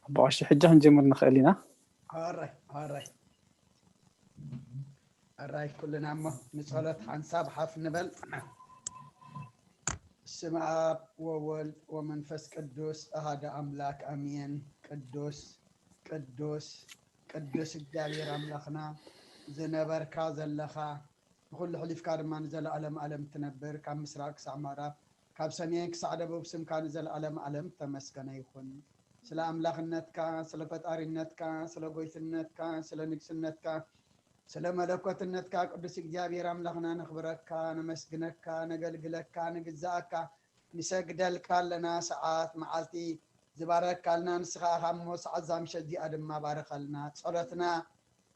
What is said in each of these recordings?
ኣቦ ቀሺ፣ ሕጂ ክንጅምር ንኽእል ኢና። ኣራይ ኣራይ ኣራይ ኩልና እሞ ንጸሎት ሓንሳብ ሓፍ ንበል። ስም ኣብ ወወልድ ወመንፈስ ቅዱስ ኣሃደ ኣምላክ ኣሜን። ቅዱስ ቅዱስ ቅዱስ እግዚኣብሔር ኣምላኽና፣ ዝነበርካ ዘለኻ፣ ንኹሉ ሕሊፍካ ድማ ንዘለኣለም ኣለም ትነብር፣ ካብ ምስራቅ ክሳዕ ምዕራብ፣ ካብ ሰሜን ክሳዕ ደቡብ ስምካ ንዘለኣለም ኣለም ተመስገነ ይኹን። ስለ ኣምላኽነትካ፣ ስለ ፈጣሪነትካ፣ ስለ ጎይትነትካ፣ ስለ ንግስነትካ፣ ስለ መለኮትነትካ ቅዱስ እግዚኣብሔር ኣምላኽና ነኽብረካ፣ ነመስግነካ፣ ነገልግለካ፣ ንግዛኣካ፣ ንሰግደልካ ኣለና። ሰዓት መዓልቲ ዝባረካልና ንስኻ ኢኻ እሞ፣ ሰዓት ዛምሸት እዚኣ ድማ ባረኸልና። ጸሎትና፣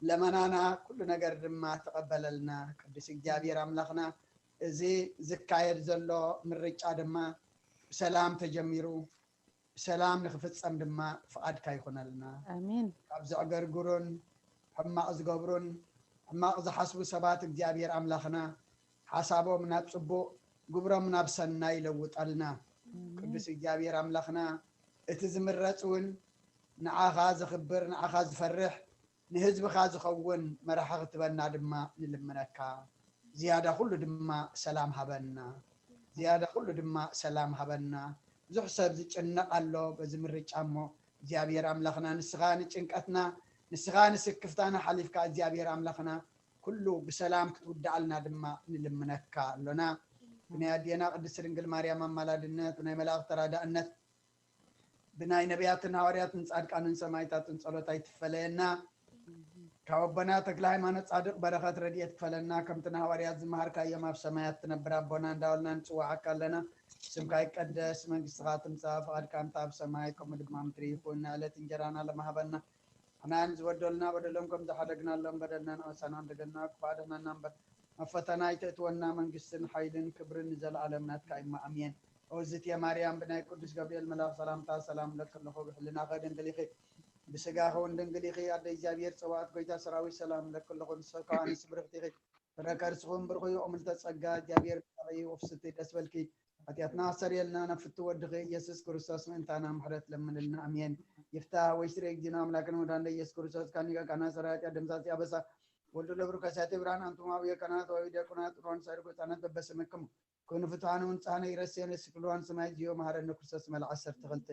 ለመናና፣ ኩሉ ነገር ድማ ተቐበለልና። ቅዱስ እግዚኣብሔር ኣምላኽና፣ እዚ ዝካየድ ዘሎ ምርጫ ድማ ብሰላም ተጀሚሩ ብሰላም ንክፍጸም ድማ ፍቓድካ ይኹነልና። ኣሜን። ካብ ዘዕገርግሩን ሕማቕ ዝገብሩን ሕማቕ ዝሓስቡ ሰባት እግዚኣብሔር ኣምላኽና ሓሳቦም ናብ ጽቡቕ ግብሮም ናብ ሰናይ ይለውጠልና። ቅዱስ እግዚኣብሔር ኣምላኽና፣ እቲ ዝምረጽ እውን ንዓኻ ዝኽብር ንዓኻ ዝፈርሕ ንህዝብኻ ዝኸውን መራሒ ክትበና ድማ ንልምነካ። ዝያዳ ኩሉ ድማ ሰላም ሃበና። ዝያዳ ኩሉ ድማ ሰላም ሃበና። ብዙሕ ሰብ ዝጭነቕ ኣሎ በዚ ምርጫ እሞ፣ እግዚኣብሔር ኣምላኽና ንስኻ ንጭንቀትና ንስኻ ንስክፍታና ሓሊፍካ እግዚኣብሔር ኣምላኽና ኩሉ ብሰላም ክትውድኣልና ድማ ንልምነካ ኣሎና። ብናይ ኣዴና ቅድስት ድንግል ማርያም ኣማላድነት፣ ብናይ መላእኽቲ ተራዳእነት፣ ብናይ ነቢያትን ሃዋርያትን ጻድቃንን ሰማይታትን ጸሎት ኣይትፈለየና። ካብ ኣቦና ተክለ ሃይማኖት ጻድቕ በረኸት ረድኤት ክፈለና። ከምቲ ንሃዋርያት ዝመሃርካዮም ኣብ ሰማያት ትነብር ኣቦና እንዳበልና ንጽዋዓካ ኣለና። ስምካ ይቀደስ፣ መንግስትኻ ትምጻእ፣ ፍቓድካ እንተ ኣብ ሰማይ ከምኡ ድማ ምድሪ ይኹን። ንዕለት እንጀራና ለማሃበና። ንሕና ንዝበደሉና በደሎም ከም ዝሓደግናሎም በደልና ንኸሳና እንደገና ክፋ ኣድሕነና እምበር፣ ኣብ ፈተና ኣይተእትወና። መንግስትን ሓይልን ክብርን ንዘለኣለም ናትካ እማ ኣሜን። ኦዝትየ ማርያም ብናይ ቅዱስ ገብርኤል መልኣኽ ሰላምታ ሰላም እብለኪ ኣለኹ። ብሕልናኸ ድንግል ኢኺ፣ ብስጋኸ እውን ድንግል ኢኺ። ኣደ እግዚኣብሔር ጸባኦት ጎይታ ሰራዊት ሰላም እብለኪ ኣለኹ። ንስኺ ከኣ ኣንስቲ ብርኽቲ ኢኺ፣ ፍረ ከርስኺ እውን ብሩኽ እዩ። እምልተ ጸጋ እግዚኣብሔር ምሳኺ እዩ። ወፍስቲ ደስ በልኪ፣ ሓጢኣትና ኣስተሰርየልና፣ ናብ ፍቱ ወድኺ ኢየሱስ ክርስቶስ ምእንታና ምሕረት ለምንልና። ኣሜን። ይፍታህ ወይስሬ እግዚእነ ኣምላክነ ወመድኃኒነ ኢየሱስ ክርስቶስ ካኒቀ ካና ሰራያት ደምሳሲ ኣበሳ ወልዱ ለብሩ ከሳቴ ብርሃን ኣንቱም አብየ ካህናት ወአበዊ ዲያቆናት ሮን ሳይር ጎጻናት በበስምክሙ ኩኑ ፍትሐነ ወንጽሐነ ይረሴነ ስክልዋን ሰማይ ዚዮ መሐረነ ክርስቶስ መልዓ ዓሰርተ ክልተ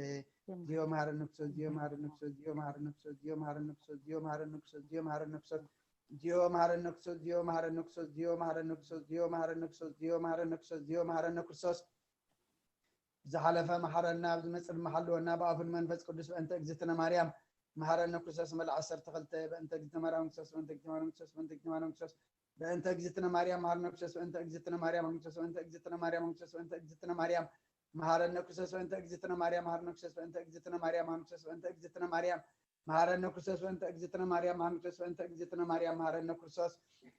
ዚዮ መሐረነ ክርስቶስ ዚዮ መሐረነ ክርስቶስ ዚዮ መሐረነ ክርስቶስ ዚዮ መሐረነ ክርስቶስ ዚዮ መሐረነ ክርስቶስ ዚዮ መሐረነ ክርስቶስ ዚዮ መሐረነ ክርስቶስ ዚዮ መሐረነ ክርስቶስ ዚዮ መሐረነ ክርስቶስ ዚዮ መሐረነ ክርስቶስ ዚዮ መሐረነ ክርስቶስ ዚዮ መሐረነ ክርስቶስ ዝሓለፈ መሓረና፣ ኣብ ዝመጽእ ድማ ሓልወና ብኣፉን መንፈስ ቅዱስ። በእንተ እግዝእትነ ማርያም መሓረነ ክርስቶስ። መልዓ ዓሰርተ ክልተ በእንተ እግዝእትነ ማርያም ክርስቶስ በእንተ እግዝእትነ ማርያም ክርስቶስ በእንተ እግዝእትነ ማርያም መሓረነ ክርስቶስ በእንተ እግዝእትነ ማርያም ክርስቶስ በእንተ እግዝእትነ ማርያም ክርስቶስ በእንተ እግዝእትነ ማርያም መሓረነ ክርስቶስ በእንተ እግዝእትነ ማርያም መሓረነ ክርስቶስ በእንተ እግዝእትነ ማርያም መሓረነ ክርስቶስ በእንተ እግዝእትነ ማርያም መሓረነ ክርስቶስ በእንተ እግዝእትነ ማርያም መሓረነ ክርስቶስ በእንተ እግዝእትነ ማርያም መሓረነ ክርስቶስ።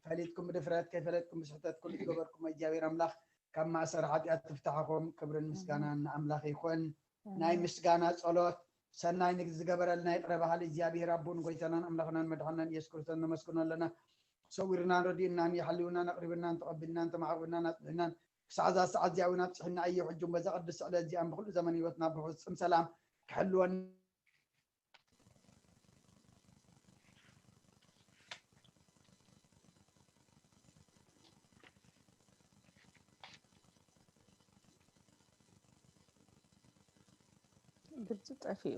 ፈሊጥኩም ብድፍረት፣ ከይፈለጥኩም ብስሕተት ኩሉ ዝገበርኩም እግዚኣብሔር ኣምላኽ ካብ ማእሰር ሓጢኣት ትፍታሕኹም። ክብርን ምስጋናን ንኣምላኽ ይኹን። ናይ ምስጋና ጸሎት። ሰናይ ንዝገበረልና ይቕረ በሃሊ እግዚኣብሔር ኣቦን ጎይታናን ኣምላኽናን መድሓናን ኢየሱስ ክርስቶስ ነመስግኖ ኣለና። ሰዊርናን ረዲእናን የሓልውናን ኣቕሪብናን ተቐቢልናን ተማዕቑብናን ኣጽኒዕናን ክሳዕ እዛ ሰዓት እዚኣ እውን ኣብጽሕና እዩ። ሕጂ እውን በዛ ቅድስቲ ዕለት እዚኣን ብኹሉ ዘመን ህይወትና ብፍጹም ሰላም ክሕልወና ድምፂ ጠፊኡ።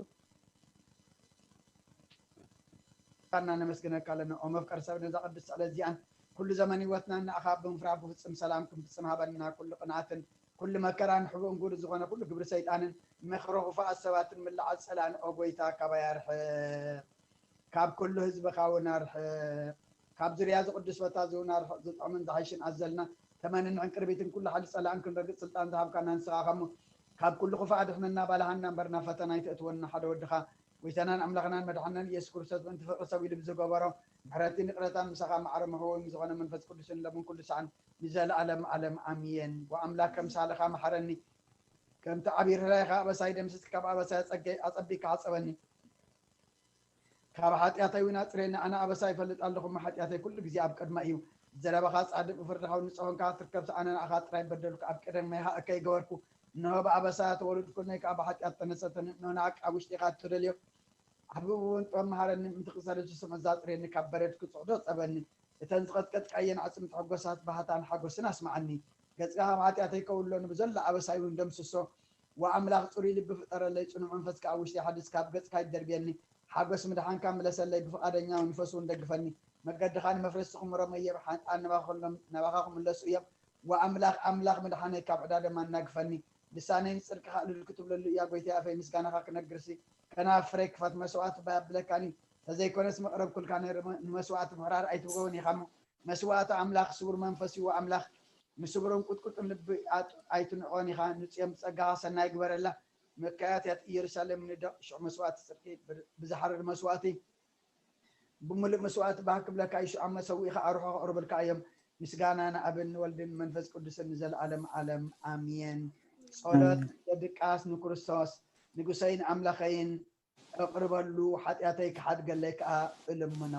እና ነመስግነካ ኣለና። ኦ መፍቀር ሰብ ነዛ ቅድስቲ ዕለት እዚኣን ኩሉ ዘመን ህይወትና ንኣኻ ብምፍራህ ብፍጹም ሰላም ክንፍጽም ሃበና። ኩሉ ቅንኣትን ኩሉ መከራን ሕቡእን ግብሪ ዝኾነ ኩሉ ግብሪ ሰይጣንን ምኽሪ ክፉኣት ሰባትን ምልዓል ጸላእን ኦ ጎይታ ካባይ ኣርሕቕ። ካብ ኩሉ ህዝብኻ እውን ኣርሕቕ። ካብ ዙርያ እዚ ቅዱስ ቦታ እዚ እውን ኣርሕቕ። ዝጥዕምን ዝሓይሽን ኣዘልና ተመንን ዕንቅርቢትን ኩሉ ሓይሊ ጸላእን ክንረግጽ ስልጣን ዝሃብካና ንስኻ ኢኻ እሞ ካብ ኩሉ ክፉእ ኣድሕነና ባልሃና እምበር ናብ ፈተና ኣይተእትወና ሓደ ወድኻ ጎይታናን ኣምላኽናን መድሓናን ኢየሱስ ክርስቶስ ምእንቲ ፍቕሪ ሰብ ኢሉ ብዝገበሮ ምሕረትን ይቕረታን ምሳኻ ማዕረ መሕወሚ ዝኾነ መንፈስ ቅዱስን ሎምን ኩሉ ሰዓን ንዘለኣለም ዓለም ኣሜን። ወኣምላክ ከምሳልኻ መሓረኒ ከምቲ ዓብዪ ርህራሄኻ ኣበሳይ ደምስስ ካብ ኣበሳይ ኣጸገይ ኣጸቢካ ሓጸበኒ ካብ ሓጢኣተይ እውን ኣጽርየኒ። ኣነ ኣበሳ ይፈልጥ ኣለኹ እሞ ሓጢኣተይ ኩሉ ግዜ ኣብ ቅድመይ እዩ። ዘረባኻ ጻድቕ ብፍርድኻ እውን ንጹህ ኮንካ ክትርከብ ኣነ ንኣኻ ጥራይ በደልኩ ኣብ ቅድሜኻ እከይ ገበርኩ። እንሆ ብኣበሳ ተወለድኩ እነሆ ከዓ ብሓጢኣት ተነሰተኒ። እንሆ ንሓቂ ኣብ ውሽጢ ኢኻ እትደልዮ ኣሕብቡ እውን ጥበብ መሃረኒ፣ ምትቕሳለ ዝስምዑ ዛጽርየኒ፣ ካብ በረድ ክጽዕዶ ጸበኒ። እተን ዝቐጥቀጥካየን ኣዕጽምቲ ሕጎሳት፣ ባህታን ሓጎስን ኣስምዓኒ። ገጽካ ካብ ሓጢኣተይ ከውሎ፣ ንብዘሎ ኣበሳይ እውን ደምስሶ። ወኣምላኽ ጽሩይ ልቢ ፍጠረለይ፣ ጽኑዕ መንፈስ ከኣ ኣብ ውሽጢ ሓድስ፣ ካብ ገጽካ ይደርብየኒ። ሓጎስ ምድሓንካ ምለሰለይ፣ ብፍቓደኛ መንፈስ እውን ደግፈኒ። መገድኻ ንመፍረስቲ ክምሮ መየብ ሓንጣን ናባኻ ክምለሱ እዮም። ወኣምላኽ ኣምላኽ ምድሓነይ ካብ ዕዳ ደማ እናግፈኒ። ልሳነይ ንጽድቅኻ እልል ክትብለሉ እያ፣ ጐይታይ ኣፈይ ምስጋናኻ ክነግርሲ። ከናፍረይ ክፋት መስዋዕቲ ባይ ኣብለካኒ። ተዘይኮነስ መቕረብኩልካ ነይረ፣ ንመስዋዕቲ ምሕራር ኣይትብገውን ኢኻ እሞ። መስዋዕቲ ኣምላኽ ስቡር መንፈስ እዩ፣ ኣምላኽ ንስቡርን ቁጥቁጥን ልቢ ኣጥ-፣ ኣይትንዕቆን ኢኻ። ንጽዮን ብጸጋኻ ሰናይ ግበረላ። መካያትያት ኢየሩሳሌም ንደቕ ሽዑ መስዋዕቲ ጽድቂ ብ-፣ ብዝሓርር መስዋዕቲ ብምሉእ መስዋእቲ ባህ ክብለካ እዩ፣ ሽዑ ኣብ መሰውኢኻ ኣርሑ ከቕርብልካ እዮም። ምስጋና ንኣብን ንወልድን ንመንፈስ ቅዱስን ንዘለኣለም ዓለም ኣሜን። ጸሎት ኣሜን። ዘድቃስ ንክርስቶስ ንጉሰይን ኣምላኸይን እቕርበሉ፣ ሓጢኣተይ ክሓድገለይ ከኣ እልምኖ።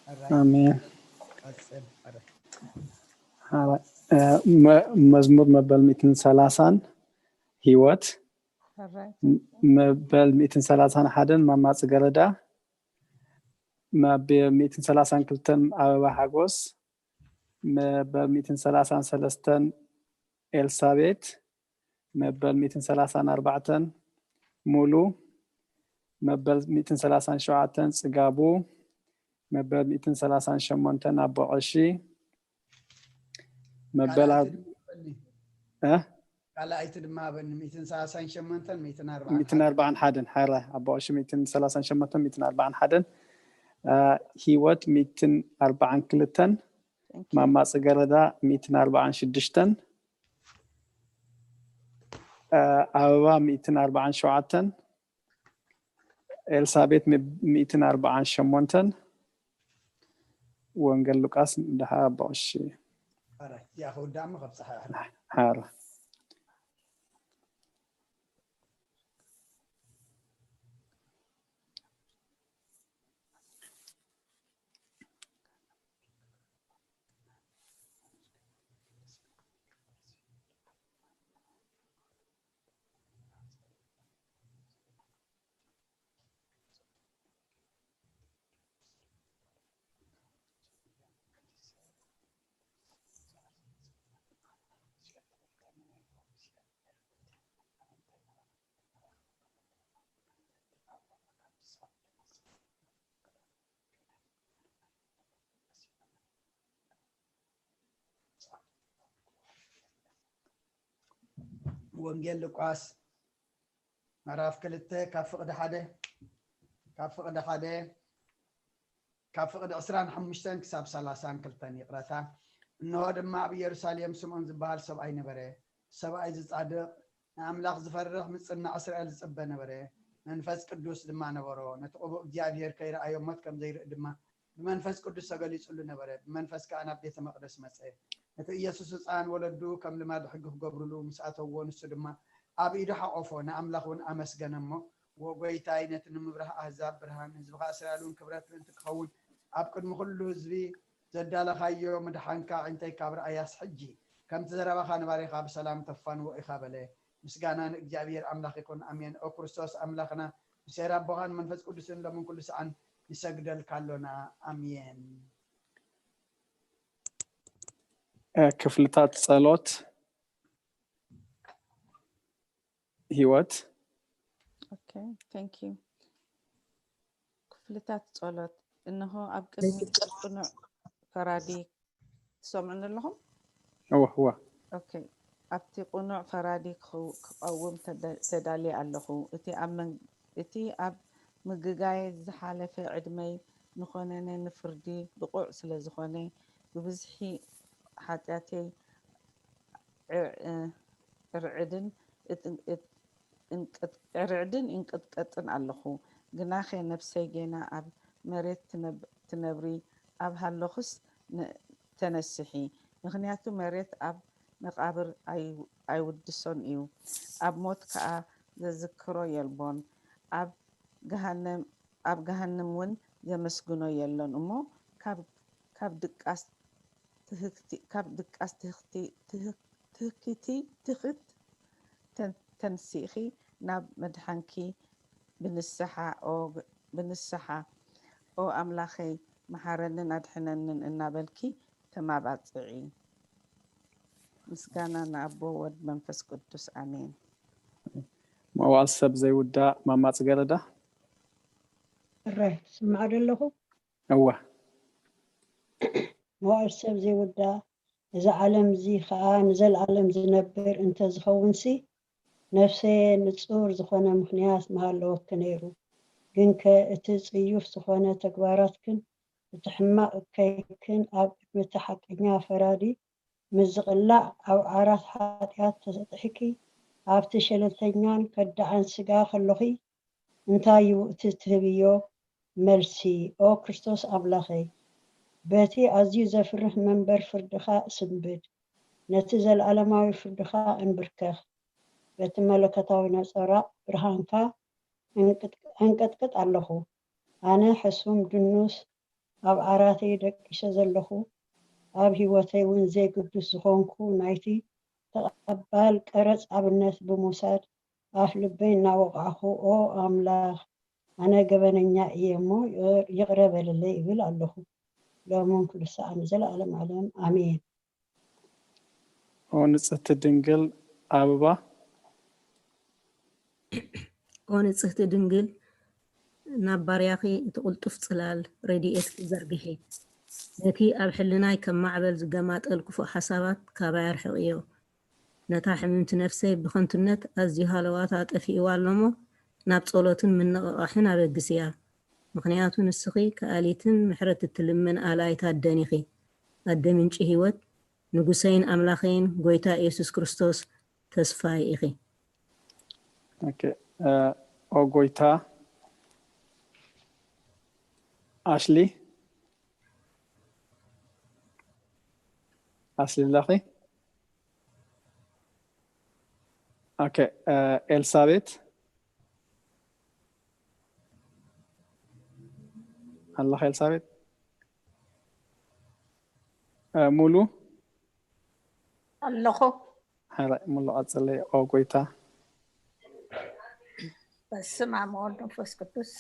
ኣራይ፣ ኣሜን። ቀጽል። ኣራይ። ሓራይ፣ እ፣ መ-፣ መዝሙር መበል ሚእትን ሰላሳን ህይወት፣ ኣራይ። ም-፣ መበል ሚእትን ሰላሳን ሓደን ማማ ጽገረዳ፣ መበል ሚእትን ሰላሳን ክልተን ኣበባ ሓጎስ፣ መበል ሚእትን ሰላሳን ሰለስተን ኤልሳቤት፣ መበል ሚእትን ሰላሳን ኣርባዕተን ሙሉ፣ መበል ሚእትን ሰላሳን ሸውዓተን ጽጋቡ፣ መበል ሚእትን ሰላሳን ሸሞንተን ኣቦ ቀሺ፣ መበል ካልኣይቲ ኣብ-፣ ድማ በኒ። እ? ካልኣይቲ ድማ በኒ፣ ሚእትን ሰላሳን ሸሞንተን፣ ሚእትን ኣርባዓን ሚእትን ኣርባዓን ሓደን፣ ሓራ፣ ኣቦ ቀሺ ሚእትን ሰላሳን ሸሞንተን፣ ሚእትን ኣርባዓን ሓደን፣ እ፣ ህይወት ሚእትን ኣርባዓን ክልተን፣ Thank you። ማማ ጽገረዳ ሚእትን ኣርባዓን ሽዱሽተን፣ እ፣ ኣበባ ሚእትን ኣርባዓን ሸውዓተን፣ ኤልሳቤት ሚ-፣ ሚእትን ኣርባዓን ሸሞንተን፣ ወንጌል ሉቃስ ደሓ ኣቦ ቀሺ። ኣረ፣ ያ ክውዳእ እሞ ከብጽሓ ይኽእል። ሓራ። ወንጌል ሉቃስ ምዕራፍ ክልተ ካብ ፍቕዲ ሓደ፣ ካብ ፍቕዲ ሓደ፣ ካብ ፍቕዲ ዕስራን ሓሙሽተን ክሳብ ሰላሳን ክልተን፣ ይቕረታ። እንሆ ድማ ኣብ ኢየሩሳሌም ስምዖን ዝበሃል ሰብኣይ ነበረ። ሰብኣይ እዚ ጻድቕ፣ ንኣምላኽ ዝፈርህ፣ ምጽናዕ እስራኤል ዝጽበ ነበረ። መንፈስ ቅዱስ ድማ ነበሮ። ነቲ ቅቡእ እግዚኣብሔር ከይረኣዮ ሞት ከም ዘይርኢ ድማ ብመንፈስ ቅዱስ ተገሊጹሉ ነበረ። ብመንፈስ ከኣ ናብ ቤተ መቕደስ መጸ። ነቲ ኢየሱስ ህጻን ወለዱ ከም ልማድ ሕጊ ክገብሩሉ ምስ ኣተውዎ፣ ንሱ ድማ ኣብ ኢዱ ሓቖፎ፣ ንኣምላኽ እውን ኣመስገነ እሞ፣ "ዎ ጐይታይ፣ ነቲ ንምብራህ ኣህዛብ ብርሃን፣ ህዝብኻ እስራኤል እውን ክብረት ምእንቲ ክኸውን፣ ኣብ ቅድሚ ኩሉ ህዝቢ ዘዳለኻዮ ምድሓንካ ኣዒንተይ ካብ ረኣያስ ሕጂ፣ ከምቲ ዘረባኻ ንባሪኻ ብሰላም ተፋንዎ ኢኻ" በለ። ምስጋና ንእግዚኣብሔር ኣምላኽ ይኹን፣ ኣሜን። ኦ ክርስቶስ ኣምላኽና፣ ብሴር ኣቦኻን መንፈስ ቅዱስን ሎምን ኩሉ ሰዓን ንሰግደልካ ኣሎና። ኣሜን። እ፣ ክፍልታት ጸሎት ህይወት። ኦኬ፣ thank you። ክፍልታት ጸሎት። እንሆ ኣብ ቅድሚ ቅኑዕ ፈራዲ፣ ትሰምዑኒ ኣለኹም? እወ፣ እወ። ኦኬ። ኣብቲ ቅኑዕ ፈራዲ ክኸው-፣ ክቐውም ተደ-፣ ተዳልየ ኣለኹ። እቲ ኣብ መን-፣ እቲ ኣብ ምግጋየ ዝሓለፈ ዕድመይ ንኾነነ ንፍርዲ ብቑዕ ስለ ዝኾነ፣ ብብዝሒ ሓጢኣተይ ዕር-፣ እ፣ ዕርዕድን እጥ-፣ እጥ-፣ እንቅጥ-፣ ዕርዕድን እንቅጥቀጥን ኣለኹ። ግናኸ ነፍሰይ ጌና ኣብ መሬት ትነብ-፣ ትነብሪ ኣብ ሃለኹስ ን-፣ ተነስሒ። ምኽንያቱ መሬት ኣብ መቓብር ኣይ-፣ ኣይውድሶን እዩ። ኣብ ሞት ከኣ ዘዝክሮ የልቦን። ኣብ ገሃነም፣ ኣብ ገሃነም እውን ዘመስግኖ የሎን እሞ፣ ካብ፣ ካብ ድቃስ ትህክቲ-፣ ካብ ድቃስ ትህክቲ-፣ ትህክ-፣ ትህኪቲ፣ ትኽት ተን-፣ ተንሲእኺ ናብ መድሓንኪ ብንስሓ ኦ ግ- ብንስሓ ኦ ኣምላኸይ መሓረንን ኣድሕነንን እናበልኪ ተማባፅዒ። ምስጋና ንኣቦ ወድ መንፈስ ቅዱስ ኣሜን። መዋል ሰብ ዘይውዳእ ማማ ጽገረዳ። እረ ስማዕ ደለኹ። እወ መዋል ሰብ ዘይውዳእ፣ እዚ ዓለም እዚ ኸዓ ንዘለዓለም ዝነብር እንተዝኸውንሲ፣ ነፍሰየ ንጹር ዝኾነ ምኽንያት ምሃለወኪ ነይሩ። ግንከ እቲ ጽዩፍ ዝኾነ ተግባራትክን እቲ ሕማቕ እከይክን ኣብ ቅድሚ እቲ ሓቀኛ ፈራዲ ምስ ዝቕላዕ፣ ኣብ ዓራት ሓጢኣት ተሰጢሕኪ ኣብቲ ሸለልተኛን ከዳዕን ስጋ ከሎኺ፣ እንታይ እዩ እቲ ትህብዮ መልሲ? ኦ ክርስቶስ ኣምላኸይ፣ በቲ ኣዝዩ ዘፍርህ መንበር ፍርድኻ እስንብድ፣ ነቲ ዘለኣለማዊ ፍርድኻ እንብርከኽ፣ በቲ መለኮታዊ ነጸብራቕ ብርሃንካ እንቅጥቅጥ ኣለኹ። ኣነ ሕሱም ድኑስ ኣብ ዓራተይ ደቂሰ ዘለኹ፣ ኣብ ህይወተይ እውን ዘይግዱስ ዝኾንኩ ናይቲ ተቐባል ቀረጽ ኣብነት ብምውሳድ ኣፍ ልበይ እናወቓዕኹ ኦ ኣምላኽ ኣነ ገበነኛ እየ እሞ ይቕረ በለለይ እብል ኣለኹ። ሎምን ኩሉ ሰዓን ንዘለኣለም ዓለም ኣሜን። ኦ ንጽህቲ ድንግል ኣበባ ኦ ንጽህቲ ድንግል ናብ ባርያኺ እቲ ቅልጡፍ ጽላል ረድኤትኪ ዘርግሒ። ነቲ ኣብ ሕልናይ ከም ማዕበል ዝገማጠል ክፉእ ሓሳባት ካባይ ኣርሕቕዮ። ነታ ሕምምቲ ነፍሰይ ብኸንቱነት ኣዝዩ ሃለዋታ ኣጠፊእዋ ኣሎሞ ናብ ጸሎትን ምንቕቓሕን ኣበግስያ። ምኽንያቱ ንስኺ ከኣሊትን ምሕረት እትልምን ኣላይት ኣደን ኢኺ። ኣደ ምንጪ ህይወት፣ ንጉሰይን ኣምላኸይን ጎይታ ኢየሱስ ክርስቶስ ተስፋይ ኢኺ። ኦኬ ኦ ጎይታ ኣሽሊ ኣሽሊ ኣለኺ ኦኬ ኤልሳቤት ኣለኺ ኤልሳቤት ሙሉ ኣለኹ ሓራይ ሙሉ ቀጽለይ ኦ ጎይታ በስመ ኣብ ወወልድ መንፈስ ቅዱስ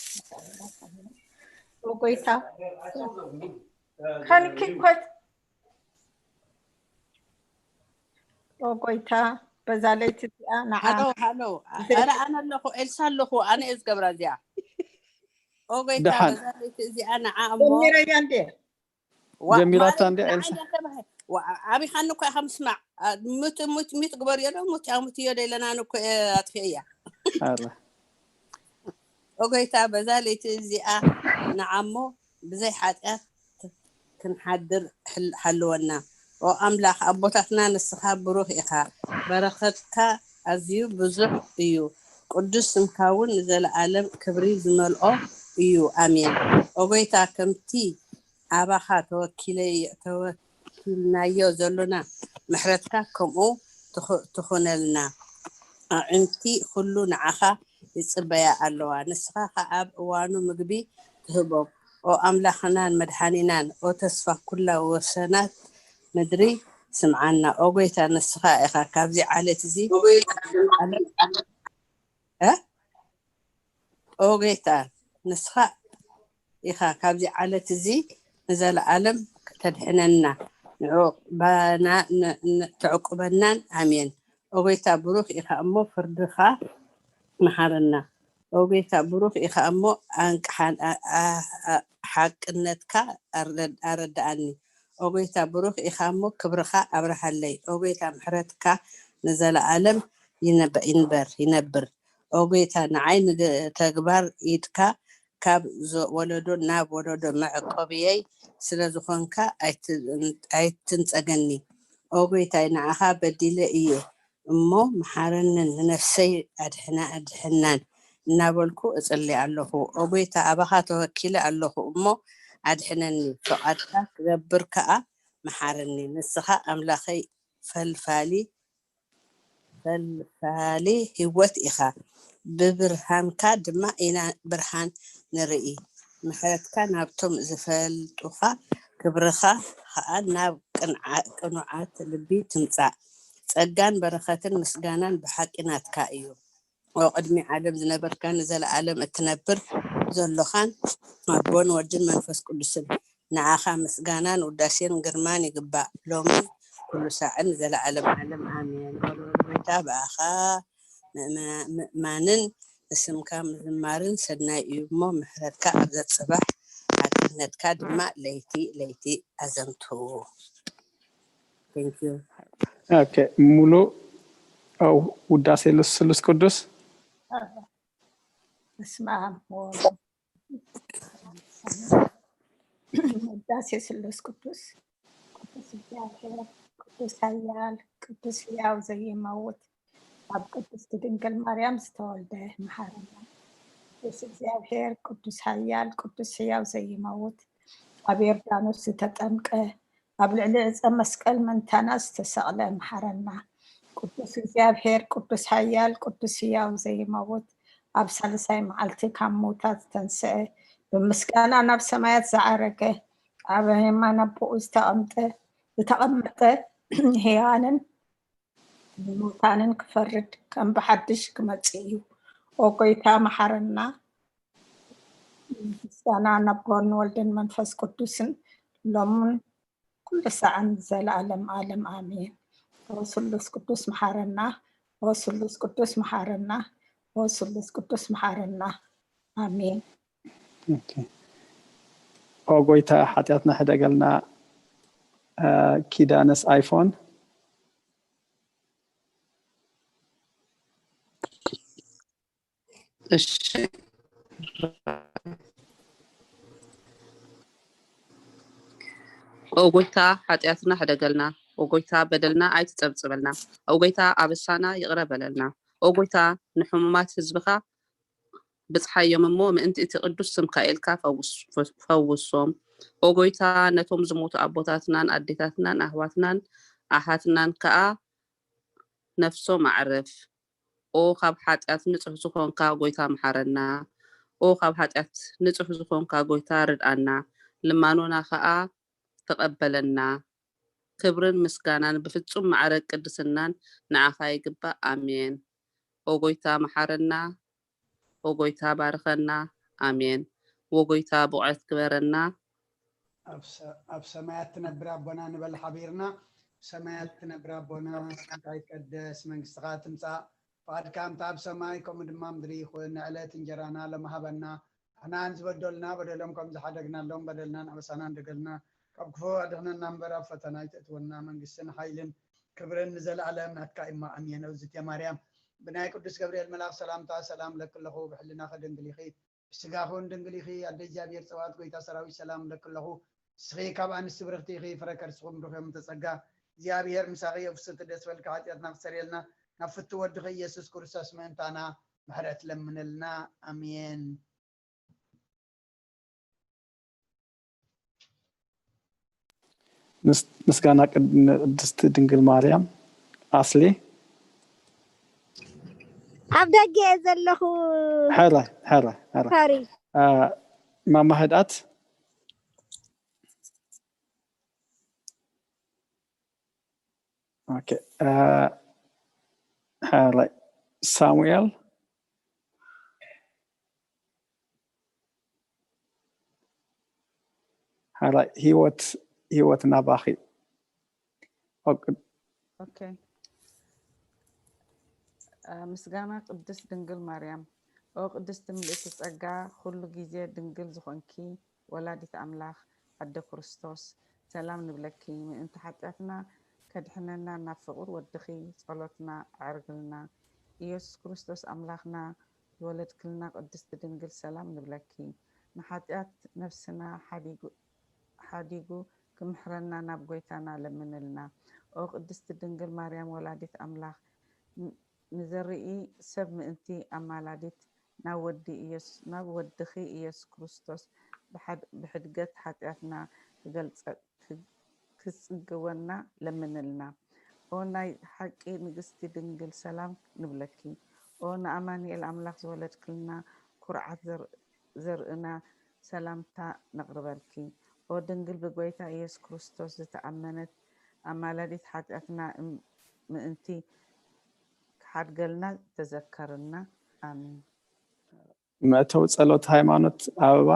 ኦ ጎይታ ከንኪ ኮት ኦ ጎይታ በዛ ለይቲ እዚኣ ንዓ ሃሎ ሃሎ ኧረ ኣነ ኣለኹ ኤልሳ ኣለኹ ኣነ እየ ዝገብራ እዚኣ ኦ ጎይታ ደሓን። በዛ ለይቲ እዚኣ ንዓ እሞ ጀሚረያ እንዴ ዋ- ጀሚራታ ማለት እንዴ ንዓ ኤልሳ እንዳተባሃ- ዋ- ኣቢኻኒ እኮ ኢኻ ምስማዕ አ፣ ሙት ሙት ሙት ግበርዮ ዶ ሙት ኣሙትዮ ዶ ኢለና እኮ ኣጥፍኤያ ኣረ ኦ ጎይታ በዛ ለይቲ እዚኣ ንዓሞ ብዘይ ሓጢኣት ክንሓድር ሕል- ሓልወና ኦ ኣምላኽ ኣቦታትና ንስኻ ብሩኽ ኢኻ በረኸትካ ኣዝዩ ብዙሕ እዩ ቅዱስ ስምካ እውን ንዘለኣለም ክብሪ ዝመልኦ እዩ ኣሜን ኦ ጎይታ ከምቲ ኣባኻ ተወኪለዮ- ተወኪልናዮ ዘሎና ምሕረትካ ከምኡ ትኹ- ትኹነልና ኣዒንቲ ኩሉ ንዓኻ ይጽበያ ኣለዋ ንስኻ ኸኣ ኣብ እዋኑ ምግቢ ትህቦም ኦ ኣምላኽናን መድሓኒናን ኦ ተስፋ ኩላ ወሰናት ምድሪ ስምዓና ኦ ጎይታ ንስኻ ኢኻ ካብዚ ዓለት እዚ እ ኦ ጎይታ ንስኻ ኢኻ ካብዚ ዓለት እዚ ንዘለኣለም ከተድሕነና ንዑ ባና ን- ን- ተዕቁበናን ኣሜን ኦ ጎይታ ብሩኽ ኢኻ እሞ ፍርድኻ መሓረና ኦ ጎይታ ብሩኽ ኢኻ እሞ ኣንቅሓን ኣ- ኣ- ኣ- ሓቅነትካ ኣረ- ኣረድኣኒ ኦ ጎይታ ብሩኽ ኢኻ እሞ ክብርኻ ኣብርሃለይ ኦ ጎይታ ምሕረትካ ንዘለኣለም ይንበ- ይንበር ይነብር ኦ ጎይታ ንዓይ ንተግባር ኢድካ ካብ ወለዶ ናብ ወለዶ መዕቆብየይ ስለ ዝኾንካ ኣይትንጸገኒ ኦ ጎይታይ ንዓኻ በዲለ እየ እሞ መሓረንን ንነፍሰይ ኣድሕና ኣድሕናን እናበልኩ እጽሊ ኣለኹ ኦ ጎይታ ኣባኻ ተወኪለ ኣለኹ እሞ ኣድሕነኒ ፍቓድካ ክገብር ከኣ መሓረኒ ንስኻ ኣምላኸይ ፈልፋሊ ፈልፋሊ ህይወት ኢኻ ብብርሃንካ ድማ ኢና ብርሃን ንርኢ ምሕረትካ ናብቶም ዝፈልጡኻ ክብርኻ ኸኣ ናብ ቅኑዓት ልቢ ትምጻእ ጸጋን በረኸትን ምስጋናን ብሓቂ ናትካ እዩ ወቅድሚ ዓለም ዝነበርካ ንዘለኣለም እትነብር ዘሎኻን ኣቦን ወድን መንፈስ ቅዱስን ንዓኻ ምስጋናን ውዳሴን ግርማን ይግባእ ሎምን ኩሉ ሳዕን ዘለኣለም ዓለም ኣሜን። ወልወል ጎይታ ብኣኻ ምእመና- ምእማንን ንስምካ ምዝማርን ሰናይ እዩ እሞ ምሕረትካ ኣብ ዘጽባሕ ሓቅነትካ ድማ ለይቲ ለይቲ ኣዘንቱ። Thank you። ኦኬ፣ ሙሉ ውዳሴ ስሉስ ቅዱስ። በስመ አብ ወወልድ ውዳሴ ስሉስ ቅዱስ። ቅዱስ እግዚኣብሔር ቅዱስ ኃያል ቅዱስ ሕያው ዘይመውት ኣብ ቅድስት ድንግል ማርያም ዝተወልደ መሐረና። ቅዱስ እግዚኣብሔር ቅዱስ ኃያል ቅዱስ ሕያው ዘይመውት ኣብ ዮርዳኖስ ዝተጠምቀ ኣብ ልዕሊ ዕፀ መስቀል መንታና ዝተሰቕለ መሐረና። ቅዱስ እግዚኣብሔር ቅዱስ ኃያል ቅዱስ ሕያው ዘይመውት ኣብ ሳልሳይ መዓልቲ ካብ ምውታት ዝተንስአ ብምስጋና ናብ ሰማያት ዝዓረገ ኣብ የማን ኣቦኡ ዝተቐምጠ ዝተቐመጠ ሕያዋንን ሙታንን ክፈርድ ከም ብሓድሽ ክመጽእ እዩ። ኦ ጎይታ መሓረና። ምስጋና ናብ ኣቦን ወልድን መንፈስ ቅዱስን ሎምን ኩሉ ሰዓን ዘለኣለም ኣለም ኣሜን። ኦ ስሉስ ቅዱስ መሓረና። ኦ ስሉስ ቅዱስ መሓረና። ኦ ስሉስ ቅዱስ መሓረና። ኣሜን። ኦኬ። ኦ ጎይታ ሓጢኣትና ሕደገልና። ኪዳነስ ኣይፎን። እሺ። ኦ ጎይታ ሓጢኣትና ሕደገልና። ኦ ጎይታ በደልና ኣይትጸብጽበልና። ኦ ጎይታ ኣበሳና ይቕረ በለልና። ኦ ጎይታ ንሕሙማት ህዝብኻ ብጽሓዮም እሞ ምእንቲ እቲ ቅዱስ ስምካ ኢልካ ፈውሶም። ኦ ጎይታ ነቶም ዝሞቱ ኣቦታትናን ኣዴታትናን ኣህዋትናን ኣሓትናን ከኣ ነፍሶም ኣዕርፍ። ኦ ካብ ሓጢኣት ንጹሕ ዝኾንካ ጎይታ መሓረና። ኦ ካብ ሓጢኣት ንጹሕ ዝኾንካ ጎይታ ርድኣና። ልማኖና ከኣ ተቐበለና። ክብርን ምስጋናን ብፍጹም ማዕረግ ቅድስናን ንዓኻ ይግባእ። ኣሜን። ኦ ጎይታ መሓረና። ኦ ጎይታ ባርኸና። ኣሜን። ወጎይታ ብቑዐት ግበረና። ኣብ ሰማያት ትነብር ኣቦና ንበል ሓቢርና። ሰማያት ትነብር ኣቦና ስምካ ይቀደስ፣ መንግስትኻ ትምጻእ፣ ፍቓድካ ከምቲ ኣብ ሰማይ ከምኡ ድማ ምድሪ ይኹን። ንዕለት እንጀራና ሎሚ ሃበና። ንሕና ንዝበደሉና በደሎም ከም ዝሓደግናሎም በደልናን ኣበሳናን ደገልና ካብ ክፉእ ኣድሕነና እምበር ኣብ ፈተና ኣይተእትወና። መንግስትን ሓይልን ክብርን ንዘለኣለም ናትካ እማ ኣሜን። እግዝእትየ ማርያም ብናይ ቅዱስ ገብርኤል መልኣኽ ሰላምታ ሰላም እለኪ ኣለኹ። ብሕልናኺ ድንግል ኢኺ፣ ብስጋኺ እውን ድንግል ኢኺ። ኣደ እግዚኣብሔር ጸባኦት ጎይታ ሰራዊት ሰላም እለኪ ኣለኹ። ንስኺ ካብ ኣንስቲ ብርኽቲ ኢኺ፣ ፍረ ከርስኺ እውን ብሩኽ እዩ። እምተ ጸጋ እግዚኣብሔር ምሳኺ እዩ። ፍስሕቲ ደስ በልኪ፣ ሓጢኣትና ክሰርየልና ናብ ፍቱ ወድኺ ኢየሱስ ክርስቶስ ምእንታና ምሕረት ለምንልና። ኣሜን። ምስጋና ቅድስቲ ድንግል ማርያም። ኣስሊ ኣብ ደገ እየ ዘለኹ። ሕራይ ሕራይ ሕራይ። ሶሪ። ማማ ህድኣት። ኦኬ። ሕራይ ሳሙኤል። ሕራይ ህይወት፣ ህይወት ናባኺ። ኦኬ። ምስጋና ቅድስት ድንግል ማርያም። ኦ ቅድስቲ ምልእቲ ጸጋ፣ ኩሉ ግዜ ድንግል ዝኾንኪ ወላዲት ኣምላኽ ኣደ ክርስቶስ፣ ሰላም ንብለኪ። ምእንቲ ሓጢኣትና ከድሕነና ናብ ፍቑር ወድኺ ጸሎትና ኣዕርግልና። ኢየሱስ ክርስቶስ ኣምላኽና ዝወለድክልና ቅድስቲ ድንግል ሰላም ንብለኪ። ንሓጢኣት ነፍስና ሓዲጉ ሓዲጉ ክምሕረና ናብ ጎይታና ለምንልና። ኦ ቅድስቲ ድንግል ማርያም ወላዲት ኣምላኽ፣ ንዘርኢ ሰብ ምእንቲ ኣማላዲት ናብ ወዲ ኢየሱስ ናብ ወድኺ ኢየሱስ ክርስቶስ ብሕድገት ሓጢኣትና ክገልጸ ክጽግወና ለምንልና። ኦ ናይ ሓቂ ንግስቲ ድንግል ሰላም ንብለኪ። ኦ ንኣማኑኤል ኣምላኽ ዝወለድክልና ኩርዓት ዘርእና ሰላምታ ነቕርበልኪ። ኦ ድንግል ብጎይታ ኢየሱስ ክርስቶስ ዝተኣመነት ኣማላዲት ሓጢኣትና ምእንቲ ክሓድገልና ተዘከርና። ኣሜን። መእተዊ ጸሎት ሃይማኖት ኣበባ።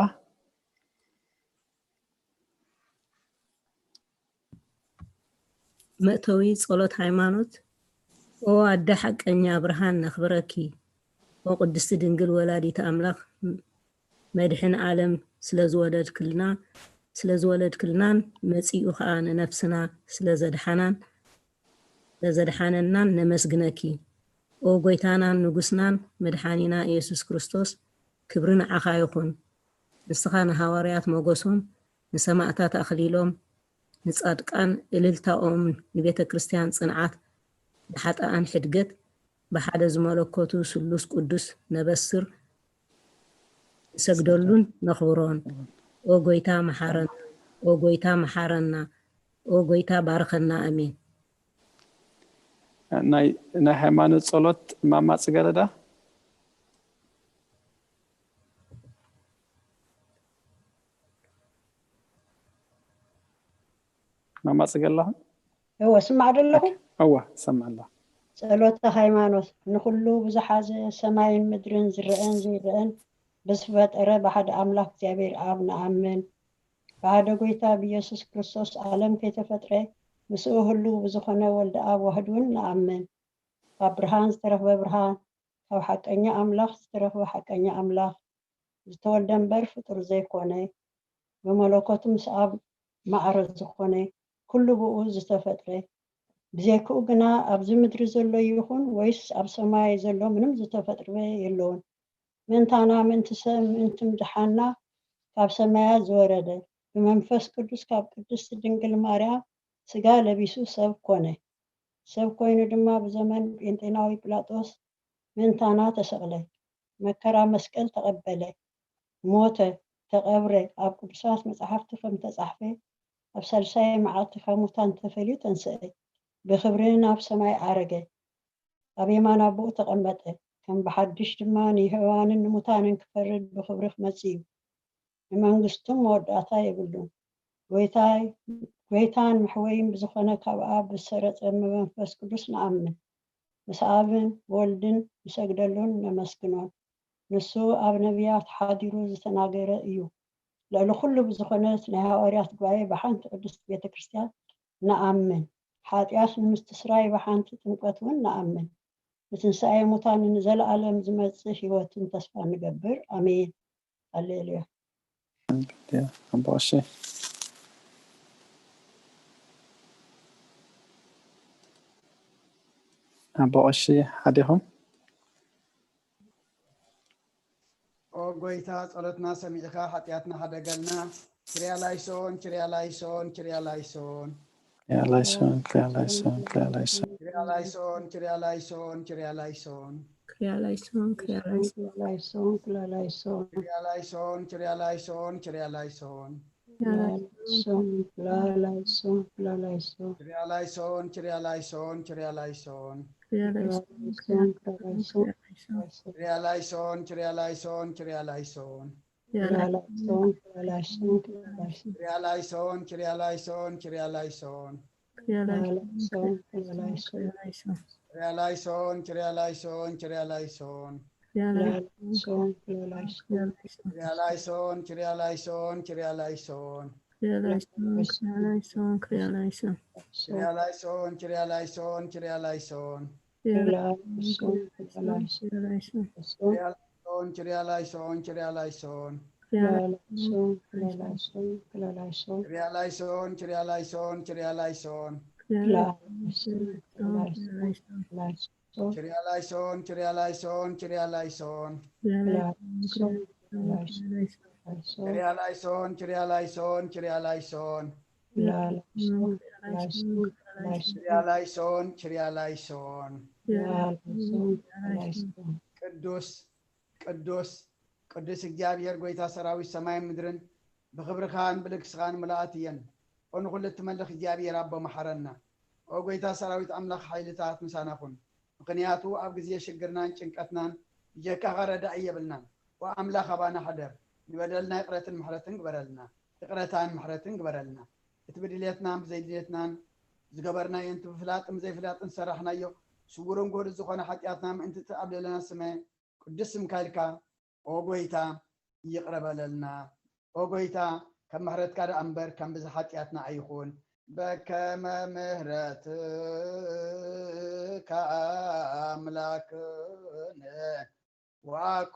መእተዊ ጸሎት ሃይማኖት። ኦ ኣደ ሓቀኛ ብርሃን ነኽብረኪ። ኦ ቅድስቲ ድንግል ወላዲት ኣምላኽ፣ መድሕን ዓለም ስለዝወለድክልና ስለዝወለድክልናን መጺኡ ኸኣ ንነፍስና ስለዘድሓናን ስለዘድሓነናን ነመስግነኪ። ኦ ጎይታናን ንጉስናን መድሓኒና ኢየሱስ ክርስቶስ፣ ክብሪ ንዓኻ ይኹን። ንስኻ ንሃዋርያት ሞገሶም፣ ንሰማእታት ኣኽሊሎም፣ ንጻድቃን እልልታኦም፣ ንቤተ ክርስቲያን ጽንዓት፣ ንሓጥኣን ሕድገት፣ ብሓደ ዝመለኮቱ ስሉስ ቅዱስ ነበስር ንሰግደሉን ነኽብሮን። ኦ ጎይታ መሓረና፣ ኦ ጎይታ መሓረና፣ ኦ ጎይታ ባርኸና። ኣሜን። ናይ ናይ ሃይማኖት ጸሎት ማማ ጽገረዳ። ማማ ጽገ ኣለኹም? እወ፣ ስማዕ ዶ ኣለኹ? እወ፣ ሰማዕ ኣለኹ። ጸሎተ ሃይማኖት። ንኹሉ ብዝሓዘ ሰማይን ምድርን ዝረአን ዘይረአን ብዝፈጠረ ብሓደ ኣምላኽ እግዚኣብሔር ኣብ ንኣምን። ብሓደ ጎይታ ብኢየሱስ ክርስቶስ ዓለም ከይተፈጥረ ምስኡ ህልው ብዝኾነ ወልደ ኣብ ዋህድ እውን ንኣምን። ካብ ብርሃን ዝተረኽበ ብርሃን፣ ካብ ሓቀኛ ኣምላኽ ዝተረኽበ ሓቀኛ ኣምላኽ፣ ዝተወልደ እምበር ፍጡር ዘይኮነ፣ ብመለኮቱ ምስ ኣብ ማዕረ ዝኾነ፣ ኩሉ ብኡ ዝተፈጥረ፣ ብዘይክኡ ግና ኣብዚ ምድሪ ዘሎ ይኹን ወይስ ኣብ ሰማይ ዘሎ ምንም ዝተፈጥረ የለውን። ምእንታና፣ ምእንቲ ሰብ፣ ምእንቲ ምድሓንና ካብ ሰማያት ዝወረደ፣ ብመንፈስ ቅዱስ ካብ ቅድስቲ ድንግል ማርያም ስጋ ለቢሱ ሰብ ኮነ። ሰብ ኮይኑ ድማ ብዘመን ጴንጤናዊ ጲላጦስ ምእንታና ተሰቕለ፣ መከራ መስቀል ተቐበለ፣ ሞተ፣ ተቐብረ፣ ኣብ ቅዱሳት መጻሕፍቲ ከም ተጻሕፈ ኣብ ሳልሳይ መዓልቲ ካብ ሙታን ተፈልዩ ተንስአ፣ ብኽብሪ ናብ ሰማይ ዓረገ፣ ኣብ የማን ኣቦኡ ተቐመጠ፣ ከም ብሓድሽ ድማ ንሕያዋንን ንሙታንን ክፈርድ ብኽብሪ ክመጽእ እዩ። ንመንግስቱ መወዳእታ የብሉን። ጎይታይ ጎይታን መሕወይን ብዝኾነ ካብ ኣብ ብዝሰረጸ ብመንፈስ ቅዱስ ንኣምን። ምስ ኣብን ወልድን ንሰግደሉን ነመስግኖን። ንሱ ኣብ ነቢያት ሓዲሩ ዝተናገረ እዩ። ልዕሊ ኩሉ ብዝኾነት ናይ ሃዋርያት ጉባኤ ብሓንቲ ቅድስቲ ቤተ ክርስቲያን ንኣምን። ሓጢኣት ንምስትስራይ ብሓንቲ ጥምቀት እውን ንኣምን። ንትንሳኤ ሙታን ንዘለኣለም ዝመጽእ ህይወትን ተስፋ ንገብር። ኣሜን። ሃሌሉያ። ኣቦ ቀሺ ኣቦ ቀሺ ሓዲኹም ኦ ጎይታ ጸሎትና ሰሚዕኻ ሓጢኣትና ሓደገልና። ችርያ ላይሶን ችርያ ላይሶን ችርያ ላይሶን ክሪያ ላይሶን ክሪያ ላይሶን ክሪያ ላይሶን ችርያ ላይሶን ችርያ ላይሶን ችርያ ላይሶን ክሪያ ላይሶን ክሪያ ላይሶን ላይሶን ክላ ላይሶን ችርያ ላይሶን ችርያ ላይሶን ችርያ ላይሶን ላይሶን ክላ ላይሶን ክላ ላይሶን ችርያ ላይሶን ችርያ ላይሶን ችርያ ላይሶን ክሪያ ላይሶን ላይሶን ክላ ላይሶን ችርያ ላይሶን ችርያ ላይሶን ችርያ ላይሶን ክላ ላይሶን ክላ ላይሶን ክላ ላይሶን ችርያ ላይሶን ችርያ ላይሶን ችርያ ላይሶን ክሪያ ክላ ላይሶን ላይሶን ክላ ላይሶን ክሪያ ላይሶን ችርያ ላይሶን ችርያ ላይሶን ችርያ ላይሶን ክሪያ ክላ ላይሶን ላይሶን ክላ ላይሶን ችርያ ላይሶን ችርያ ላይሶን ችርያ ላይሶን ክሪያ ላይሶን ክሪያ ላይሶን ክሪያ ላይሶን ችርያ ላይሶን ችርያ ላይሶን ችርያ ላይሶን ክሪያ ክላ ላይሶን ክላ ላይሶን ላይሶን ላይሶን ችርያ ላይሶን ችርያ ላይሶን ችርያ ላይሶን ክሪያ ክላ ላይሶን ክላ ላይሶን ክላ ላይሶን ችርያ ላይሶን ችርያ ላይሶን ችርያ ላይሶን ክሪያ ክላ ላይሶን ላይሶን ክላ ላይሶን ክላ ላይሶን ችርያ ላይሶን ችርያ ላይሶን ችርያ ላይሶን ክላ ላይሶን ክላ ላይሶን ላይሶን ችርያ ላይሶን ችርያ ላይሶን ችርያ ላይሶን ክላ ላይሶን ክላ ላይሶን ክላ ላይሶን ችርያ ላይሶን ችርያ ላይሶን ክላ ላይሶን ክላ ላይሶን ቅዱስ ቅዱስ ቅዱስ እግዚኣብሔር ጎይታ ሰራዊት ሰማይን ምድርን ብኽብርኻን ብልግስኻን ምልኣት እየን። ኦ ንኹሉ እትመልኽ እግዚኣብሔር ኣቦ መሓረና። ኦ ጎይታ ሰራዊት ኣምላኽ ሓይልታት ምሳና ኩን። ምኽንያቱ ኣብ ግዜ ሽግርናን ጭንቀትናን ብጀካኻ ረዳኢ የብልናን። ኦ ኣምላኽ ኣባና ሕደር። ንበደልና ይቕረትን ምሕረትን ግበረልና። ይቕረታን ምሕረትን ግበረልና። እቲ ብድሌትናን ብዘይድሌትናን ዝገበርናዮ፣ እቲ ብፍላጥን ብዘይፍላጥን ዝሰራሕናዮ ስውርን ግሁድን ዝኾነ ሓጢኣትና ምእንቲ እቲ ኣብ ልዕለና ዝስመ ቅዱስ ስምካ ኢልካ ኦ ጎይታ ይቕረ በለልና። ኦ ጎይታ ከም ምሕረትካ ደኣ እምበር ከም ብዝሒ ሓጢኣትና ኣይኹን። በከመ ምሕረትከ ኣምላክነ ወአኮ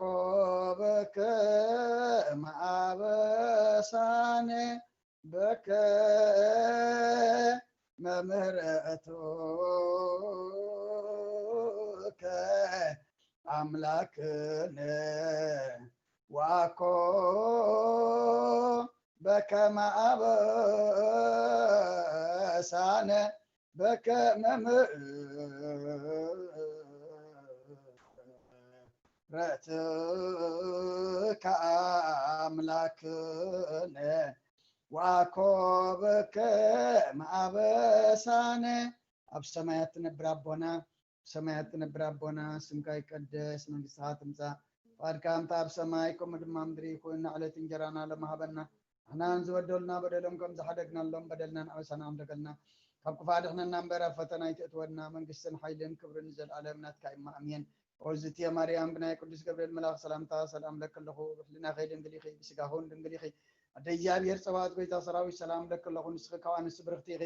በከመ አበሳነ በከመ ምሕረትከ አምላክነ ወአኮ በከመ አበሳነ በከመ ምሕረትከ አምላክነ ወአኮ በከመ አበሳነ። ኣብ ሰማያት ትነብር ኣቦና፣ ኣብ ሰማያት ትነብር ኣቦና፣ ስምካ ይቀደስ፣ መንግስትኻ ትምጻእ፣ ፍቓድካ ከምታ ኣብ ሰማይ ከምኡ ድማ ምድሪ ይኹን። ንዕለት እንጀራና ሎሚ ሃበና፣ ንሕና ንዝበደሉና በደሎም ከም ዝሓደግናሎም በደልና ንኣበሳና ኣምደገልና፣ ካብ ክፉእ ኣድሕነና እምበር ኣብ ፈተና ኣይትእትወና፣ መንግስትን ሓይልን ክብርን ንዘለኣለም ናትካ እማ ኣሜን። ኦዝትየ ማርያም ብናይ ቅዱስ ገብርኤል መልኣኽ ሰላምታ ሰላም ለኪ ኣለኹ፣ ብሕልናኺ ድንግል ኢኺ፣ ብስጋኹን ድንግል ኢኺ፣ ኣደ እግዚኣብሔር ጸባኦት ጎይታ ሰራዊት ሰላም ለኪ ኣለኹ፣ ንስኺ ካብ ኣንስቲ ብርኽቲ ኢኺ፣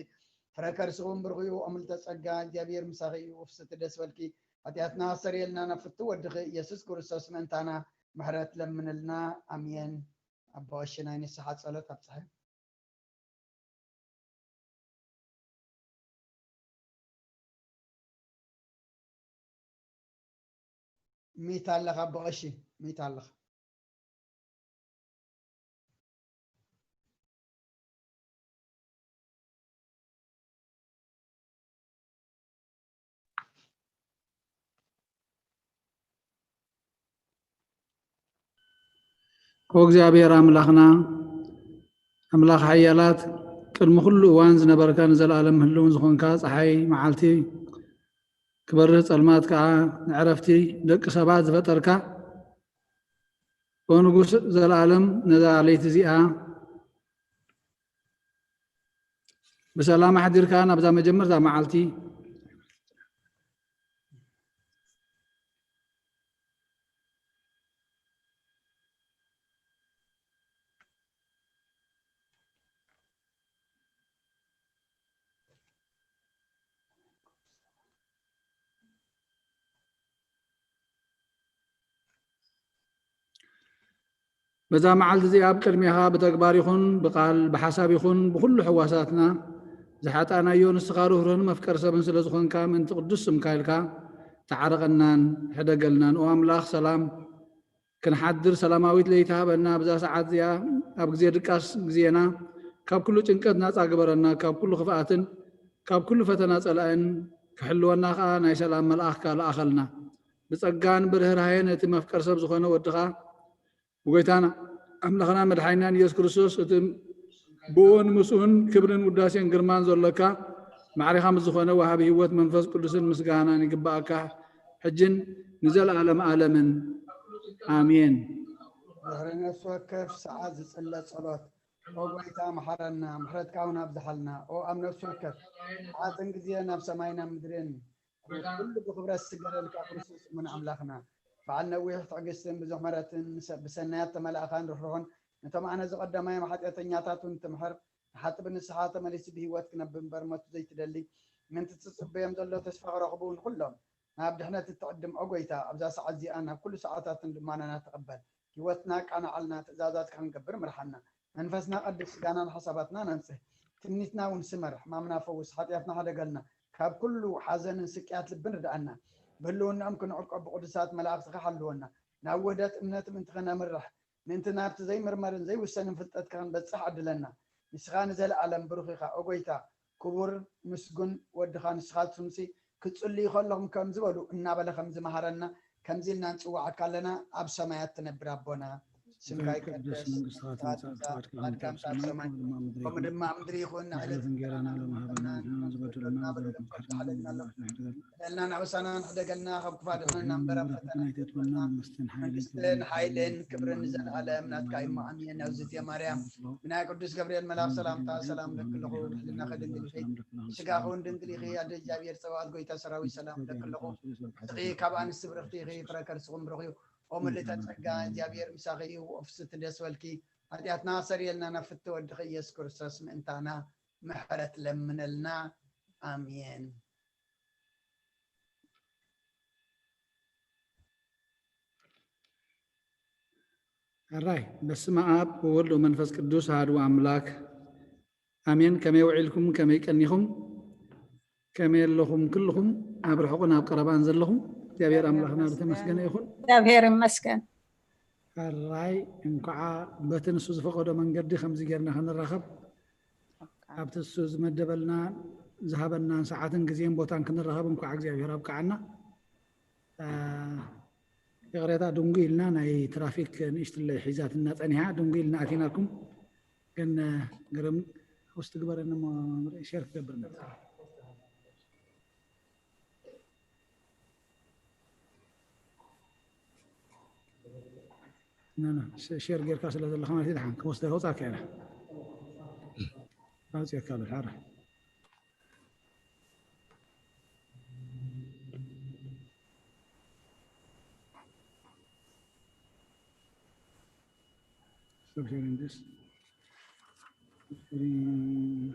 ፍረ ከርስኹም ብሩኽ እዩ፣ እምልተ ጸጋ እግዚኣብሔር ምሳኺ እዩ፣ ውፍስቲ ደስ በልኪ፣ ሓጢኣትና ኣስተርእየልና ናብ ፍቱ ወድኺ ኢየሱስ ክርስቶስ ምእንታና ምሕረት ለምንልና፣ ኣሜን። ኣቦ ቀሺ ናይ ንስሓ ጸሎት ኣብጽሐ። ሚት ኣለኻ ኣቦ ቀሺ፣ ሚት ኣለኻ። ኦ እግዚኣብሔር ኣምላኽና፣ ኣምላኽ ሓያላት፣ ቅድሚ ኩሉ እዋን ዝነበርካ ንዘለኣለም ህልውን ዝኾንካ ጸሓይ መዓልቲ ክበርህ ጸልማት ከኣ ንዕረፍቲ ደቂ ሰባት ዝፈጠርካ፣ ኦ ንጉስ ዘለኣለም፣ ነዛ ለይቲ እዚኣ ብሰላም ኣሕዲርካ ናብዛ መጀመርታ መዓልቲ በዛ መዓልቲ እዚኣ ኣብ ቅድሜኻ ብተግባር ይኹን ብቓል፣ ብሓሳብ ይኹን ብኹሉ ሕዋሳትና ዝሓጣናዮ፣ ንስኻ ርህሩህን መፍቀር ሰብን ስለ ዝኾንካ፣ ምእንቲ ቅዱስ ስምካ ኢልካ ተዓረቐናን ሕደገልናን። ኦ ኣምላኽ ሰላም፣ ክንሓድር ሰላማዊት ለይቲ ሃበና። ኣብዛ ሰዓት እዚኣ፣ ኣብ ግዜ ድቃስ ግዜና፣ ካብ ኩሉ ጭንቀት ናጻ ግበረና፣ ካብ ኩሉ ክፍኣትን ካብ ኩሉ ፈተና ጸላእን ክሕልወና ከኣ ናይ ሰላም መልኣኽካ ለኣኸልና። ብጸጋን ብርህራሄን እቲ መፍቀር ሰብ ዝኾነ ወድኻ፣ ብጎይታና ኣምላኽና መድሓኒናን ኢየሱስ ክርስቶስ፣ እቲ ብኡን ምስኡን ክብርን ውዳሴን ግርማን ዘሎካ፣ ማዕሪኻ ምስ ዝኾነ ወሃቢ ህይወት መንፈስ ቅዱስን ምስጋናን ይግብኣካ፣ ሕጅን ንዘለኣለም ኣለምን። ኣሜን። ድሕሪ ነፍሲ ወከፍ ሰዓት ዝጽለ ጸሎት፣ ኦ ጎይታ፣ መሓረና፣ ምሕረትካ እውን ኣብዝሓልና። ኦ ኣብ ነፍሲ ወከፍ ሰዓትን ግዜን ኣብ ሰማይን ኣብ ምድርን ኩሉ ብኽብረት ዝስገደልካ ክርስቶስ እሙን ኣምላኽና፣ በዓል ነዊሕ ትዕግስትን ብዙሕ ምሕረትን፣ ብሰ-፣ ብሰናያት ተመላእኻን ርሕሩሕን፣ ነቶም ኣነ ዝቐደማዮም ሓጢኣተኛታት እውን ትምሕር፣ ንሓጢ ብንስሓ ተመሊሱ ብህይወት ክነብር እምበር ሞት ዘይትደሊ፣ ምእንቲ ትጽበዮም ዘሎ ተስፋ ክረኽቡ ንኹሎም ናብ ድሕነት እትዕድም፣ ኦ ጎይታ፣ ኣብዛ ሰዓት እዚኣ ናብ ኩሉ ሰዓታትን ልማናና ተቐበል። ህይወትና ኣቃናዓልና፣ ትእዛዛትካ ክንገብር ምርሓና። መንፈስና ቀድስ፣ ስጋናን ሓሳባትናን ኣንጽህ። ትምኒትና እውን ስመር፣ ሕማምና ፈውስ፣ ሓጢኣትና ሕደገልና፣ ካብ ኩሉ ሓዘንን ስቅያት ልብን ርድኣና። ብህልውናኦም ክንዕቆብ ብቅዱሳት መላእኽትኻ ሓልወና። ናብ ውህደት እምነት ምእንቲ ከነምርሕ፣ ምእንቲ ናብቲ ዘይምርመርን ዘይውሰንን ፍልጠትካ ክንበጽሕ ዕድለና። ንስኻ ንዘለኣለም ብሩኽ ኢኻ፣ ኦ ጎይታ፣ ክቡር ምስጉን ወድኻ ንስኻትኩምሲ ክትጽልዩ ከለኹም ከምዚ በሉ እናበለ ከም ዝመሃረና፣ ከምዚ ኢልና ንጽውዓካ ኣለና። ኣብ ሰማያት ትነብር ኣቦና፣ ስምካ ይቀደስ፣ መንግስትኻ ትምጻእ፣ ፍቓድካ ኣብ ሰማይ ከምኡ ድማ ኣብ ምድሪ ይኹን። ንዕለት እንጀራና ሎሚ ሃበና፣ ንሕና ዝበደሉና በደልና፣ በደልና ናበሳና ንሕደገልና፣ ካብ ክፋ ድሕነና እምበር ኣብ ፈተና ኣይተእትወና፣ መንግስትን ሓይልን ክብርን ንዘለኣለም ናትካ እዩ። ኣሜን። ናብዚ እትየ ማርያም ብናይ ቅዱስ ገብርኤል መልኣኽ ሰላምታ ሰላም እብለኪ ኣለኹ። ብሕልናኺ ድንግል ኢኺ፣ ብስጋኺ እውን ድንግል ኢኺ። ኣደ እግዚኣብሔር ጸባኦት ጎይታ ሰራዊት ሰላም እብለኪ ኣለኹ። ንስኺ ካብ ኣንስቲ ብርኽቲ ኢኺ፣ ፍረ ከርስኺ እውን ብሩኽ እዩ። ኦምልተ ጸጋ እግዚኣብሔር ምሳኺ እዩ። ወፍስቲ ደስ በልኪ። ሓጢኣትና ሰሪየልና ናብ ፍቲ ወድኺ ኢየሱስ ክርስቶስ ምእንታና ምሕረት ለምነልና። ኣሜን። ሕራይ በስመ ኣብ ወወልድ ወመንፈስ ቅዱስ ኣሐዱ ኣምላክ ኣሜን። ከመይ ውዒልኩም? ከመይ ቀኒኹም? ከመይ ኣለኹም? ኩልኹም ኣብ ርሑቕን ኣብ ቀረባን ዘለኹም እግዚኣብሔር ኣምላኽና ዝተመስገነ ይኹን። እግዚኣብሔር ይመስገን። ሕራይ እንኳዓ በቲ ንሱ ዝፈቐዶ መንገዲ ከምዚ ጌርና ክንራኸብ ኣብቲ እሱ ዝመደበልና ዝሃበናን ሰዓትን ግዜን ቦታን ክንራኸብ እንኳዓ እግዚኣብሔር ኣብቅዓና። ይቕሬታ ድንጉ ኢልና ናይ ትራፊክ ንእሽትለይ ሒዛትና ጸኒሓ ድንጉ ኢልና ኣቲናኩም። ግን ግርም ውስጥ ግበረኒ እሞ ሼር ክገብር ነበር። ሸር ጌርካ ስለ ዘለካ ማለት ደሓን ክወስደ ከውፃካ ኢና ኣውፅካ በል ሓራ Stop sharing this. Stop sharing.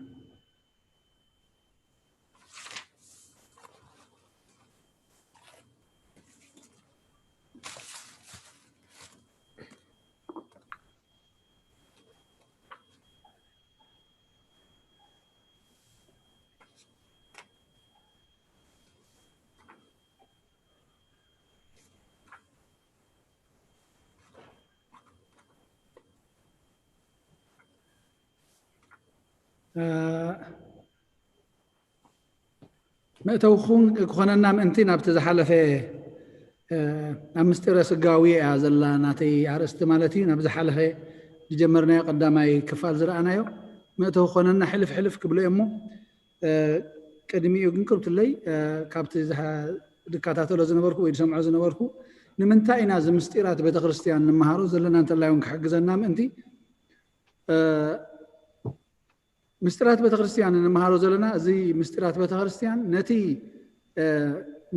መእተውኹም ክኾነና ምእንቲ ናብቲ ዝሓለፈ ኣብ ምስጢረ ስጋዊ እያ ዘላ ናተይ ኣርእስቲ ማለት እዩ። ናብ ዝሓለፈ ዝጀመርናዮ ቀዳማይ ክፋል ዝረኣናዮ መእተው ክኾነና ሕልፍ ሕልፍ ክብሎ እሞ ቅድሚኡ ግን ክብትለይ ካብቲ ዝከታተሎ ዝነበርኩ ወይ ዝሰምዖ ዝነበርኩ ንምንታይ ኢና እዚ ምስጢራት ቤተክርስትያን ንምሃሮ ዘለና እንተላይ እውን ክሕግዘና ምእንቲ ምስጢራት ቤተክርስትያን ንምሃሮ ዘለና እዚ ምስጢራት ቤተክርስትያን ነቲ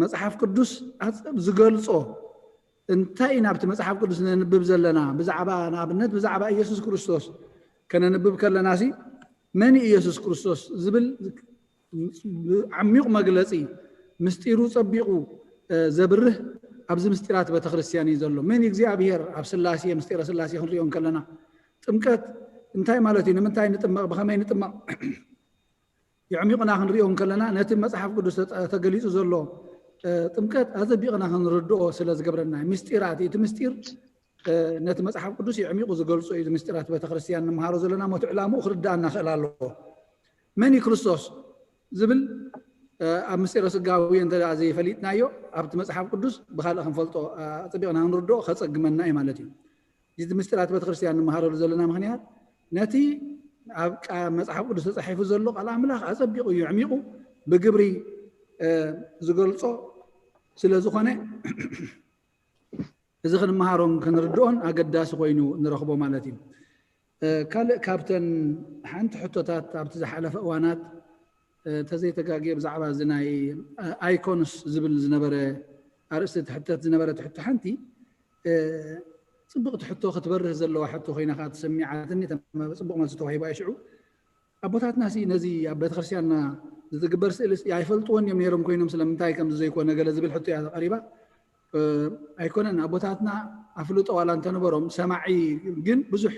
መፅሓፍ ቅዱስ ዝገልፆ እንታይ ኢና ኣብቲ መፅሓፍ ቅዱስ ነንብብ ዘለና ብዛዕባ ንኣብነት ብዛዕባ ኢየሱስ ክርስቶስ ከነንብብ ከለና ሲ መን ኢየሱስ ክርስቶስ ዝብል ዓሚቕ መግለፂ ምስጢሩ ፀቢቑ ዘብርህ ኣብዚ ምስጢራት ቤተክርስትያን እዩ ዘሎ። መን እግዚኣብሔር ኣብ ስላሴ ምስጢረ ስላሴ ክንሪኦ ከለና ጥምቀት እንታይ ማለት እዩ? ንምንታይ ንጥመቕ? ብኸመይ ንጥመቕ? የዕሚቑና ክንሪኦ ከለና ነቲ መፅሓፍ ቅዱስ ተገሊፁ ዘሎ ጥምቀት ኣዘቢቕና ክንርድኦ ስለ ዝገብረና ምስጢራት እቲ ምስጢር ነቲ መፅሓፍ ቅዱስ የዕሚቑ ዝገልፆ እዩ። ምስጢራት ቤተክርስትያን ንምሃሮ ዘለና ሞት ዕላምኡ ክርዳእና ክእል ኣለዎ። መን እዩ ክርስቶስ ዝብል ኣብ ምስጢረ ስጋዊ እንተ ዘይፈሊጥናዮ ኣብቲ መፅሓፍ ቅዱስ ብካልእ ክንፈልጦ ኣፅቢቕና ክንርድኦ ከፀግመና እዩ ማለት እዩ። እዚ ምስጢራት ቤተክርስትያን ንምሃረሉ ዘለና ምክንያት ነቲ ኣብ መፅሓፍ ቅዱስ ተፃሒፉ ዘሎ ቃል ኣምላኽ ኣፀቢቑ እዩ ዕሚቑ ብግብሪ ዝገልፆ ስለ ዝኾነ እዚ ክንመሃሮን ክንርድኦን ኣገዳሲ ኮይኑ ንረኽቦ ማለት እዩ። ካልእ ካብተን ሓንቲ ሕቶታት ኣብቲ ዝሓለፈ እዋናት ተዘይተጋግየ ብዛዕባ እዚ ናይ ኣይኮንስ ዝብል ዝነበረ ኣርእስቲ ትሕተት ዝነበረት ሕቶ ሓንቲ ፅብቕቲ ሕቶ ክትበርህ ዘለዋ ሕቶ ኮይና ከዓ ተሰሚዓትኒ። ፅቡቕ መልሲ ተዋሂባ ሽዑ ኣቦታትና ሲ ነዚ ኣብ ቤተክርስትያንና ዝትግበር ስእሊ ሲ ኣይፈልጥዎን እዮም ነይሮም ኮይኖም ስለምንታይ ከምዚ ዘይኮነ ገለ ዝብል ሕቶ እያ ቀሪባ። ኣይኮነን ኣቦታትና ኣፍልጦ ዋላ እንተነበሮም ሰማዒ ግን ብዙሕ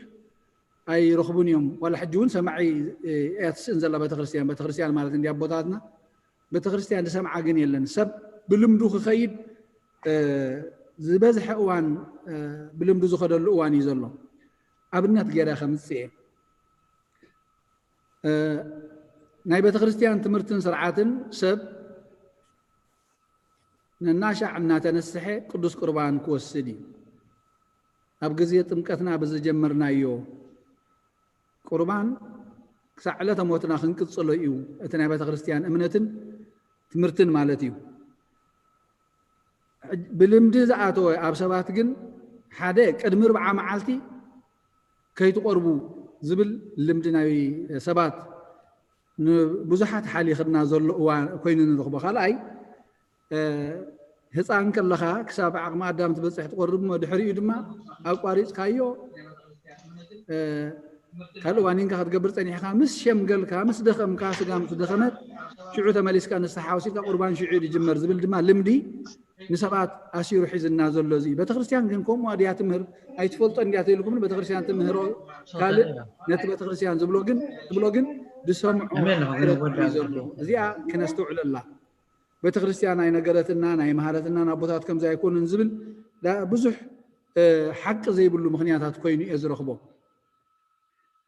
ኣይረኽቡን እዮም። ዋላ ሕጂ እውን ሰማዒ እያ ትስእን ዘላ ቤተክርስትያን። ቤተክርስትያን ማለት እንዲ ኣቦታትና ቤተክርስትያን ዝሰምዓ ግን የለን። ሰብ ብልምዱ ክኸይድ ዝበዝሐ እዋን ብልምዱ ዝኸደሉ እዋን እዩ ዘሎ። ኣብነት ገይረ ከምፅእ እየ። ናይ ቤተክርስትያን ትምህርትን ስርዓትን ሰብ ነናሻዕ እናተነስሐ ቅዱስ ቁርባን ክወስድ እዩ። ኣብ ግዜ ጥምቀትና ብዝጀመርናዮ ቁርባን ክሳዕ ዕለተ ሞትና ክንቅፅሎ እዩ። እቲ ናይ ቤተክርስትያን እምነትን ትምህርትን ማለት እዩ። ብልምዲ ዝኣተወ ኣብ ሰባት ግን ሓደ ቅድሚ ርብዓ መዓልቲ ከይትቆርቡ ዝብል ልምዲ ናይ ሰባት ንብዙሓት ሓሊኽና ዘሎ እዋ ኮይኑ ንረኽቦ። ካልኣይ ህፃን ከለኻ ክሳብ ዓቕሚ ኣዳም ትበፅሕ ትቆርብ እሞ ድሕሪኡ ድማ ኣቋሪፅካዮ ካልእ ዋኒንካ ክትገብር ፀኒሕካ ምስ ሸምገልካ ምስ ደኸምካ ስጋ ምስ ደኸመት ሽዑ ተመሊስካ ንስሓ ወሲድካ ቁርባን ሽዑ ዝጅመር ዝብል ድማ ልምዲ ንሰባት ኣሲሩ ሒዝና ዘሎ እዚ ቤተክርስትያን ግን ከምኡ ድያ ትምህር ኣይትፈልጦ እንዲያ ተይልኩም ቤተክርስትያን ትምህሮ ካልእ ነቲ ቤተክርስትያን ዝብሎ ግን ዝብሎ ግን ዝሰምዖ ዘሎ እዚኣ ክነስተውዕለላ ቤተክርስትያን ኣይነገረትና ናይ መሃረትና ኣቦታት ከምዚ ኣይኮኑን ዝብል ብዙሕ ሓቂ ዘይብሉ ምክንያታት ኮይኑ እየ ዝረኽቦ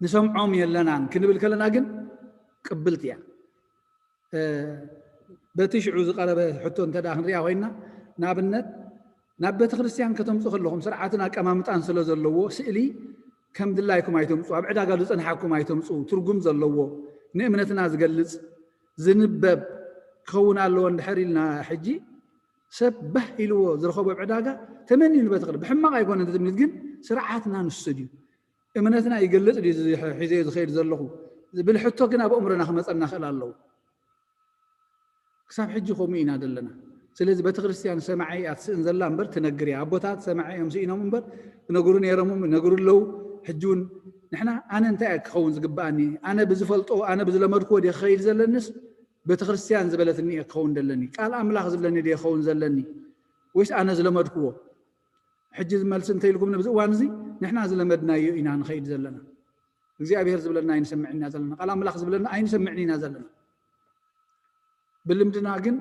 ንሰምዖም የለናን ክንብል ከለና ግን ቅብልቲ እያ በቲ ሽዑ ዝቀረበ ሕቶ እንተ ክንሪኣ ኮይና ንኣብነት ናብ ቤተክርስትያን ከተምፁ ከለኹም ስርዓትን ኣቀማምጣን ስለ ዘለዎ ስእሊ ከም ድላይኩም ኣይተምፁ ኣብ ዕዳጋ ዝፀንሓኩም ኣይተምፁ ትርጉም ዘለዎ ንእምነትና ዝገልፅ ዝንበብ ክኸውን ኣለዎ እንድሕር ኢልና ሕጂ ሰብ ባህ ኢልዎ ዝረኸቦ ኣብ ዕዳጋ ተመንዩ ንበተኽእል ብሕማቕ ኣይኮነ ትምኒት ግን ስርዓትና ንሱ ድዩ እምነትና ይገልፅ ድዩ ሒዘ ዝኸይድ ዘለኹ ዝብል ሕቶ ግን ኣብ ኣእምሮና ክመፀና ክእል ኣለዉ ክሳብ ሕጂ ከምኡ ኢና ዘለና ስለዚ ቤተክርስትያን ሰማዒ እያ ትስእን ዘላ እምበር ትነግር እያ ኣቦታት ሰማዒ እዮም ስኢኖም እምበር ትነግሩ ነይሮም ነግሩ ኣለዉ ሕጂ እውን ንሕና ኣነ እንታይ እየ ክኸውን ዝግባኣኒ ኣነ ብዝፈልጦ ኣነ ብዝለመድክዎ ድየ ክኸይድ ዘለንስ ቤተክርስትያን ዝበለትኒ እየ ክኸውን ዘለኒ ቃል ኣምላኽ ዝብለኒ ድየ ክኸውን ዘለኒ ወይስ ኣነ ዝለመድክዎ ሕጂ ዝመልሲ እንተ ኢልኩም ንብዚ እዋን እዚ ንሕና ዝለመድናዮ ኢና ንኸይድ ዘለና እግዚኣብሔር ዝብለና ኣይንሰምዕን ኢና ዘለና ቃል ኣምላኽ ዝብለና ኣይንሰምዕን ኢና ዘለና ብልምድና ግን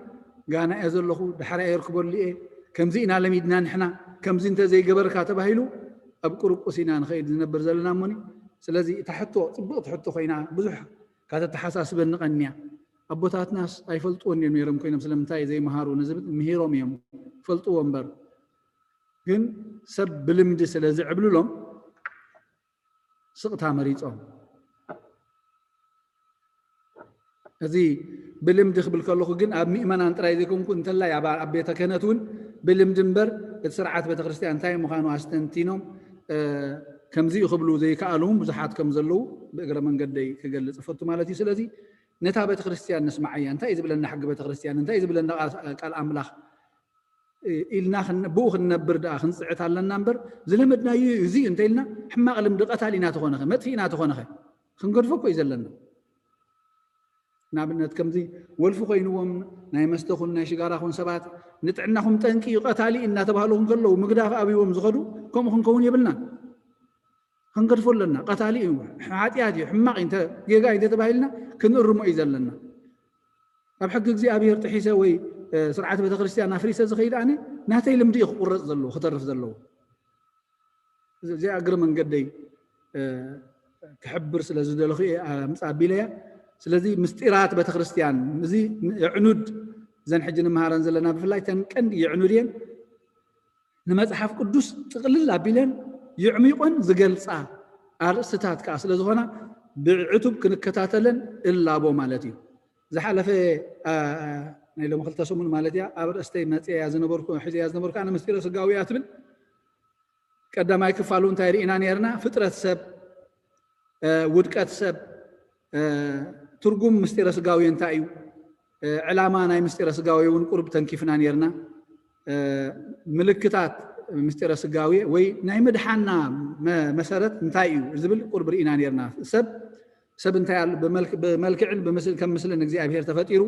ጋና እየ ዘለኹ ዳሕራ እየ ርክበሉ እየ ከምዚ ኢና ለሚድና ንሕና ከምዚ እንተ ዘይገበርካ ተባሂሉ ኣብ ቁርቁስ ኢና ንኸይድ ዝነብር ዘለና እሞኒ ስለዚ እታ ሕቶ ፅብቕቲ ሕቶ ኮይና ብዙሕ ካተተሓሳስበኒ ቀንያ ኣቦታትናስ ኣይፈልጥዎን እዮም ነይሮም ኮይኖም ስለምንታይ ዘይመሃሩ ንዝብል ምሂሮም እዮም ይፈልጥዎ እምበር ግን ሰብ ብልምዲ ስለ ዝዕብልሎም ስቕታ መሪፆም እዚ ብልምዲ ክብል ከለኹ ግን ኣብ ምእመናን ጥራይ ዘይኮንኩ እንተላይ ኣብ ቤተ ክህነት እውን ብልምዲ እምበር እቲ ስርዓት ቤተክርስትያን እንታይ ምዃኑ ኣስተንቲኖም ከምዚኡ ክብሉ ዘይከኣሉ እውን ብዙሓት ከም ዘለዉ ብእግረ መንገደይ ክገልፅ እፈቱ ማለት እዩ ስለዚ ነታ ቤተክርስትያን ንስማዓያ እንታይ ዝብለና ሕጊ ቤተክርስትያን እንታይ ዝብለና ቃል ኣምላኽ ኢልና ብኡ ክንነብር ደኣ ክንፅዕት ኣለና እምበር ዝለመድናዩ እዚ እንተ ኢልና ሕማቕ ልምዲ ቀታል ኢና ተኾነኸ መጥፊእና ተኾነኸ ክንገድፎ እኮ እዩ ዘለና ንኣብነት ከምዚ ወልፊ ኮይንዎም ናይ መስተ ኹን ናይ ሽጋራ ኹን ሰባት ንጥዕናኹም ጠንቂ እዩ ቀታሊ እናተባህሉ እንከለዉ ምግዳፍ ኣብዎም ዝኸዱ ከምኡ ክንከውን የብልናን ክንገድፎ ኣለና ቀታሊ እዩ ሓጢኣት እዩ ሕማቕ እንተ ጌጋ እንተ ተባሂልና ክንእርሞ እዩ ዘለና ኣብ ሕጊ እግዚኣብሔር ጥሒሰ ወይ ስርዓት ቤተክርስትያን ኣፍሪሰ ዝኸይድ ኣነ ናተይ ልምዲ እዩ ክቁረፅ ዘለዎ ክተርፍ ዘለዎ እዚኣ እግሪ መንገደይ ክሕብር ስለ ዝደለኹ እየ ኣምፃ ኣቢለያ ስለዚ ምስጢራት ቤተክርስትያን እዚ የዕኑድ ዘን ሕጂ ንምሃረን ዘለና ብፍላይ ተን ቀንዲ የዕኑድ እየን ንመፅሓፍ ቅዱስ ጥቕልል ኣቢለን ይዕሚቆን ዝገልፃ ኣርእስትታት ከዓ ስለ ዝኾና ብዕቱብ ክንከታተለን እላቦ ማለት እዩ ዝሓለፈ ናይ ሎሚ ክልተ ሰሙን ማለት እያ ኣብ ርእስተይ መፅያ ዝነበርኩ ሒዘያ ዝነበርኩ ኣነ ምስጢረ ስጋዊ እያ ትብል ቀዳማይ ክፋሉ እንታይ ርኢና ነርና ፍጥረት ሰብ ውድቀት ሰብ ትርጉም ምስጢረ ስጋዊ እንታይ እዩ ዕላማ ናይ ምስጢረ ስጋዊ እውን ቁርብ ተንኪፍና ነርና ምልክታት ምስጢረ ስጋዊ ወይ ናይ ምድሓና መሰረት እንታይ እዩ ዝብል ቁርብ ርኢና ነርና ሰብ ሰብ እንታይ ብመልክዕን ከም ምስልን እግዚኣብሔር ተፈጢሩ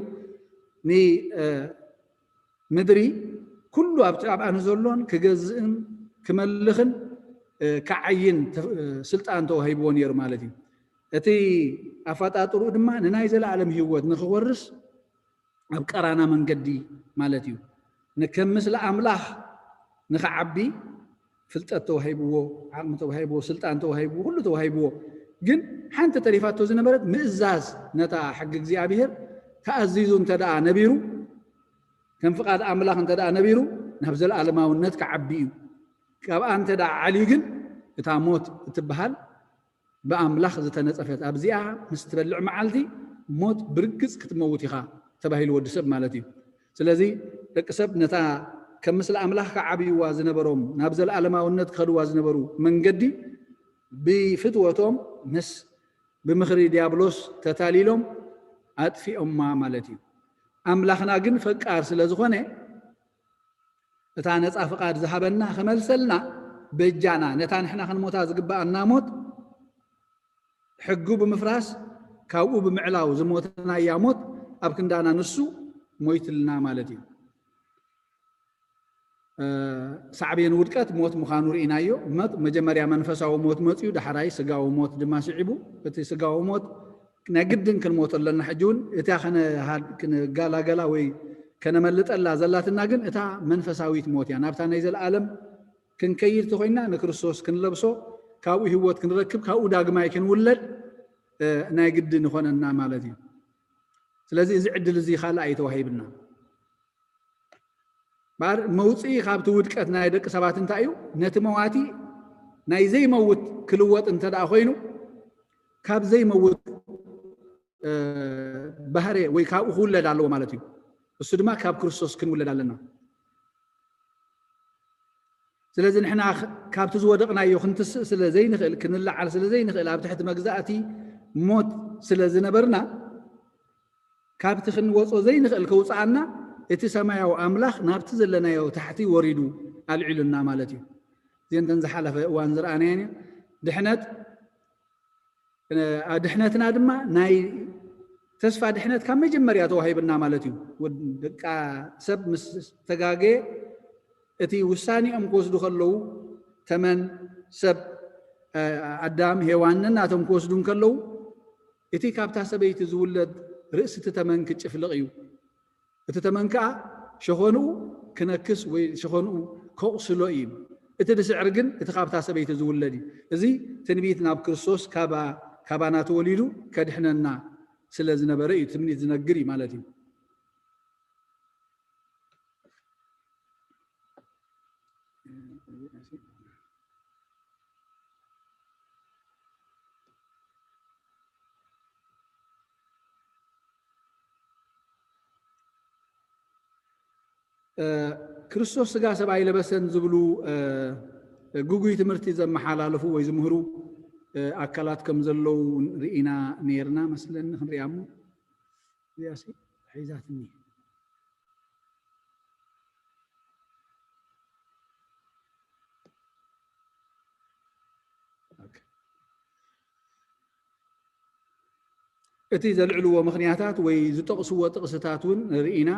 ምድሪ ኩሉ ኣብቲ ኣብኣ ንዘሎን ክገዝእን ክመልኽን ክዓይን ስልጣን ተዋሂብዎ ነይሩ ማለት እዩ። እቲ ኣፈጣጥርኡ ድማ ንናይ ዘለኣለም ህይወት ንኽወርስ ኣብ ቀራና መንገዲ ማለት እዩ። ንከም ምስለ ኣምላኽ ንኽዓቢ ፍልጠት ተዋሂብዎ፣ ዓቕሚ ተዋሂብዎ፣ ስልጣን ተዋሂብዎ፣ ኩሉ ተዋሂብዎ። ግን ሓንቲ ተሪፋቶ ዝነበረት ምእዛዝ ነታ ሕጊ እግዚኣብሔር ተኣዚዙ እንተ ደኣ ነቢሩ ከም ፍቓድ ኣምላኽ እንተ ደኣ ነቢሩ ናብ ዘለኣለማውነት ክዓቢ እዩ። ካብኣ እንተ ደኣ ዓልዩ ግን እታ ሞት እትበሃል ብኣምላኽ ዝተነጸፈት ኣብዚኣ ምስ ትበልዕ መዓልቲ ሞት ብርግጽ ክትመውት ኢኻ ተባሂሉ ወዲ ሰብ ማለት እዩ። ስለዚ ደቂ ሰብ ነታ ከም ምስለ ኣምላኽ ክዓብይዋ ዝነበሮም ናብ ዘለኣለማውነት ክኸድዋ ዝነበሩ መንገዲ ብፍትወቶም ምስ ብምኽሪ ዲያብሎስ ተታሊሎም ኣጥፊኦማ ማለት እዩ። ኣምላኽና ግን ፈቃር ስለ ዝኾነ እታ ነፃ ፍቓድ ዝሃበና ክመልሰልና በጃና፣ ነታ ንሕና ክንሞታ ዝግብኣና ሞት ሕጉ ብምፍራስ ካብኡ ብምዕላው ዝሞትናያ ሞት ኣብ ክንዳና ንሱ ሞይትልና ማለት እዩ። ሳዕቤን ውድቀት ሞት ምዃኑ ርኢናዮ። ሞት መጀመርያ መንፈሳዊ ሞት መፅዩ፣ ዳሕራይ ስጋዊ ሞት ድማ ስዒቡ። እቲ ስጋዊ ሞት ናይ ግድን ክንሞት ኣለና። ሕጂ እውን እታ ክንጋላገላ ወይ ከነመልጠላ ዘላትና ግን እታ መንፈሳዊት ሞት እያ። ናብታ ናይ ዘለኣለም ክንከይድ ተኮይና ንክርስቶስ ክንለብሶ፣ ካብኡ ህይወት ክንረክብ፣ ካብኡ ዳግማይ ክንውለድ ናይ ግድን ይኾነና ማለት እዩ። ስለዚ እዚ ዕድል እዚ ካልእ ኣይተዋሂብና። ባር መውፅኢ ካብቲ ውድቀት ናይ ደቂ ሰባት እንታይ እዩ? ነቲ መዋቲ ናይ ዘይመውት ክልወጥ እንተ ደኣ ኮይኑ፣ ካብ ዘይመውት ባህረ ወይ ካብኡ ክውለድ ኣለዎ ማለት እዩ። እሱ ድማ ካብ ክርስቶስ ክንውለድ ኣለና። ስለዚ ንሕና ካብቲ ዝወደቕናዮ ክንትስእ ስለ ዘይንኽእል፣ ክንለዓል ስለ ዘይንኽእል፣ ኣብ ትሕቲ መግዛእቲ ሞት ስለ ዝነበርና፣ ካብቲ ክንወጾ ዘይንኽእል ከውፅኣና እቲ ሰማያዊ ኣምላኽ ናብቲ ዘለናዮ ታሕቲ ወሪዱ ኣልዒሉና ማለት እዩ። እዚአን እተን ዝሓለፈ እዋን ዝረኣናየን እየን። ድሕነት ድሕነትና ድማ ናይ ተስፋ ድሕነት ካብ መጀመርያ ተዋሂብና ማለት እዩ። ደቃ ሰብ ምስ ተጋገየ እቲ ውሳኔኦም ክወስዱ ከለዉ፣ ተመን ሰብ ኣዳም ሄዋን ነናቶም ክወስዱ እንከለዉ፣ እቲ ካብታ ሰበይቲ ዝውለድ ርእሲ እቲ ተመን ክጭፍልቕ እዩ። እቲ ተመን ከኣ ሸኾንኡ ክነክስ ወይ ሸኾንኡ ከቑስሎ እዩ። እቲ ዝስዕር ግን እቲ ካብታ ሰበይቲ ዝውለድ እዩ። እዚ ትንቢት ናብ ክርስቶስ ካባና ተወሊዱ ከድሕነና ስለ ዝነበረ እዩ። ትንቢት ዝነግር እዩ ማለት እዩ። ክርስቶስ ስጋ ሰብ ኣይለበሰን ዝብሉ ግጉይ ትምህርቲ ዘመሓላልፉ ወይ ዝምህሩ ኣካላት ከም ዘለዉ ርኢና ነይርና መስለኒ። ክንሪኣ እሞ እዚኣሲ ሒዛትኒ። እቲ ዘልዕልዎ ምኽንያታት ወይ ዝጠቕስዎ ጥቕስታት እውን ርኢና።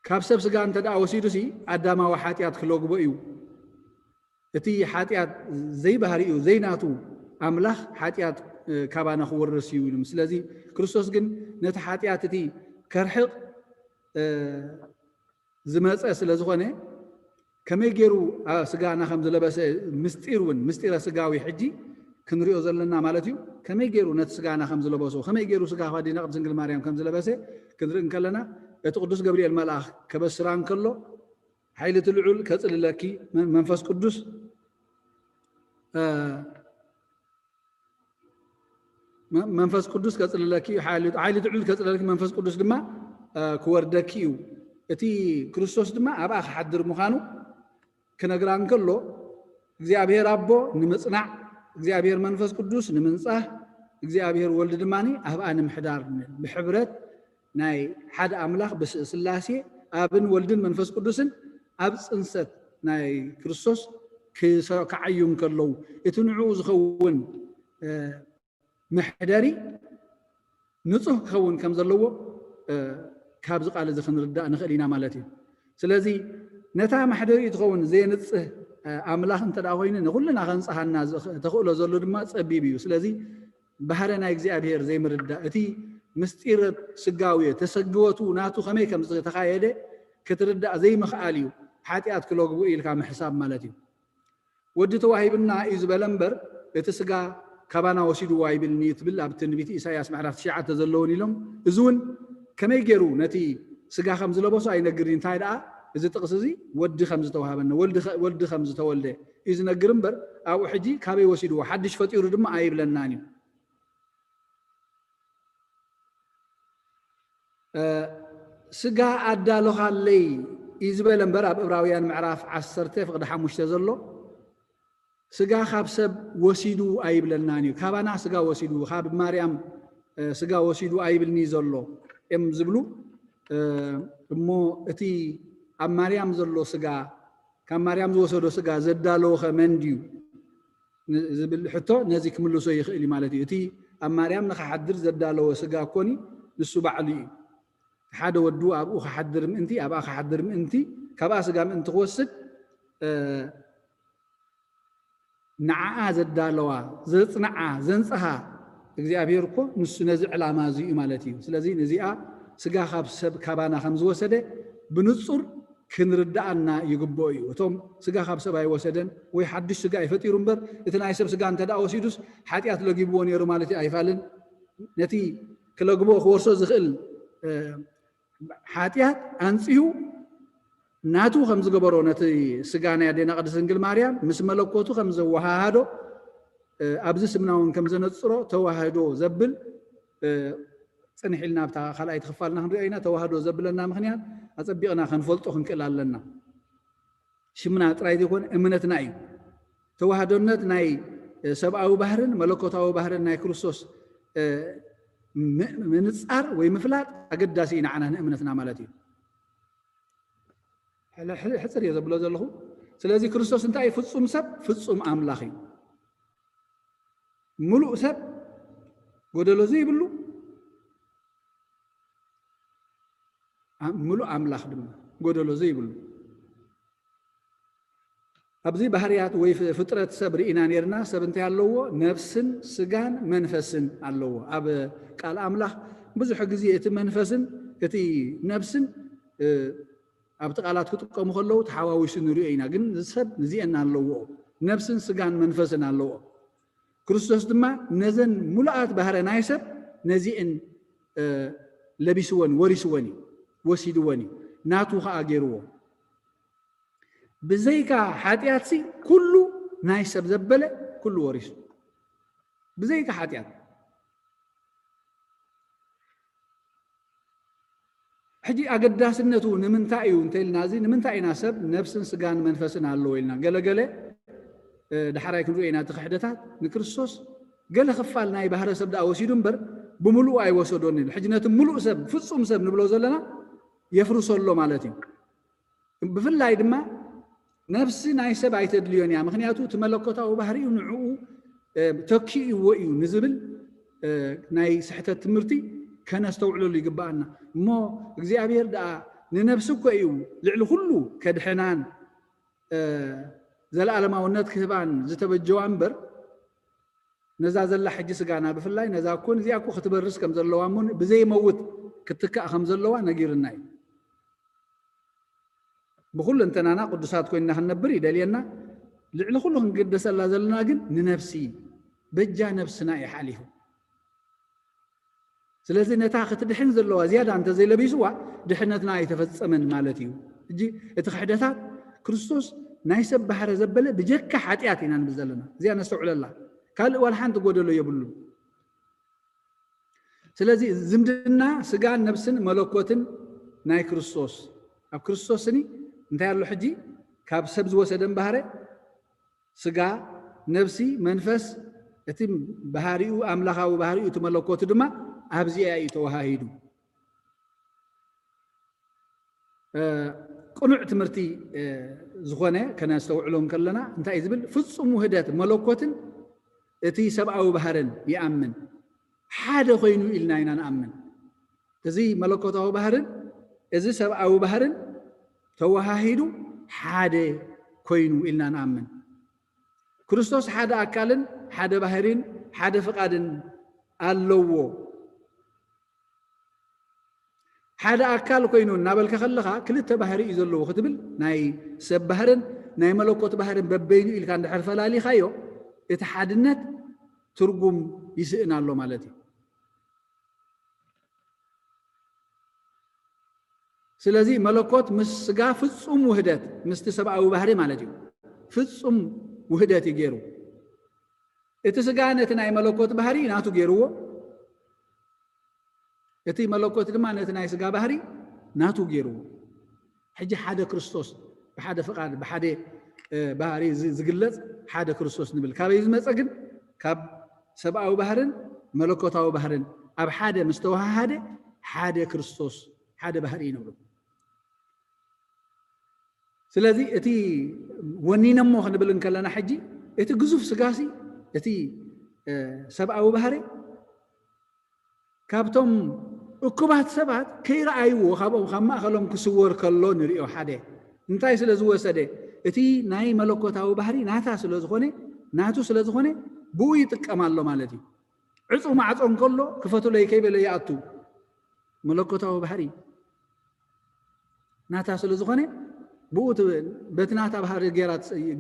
ካብ ሰብ ስጋ እንተ ደኣ ወሲዱሲ ኣዳማዊ ሓጢኣት ክለግቦ እዩ። እቲ ሓጢኣት ዘይባህሪኡ ዘይናቱ ኣምላኽ ሓጢኣት ካባና ክወርስ እዩ ኢሉ። ስለዚ ክርስቶስ ግን ነቲ ሓጢኣት እቲ ከርሕቕ ዝመፀ ስለ ዝኾነ ከመይ ገይሩ ስጋና ከም ዝለበሰ ምስጢር እውን ምስጢረ ስጋዊ ሕጂ ክንሪኦ ዘለና ማለት እዩ። ከመይ ገይሩ ነቲ ስጋና ከም ዝለበሶ፣ ከመይ ገይሩ ስጋ ኣዴና ቅድስት ድንግል ማርያም ከም ዝለበሰ ክንርኢ እንከለና እቲ ቅዱስ ገብርኤል መልኣኽ ከበስራ እንከሎ ሓይሊ እቲ ልዑል ከጽልለኪ መንፈስ ቅዱስ መንፈስ ቅዱስ ከጽልለኪ እዩ። ሓይሊ ትዕል ከጽልለኪ መንፈስ ቅዱስ ድማ ክወርደኪ እዩ። እቲ ክርስቶስ ድማ ኣብኣ ክሓድር ምዃኑ ክነግራ እንከሎ እግዚኣብሔር ኣቦ ንምጽናዕ፣ እግዚኣብሔር መንፈስ ቅዱስ ንምንጻህ፣ እግዚኣብሔር ወልድ ድማ ኣብኣ ንምሕዳር ብሕብረት ናይ ሓደ ኣምላኽ ብስላሴ ኣብን ወልድን መንፈስ ቅዱስን ኣብ ጽንሰት ናይ ክርስቶስ ክዓዩ እንከለዉ እቲ ንዕኡ ዝኸውን መሕደሪ ንጹህ ክኸውን ከም ዘለዎ ካብዚ ቃል እዚ ክንርዳእ ንኽእል ኢና ማለት እዩ። ስለዚ ነታ መሕደሪኡ ትኸውን ዘየንጽህ ኣምላኽ እንተ ደኣ ኮይኑ ንኹልና ከንጽሃና ተኽእሎ ዘሎ ድማ ጸቢብ እዩ። ስለዚ ባህረ ናይ እግዚኣብሔር ዘይምርዳእ፣ እቲ ምስጢር ስጋዊ ተሰግወቱ ናቱ ከመይ ከም ዝተኻየደ ክትርዳእ ዘይምኽኣል እዩ ሓጢኣት ክለግቡ ኢልካ ምሕሳብ ማለት እዩ። ወዲ ተዋሂብና እዩ ዝበለ እምበር እቲ ስጋ ካባና ወሲድዎ ኣይብልኒ እዩ ትብል ኣብ ትንቢት ኢሳያስ ምዕራፍ ትሽዓተ ዘለውን ኢሎም። እዚ እውን ከመይ ገይሩ ነቲ ስጋ ከም ዝለበሶ ኣይነግርን። እንታይ ደኣ እዚ ጥቕሲ እዚ ወዲ ከም ዝተዋሃበና ወልዲ ከም ዝተወልደ እዩ ዝነግር እምበር ኣብኡ ሕጂ ካበይ ወሲድዎ ሓድሽ ፈጢሩ ድማ ኣይብለናን እዩ። ስጋ ኣዳለኻለይ እዩ ዝበለ እምበር ኣብ እብራውያን ምዕራፍ ዓሰርተ ፍቕዲ ሓሙሽተ ዘሎ ስጋ ካብ ሰብ ወሲዱ ኣይብለናን እዩ። ካባና ስጋ ወሲዱ ካብ ማርያም ስጋ ወሲዱ ኣይብልኒ ዘሎ እዮም ዝብሉ። እሞ እቲ ኣብ ማርያም ዘሎ ስጋ፣ ካብ ማርያም ዝወሰዶ ስጋ ዘዳለወኸ መን ድዩ ዝብል ሕቶ ነዚ ክምልሶ ይኽእል እዩ ማለት እዩ። እቲ ኣብ ማርያም ንኽሓድር ዘዳለወ ስጋ እኮኒ ንሱ ባዕሉ እዩ። ሓደ ወዱ ኣብኡ ክሓድር ምእንቲ፣ ኣብኣ ክሓድር ምእንቲ፣ ካብኣ ስጋ ምእንቲ ክወስድ ንዓኣ ዘዳለዋ፣ ዘጽንዓ፣ ዘንጽሃ እግዚኣብሔር እኮ ንሱ ነዚ ዕላማ እዚ እዩ ማለት እዩ። ስለዚ ነዚኣ ስጋ ካብ ሰብ ካባና ከም ዝወሰደ ብንጹር ክንርድኣና ይግብኦ እዩ። እቶም ስጋ ካብ ሰብ ኣይወሰደን ወይ ሓድሽ ስጋ እዩ ፈጢሩ እምበር፣ እቲ ናይ ሰብ ስጋ እንተ ደኣ ወሲዱስ ሓጢኣት ለጊብዎ ነይሩ ማለት እዩ ኣይፋልን። ነቲ ክለግቦ ክወርሶ ዝኽእል ሓጢኣት ኣንጽሁ ናቱ ከም ዝገበሮ ነቲ ስጋ ናይ ኣዴና ቅድስት ድንግል ማርያም ምስ መለኮቱ ከም ዘወሃሃዶ ኣብዚ ስምና እውን ከም ዘነጽሮ ተዋህዶ ዘብል ጽንሕ ኢልና ኣብታ ካልኣይቲ ክፋልና ክንሪኦ ኢና። ተዋህዶ ዘብለና ምኽንያት ኣጸቢቕና ከንፈልጦ ክንክእል ኣለና። ሽምና ጥራይ ዘይኮነ እምነትና እዩ። ተዋህዶነት ናይ ሰብኣዊ ባህርን መለኮታዊ ባህርን ናይ ክርስቶስ ምንጻር ወይ ምፍላጥ ኣገዳሲ እዩ ንዓና ንእምነትና ማለት እዩ። ሕጽር እየ ዘብሎ ዘለኹ። ስለዚ ክርስቶስ እንታይ እዩ? ፍጹም ሰብ ፍጹም ኣምላኽ እዩ። ምሉእ ሰብ ጎደሎ ዘይብሉ፣ ምሉእ ኣምላኽ ድማ ጎደሎ ዘይብሉ። ኣብዚ ባህርያት ወይ ፍጥረት ሰብ ርኢና ነርና። ሰብ እንታይ ኣለዎ? ነፍስን ስጋን መንፈስን ኣለዎ። ኣብ ቃል ኣምላኽ ብዙሕ ግዜ እቲ መንፈስን እቲ ነፍስን ኣብቲ ቃላት ክጥቀሙ ከለዉ ተሓዋዊሱ ንሪኦ ኢና። ግን ሰብ ንዚአን ኣለዎ። ነፍስን ስጋን መንፈስን ኣለዎ። ክርስቶስ ድማ ነዘን ሙሉኣት ባህረ ናይ ሰብ ነዚአን ለቢስወን ወሪስወን እዩ፣ ወሲድወን እዩ፣ ናቱ ከዓ ገይርዎ። ብዘይካ ሓጢኣትሲ ኩሉ ናይ ሰብ ዘበለ ኩሉ ወሪሱ። ብዘይካ ሓጢኣት። ሕጂ ኣገዳስነቱ ንምንታይ እዩ እንተኢልና፣ እዚ ንምንታይ ኢና ሰብ ነፍስን ስጋን መንፈስን ኣለዎ ኢልና? ገለገለ ዳሕራይ ክንሪኦ ኢና። እቲ ክሕደታት ንክርስቶስ ገለ ክፋል ናይ ባህረ ሰብ ደኣ ወሲዱ እምበር ብምሉኡ ኣይወሰዶን ኢሉ። ሕጂ ነቲ ምሉእ ሰብ ፍጹም ሰብ ንብሎ ዘለና የፍርሶ ኣሎ ማለት እዩ። ብፍላይ ድማ ነፍሲ ናይ ሰብ ኣይተድልዮን እያ፣ ምክንያቱ እቲ መለኮታዊ ባህሪኡ ንዕኡ ተኪእዎ እዩ ንዝብል ናይ ስሕተት ትምህርቲ ከነስተውዕለሉ ይግብኣና። እሞ እግዚኣብሔር ደኣ ንነፍሲ እኮ እዩ ልዕሊ ኩሉ ከድሕናን ዘለኣለማውነት ክህባን ዝተበጀዋ እምበር ነዛ ዘላ ሕጂ ስጋና ብፍላይ ነዛ እኮ እዚኣ እኮ ክትበርስ ከም ዘለዋ እሞ ብዘይመውት ክትትካእ ከም ዘለዋ ነጊርና እዩ። ብኩለንተናና ቅዱሳት ኮይንና ክንነብር ይደልየና። ልዕሊ ኩሉ ክንግደሰላ ዘለና ግን ንነፍሲ በጃ ነፍስና እዩ ሓሊፉ። ስለዚ ነታ ክትድሕን ዘለዋ ዝያዳ እንተዘይለቢስዋ ድሕነትና ኣይተፈጸመን ማለት እዩ። እጂ እቲ ክሕደታት ክርስቶስ ናይ ሰብ ባህረ ዘበለ ብጀካ ሓጢኣት ኢና ንብል ዘለና። እዚኣ ነስተውዕለላ። ካልእ ዋላ ሓንቲ ጎደሎ የብሉን። ስለዚ ዝምድና ስጋን ነብስን መለኮትን ናይ ክርስቶስ ኣብ ክርስቶስኒ እንታይ ኣሎ ሕጂ ካብ ሰብ ዝወሰደን ባህረ ስጋ፣ ነብሲ፣ መንፈስ፣ እቲ ባህሪኡ ኣምላኻዊ ባህሪኡ እቲ መለኮቱ ድማ ኣብዚኣ እዩ ተዋሃሂዱ። ቅኑዕ ትምህርቲ ዝኾነ ከነስተውዕሎ እንከለና እንታይ እዩ ዝብል? ፍጹም ውህደት መለኮትን እቲ ሰብኣዊ ባህርን ይኣምን፣ ሓደ ኮይኑ ኢልና ኢና ንኣምን። እዚ መለኮታዊ ባህርን እዚ ሰብኣዊ ባህርን ተወሃሂዱ ሓደ ኮይኑ ኢልና ንኣምን። ክርስቶስ ሓደ ኣካልን ሓደ ባህሪን ሓደ ፍቓድን ኣለዎ። ሓደ ኣካል ኮይኑ እናበልካ ከለኻ ክልተ ባህሪ እዩ ዘለዎ ክትብል ናይ ሰብ ባህርን ናይ መለኮት ባህርን በበይኑ ኢልካ እንድሕር ፈላሊኻዮ እቲ ሓድነት ትርጉም ይስእን ኣሎ ማለት እዩ። ስለዚ መለኮት ምስ ስጋ ፍጹም ውህደት ምስቲ ሰብኣዊ ባህሪ ማለት እዩ። ፍጹም ውህደት እዩ ገይሩ። እቲ ስጋ ነቲ ናይ መለኮት ባህሪ ናቱ ገይርዎ፣ እቲ መለኮት ድማ ነቲ ናይ ስጋ ባህሪ ናቱ ገይርዎ። ሕጂ ሓደ ክርስቶስ ብሓደ ፍቓድ ብሓደ ባህሪ ዝግለጽ ሓደ ክርስቶስ ንብል። ካበይ ዝመጸ ግን? ካብ ሰብኣዊ ባህርን መለኮታዊ ባህርን ኣብ ሓደ ምስ ተወሃሃደ ሓደ ክርስቶስ ሓደ ባህሪ እዩ ንብሎ። ስለዚ እቲ ወኒነሞ ክንብል እንከለና ሕጂ እቲ ግዙፍ ስጋሲ እቲ ሰብኣዊ ባህሪ ካብቶም እኩባት ሰባት ከይረኣይዎ ካብኦም ካብ ማእኸሎም ክስወር ከሎ ንሪኦ። ሓደ እንታይ ስለ ዝወሰደ እቲ ናይ መለኮታዊ ባህሪ ናታ ስለ ዝኾነ ናቱ ስለ ዝኾነ ብኡ ይጥቀም ኣሎ ማለት እዩ። ዕፁ ማዕፆ እንከሎ ክፈቱለይ ከይበለ ይኣቱ። መለኮታዊ ባህሪ ናታ ስለ ዝኾነ ብኡ በቲ ናታ ባህሪ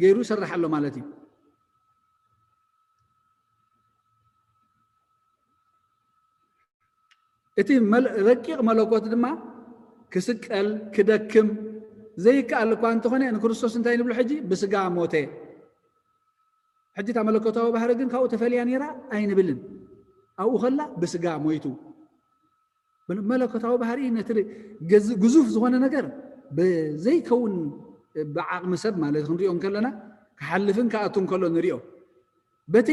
ገይሩ ይሰርሕ ኣሎ ማለት እዩ። እቲ ረቂቕ መለኮት ድማ ክስቀል ክደክም ዘይከኣል እኳ እንተኾነ ንክርስቶስ እንታይ ንብሎ ሕጂ ብስጋ ሞተ። ሕጂ እታ መለኮታዊ ባህሪ ግን ካብኡ ተፈልያ ነይራ ኣይንብልን። ኣብኡ ከላ ብስጋ ሞይቱ። መለኮታዊ ባህሪ ነቲ ግዙፍ ዝኾነ ነገር ብዘይከውን ብዓቕሚ ሰብ ማለት ክንሪኦ እንከለና ክሓልፍን ክኣቱን ከሎ ንሪኦ። በቲ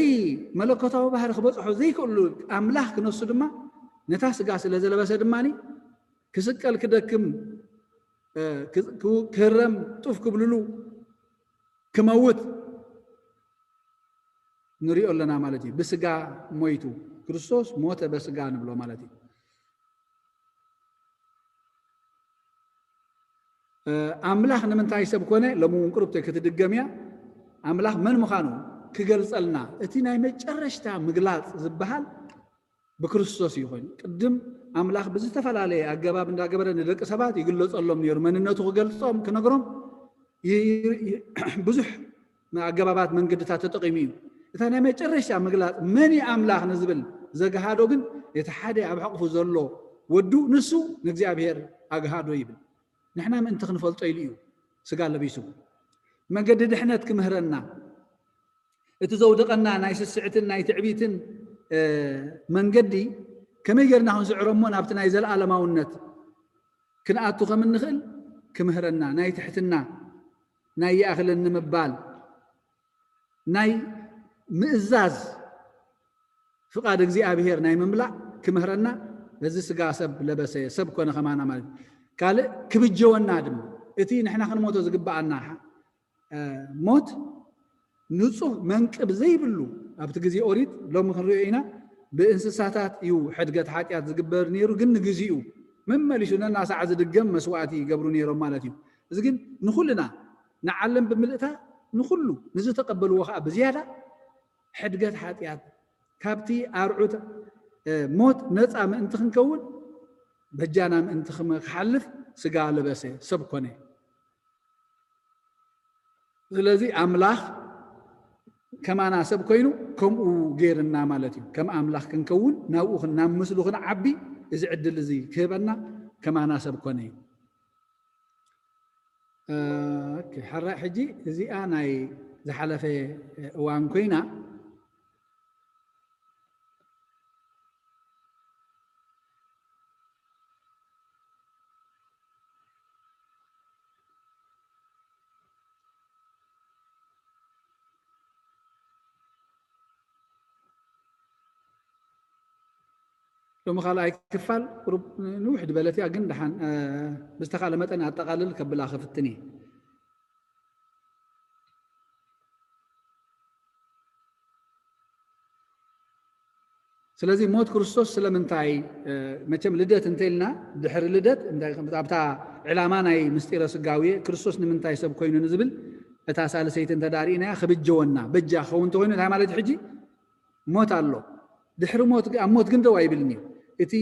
መለኮታዊ ባህሪ ክበፅሖ ዘይክእሉ ኣምላኽ ክነሱ ድማ ነታ ስጋ ስለ ዘለበሰ ድማ ክስቀል ክደክም ክህረም ጡፍ ክብልሉ ክመውት ንሪኦ ኣለና ማለት እዩ። ብስጋ ሞይቱ ክርስቶስ ሞተ በስጋ ንብሎ ማለት እዩ። ኣምላኽ ንምንታይ ሰብ ኮነ? ሎሚ እውን ቁሩብ ክትድገም እያ። ኣምላኽ መን ምዃኑ ክገልጸልና እቲ ናይ መጨረሽታ ምግላጽ ዝበሃል ብክርስቶስ እዩ ኮይኑ። ቅድም ኣምላኽ ብዝተፈላለየ ኣገባብ እንዳገበረ ንደቂ ሰባት ይግለጸሎም ነይሩ። መንነቱ ክገልጾም ክነግሮም ብዙሕ ኣገባባት መንገድታት ተጠቒሙ እዩ። እታ ናይ መጨረሻ ምግላጽ መን እዩ ኣምላኽ ንዝብል ዘግሃዶ ግን እቲ ሓደ ኣብ ሕቕፉ ዘሎ ወዱ ንሱ ንእግዚኣብሔር ኣግሃዶ ይብል። ንሕና ምእንቲ ክንፈልጦ ኢሉ እዩ ስጋ ለቢሱ። መገዲ ድሕነት ክምህረና እቲ ዘውደቐና ናይ ስስዕትን ናይ ትዕቢትን መንገዲ ከመይ ጌርና ክንስዕሮ እሞ ናብቲ ናይ ዘለኣለማውነት ክንኣቱ ከም እንኽእል ክምህረና ናይ ትሕትና ናይ ይኣኽለኒ ምባል ናይ ምእዛዝ ፍቓድ እግዚኣብሔር ናይ ምምላእ ክምህረና በዚ ስጋ ሰብ ለበሰ ሰብ ኮነ ከማና ማለት ካልእ ክብጀወና ድማ እቲ ንሕና ክንሞቶ ዝግብኣና ሞት ንጹህ መንቅብ ዘይብሉ ኣብቲ ግዜ ኦሪት ሎሚ ክንሪኦ ኢና ብእንስሳታት እዩ ሕድገት ሓጢኣት ዝግበር ነይሩ ግን ንግዚኡ መመሊሱ ነናሳዕ ዝድገም መስዋእቲ ይገብሩ ነይሮም ማለት እዩ እዚ ግን ንኩልና ንዓለም ብምልእታ ንኩሉ ንዝተቀበልዎ ከዓ ብዝያዳ ሕድገት ሓጢኣት ካብቲ ኣርዑት ሞት ነፃ ምእንቲ ክንከውን በጃና ምእንቲ ክሓልፍ ስጋ ለበሰ ሰብ ኮነ ስለዚ ኣምላኽ ከማና ሰብ ኮይኑ ከምኡ ገይርና ማለት እዩ ከም ኣምላኽ ክንከውን ናብኡ ናብ ምስሉ ክንዓቢ እዚ ዕድል እዚ ክህበና ከማና ሰብ ኮነ እዩ ሕራይ ሕጂ እዚኣ ናይ ዝሓለፈ እዋን ኮይና ሎሚ ካልኣይ ክፋል ቁሩብ ንውሕ ዝበለት እያ ግን ደሓን ብዝተኻለ መጠን ኣጠቓልል ከብላ ክፍትን እየ ስለዚ ሞት ክርስቶስ ስለምንታይ መቸም ልደት እንተልና ድሕሪ ልደት ኣብታ ዕላማ ናይ ምስጢረ ስጋዊ ክርስቶስ ንምንታይ ሰብ ኮይኑ ንዝብል እታ ሳልሰይቲ እንተዳርኢናያ ክብጀወና በጃ ክኸውን እንተኮይኑ እንታይ ማለት ሕጂ ሞት ኣሎ ድሕሪ ሞት ኣብ ሞት ግን ደው ኣይብልን እዩ እቲ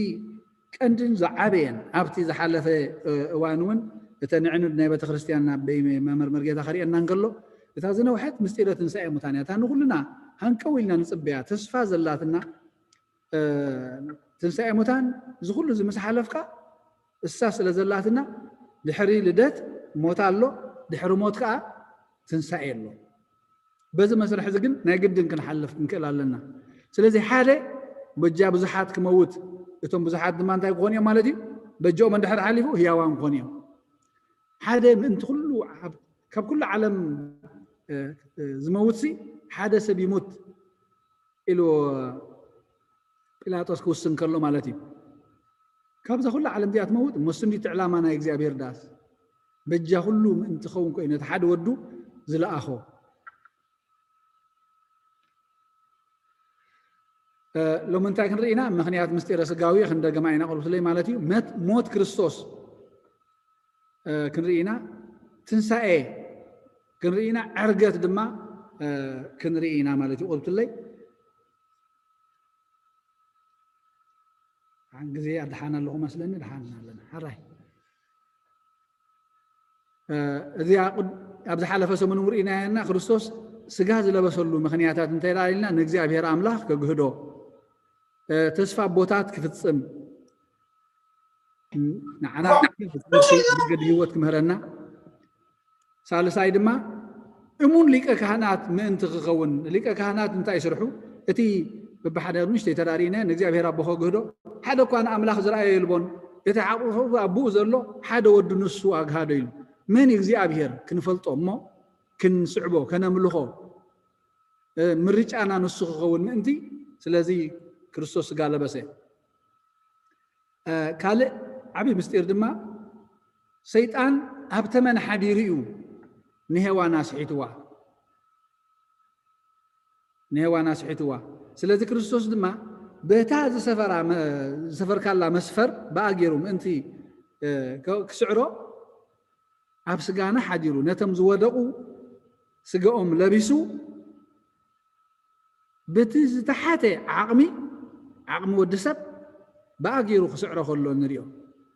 ቀንድን ዝዓበየን ኣብቲ ዝሓለፈ እዋን እውን እተ ንዕኑድ ናይ ቤተክርስትያን ናብ መምህር መርጌታ ከርእየና እንከሎ እታ ዝነውሐት ምስጢረ ትንሳኤ ሙታን እያ እታ ንኩልና ሃንቀው ኢልና ንፅበያ ተስፋ ዘላትና ትንሳኤ ሙታን እዚ ኩሉ እዚ ምስ ሓለፍካ እሳ ስለ ዘላትና ድሕሪ ልደት ሞት ኣሎ ድሕሪ ሞት ከዓ ትንሳኤ ኣሎ በዚ መስርሕ እዚ ግን ናይ ግድን ክንሓልፍ ክንክእል ኣለና ስለዚ ሓደ በጃ ብዙሓት ክመውት እቶም ብዙሓት ድማ እንታይ ክኾኑ እዮም ማለት እዩ በጃኦም እንድሕር ሓሊፉ ህያዋን ክኾኑ እዮም ሓደ ምእንቲ ኩሉ ካብ ኩሉ ዓለም ዝመውት ሲ ሓደ ሰብ ይሙት ኢሉ ጲላጦስ ክውስን ከሎ ማለት እዩ ካብዛ ኩላ ዓለም እዚኣ ትመውት እሞ ስንዲቲ ዕላማ ናይ እግዚኣብሔር ዳስ በጃ ኩሉ ምእንቲ ኸውን ኮይኑ ነቲ ሓደ ወዱ ዝለኣኾ። ሎሚ እንታይ ክንርኢ ኢና? ምኽንያት ምስጢረ ስጋዊ ክንደገማ ኢና፣ ቁርብትለይ ማለት እዩ። መት- ሞት ክርስቶስ ክንርኢ ኢና። ትንሳኤ ክንርኢ ኢና። ዕርገት ድማ ክንርኢ ኢና ማለት እዩ። ቁርብትለይ ሓን ግዜ ኣድሓን ኣለኹ መስለኒ፣ ድሓን ኣለና። ሓራይ እዚኣ ኣብ ዝሓለፈ ሰሙን እውን ርኢናያ እና ክርስቶስ ስጋ ዝለበሰሉ ምኽንያታት እንተ ኢልና ንእግዚኣብሔር ኣምላኽ ከግህዶ፣ ተስፋ ኣቦታት ክፍጽም፣ ንዓና መገዲ ህይወት ክምህረና፣ ሳልሳይ ድማ እሙን ሊቀ ካህናት ምእንቲ ክኸውን። ሊቀ ካህናት እንታይ ስርሑ? እቲ በብሓደ ንእሽተይ ተዳሪእና ንእግዚኣብሔር ኣቦ ከግህዶ፣ ሓደ እኳ ንኣምላኽ ዝረኣዮ የልቦን። እቲ ሓቁ ኣቦኡ ዘሎ ሓደ ወዱ ንሱ ኣግሃዶ ኢሉ። መን እግዚኣብሔር ክንፈልጦ እሞ ክንስዕቦ፣ ከነምልኾ፣ ምርጫና ንሱ ክኸውን ምእንቲ። ስለዚ ክርስቶስ ስጋ ለበሰ። ካልእ ዓብዪ ምስጢር ድማ ሰይጣን ኣብ ተመን ሓዲሩ እዩ ንሄዋን ኣስሒትዋ፣ ንሄዋን ኣስሒትዋ። ስለዚ ክርስቶስ ድማ በታ ዝሰፈራ መ- ዝሰፈርካላ መስፈር ብኣ ገይሩ ምእንቲ እ፣ ከ- ክስዕሮ ኣብ ስጋና ሓዲሩ ነቶም ዝወደቑ ስጋኦም ለቢሱ በቲ ዝተሓተ ዓቕሚ ዓቕሚ ወዲ ሰብ ብኣ ገይሩ ክስዕሮ ከሎ ንሪኦ።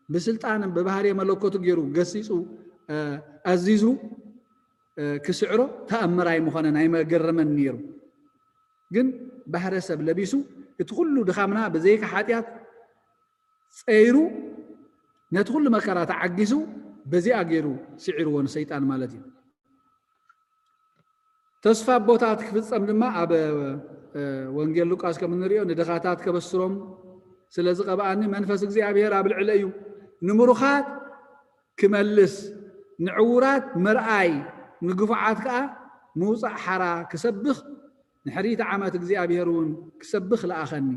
ብስልጣን ብባህርየ መለኮቱ ገይሩ ገሲጹ ኣዚዙ ክስዕሮ ተኣምር ኣይምኾነን ኣይመገረመን ነይሩ። ግን ባህረ ሰብ ለቢሱ እቲ ኩሉ ድኻምና ብዘይካ ሓጢኣት ጸይሩ ነቲ ኩሉ መከራ ተዓጊሱ በዚኣ ገይሩ ስዒርዎ ንሰይጣን ማለት እዩ። ተስፋ ኣቦታት ክፍጸም ድማ ኣብ ወንጌል ሉቃስ ከም እንሪኦ ንድኻታት ከበስሮም ስለ ዝቐብኣኒ መንፈስ እግዚኣብሔር ኣብ ልዕለ እዩ፣ ንምሩኻት ክመልስ፣ ንዕዉራት ምርኣይ፣ ንግፉዓት ከኣ ምውጻእ ሓራ ክሰብኽ ንሕሪት ዓመት እግዚኣብሔር እውን ክሰብኽ ለኣኸኒ።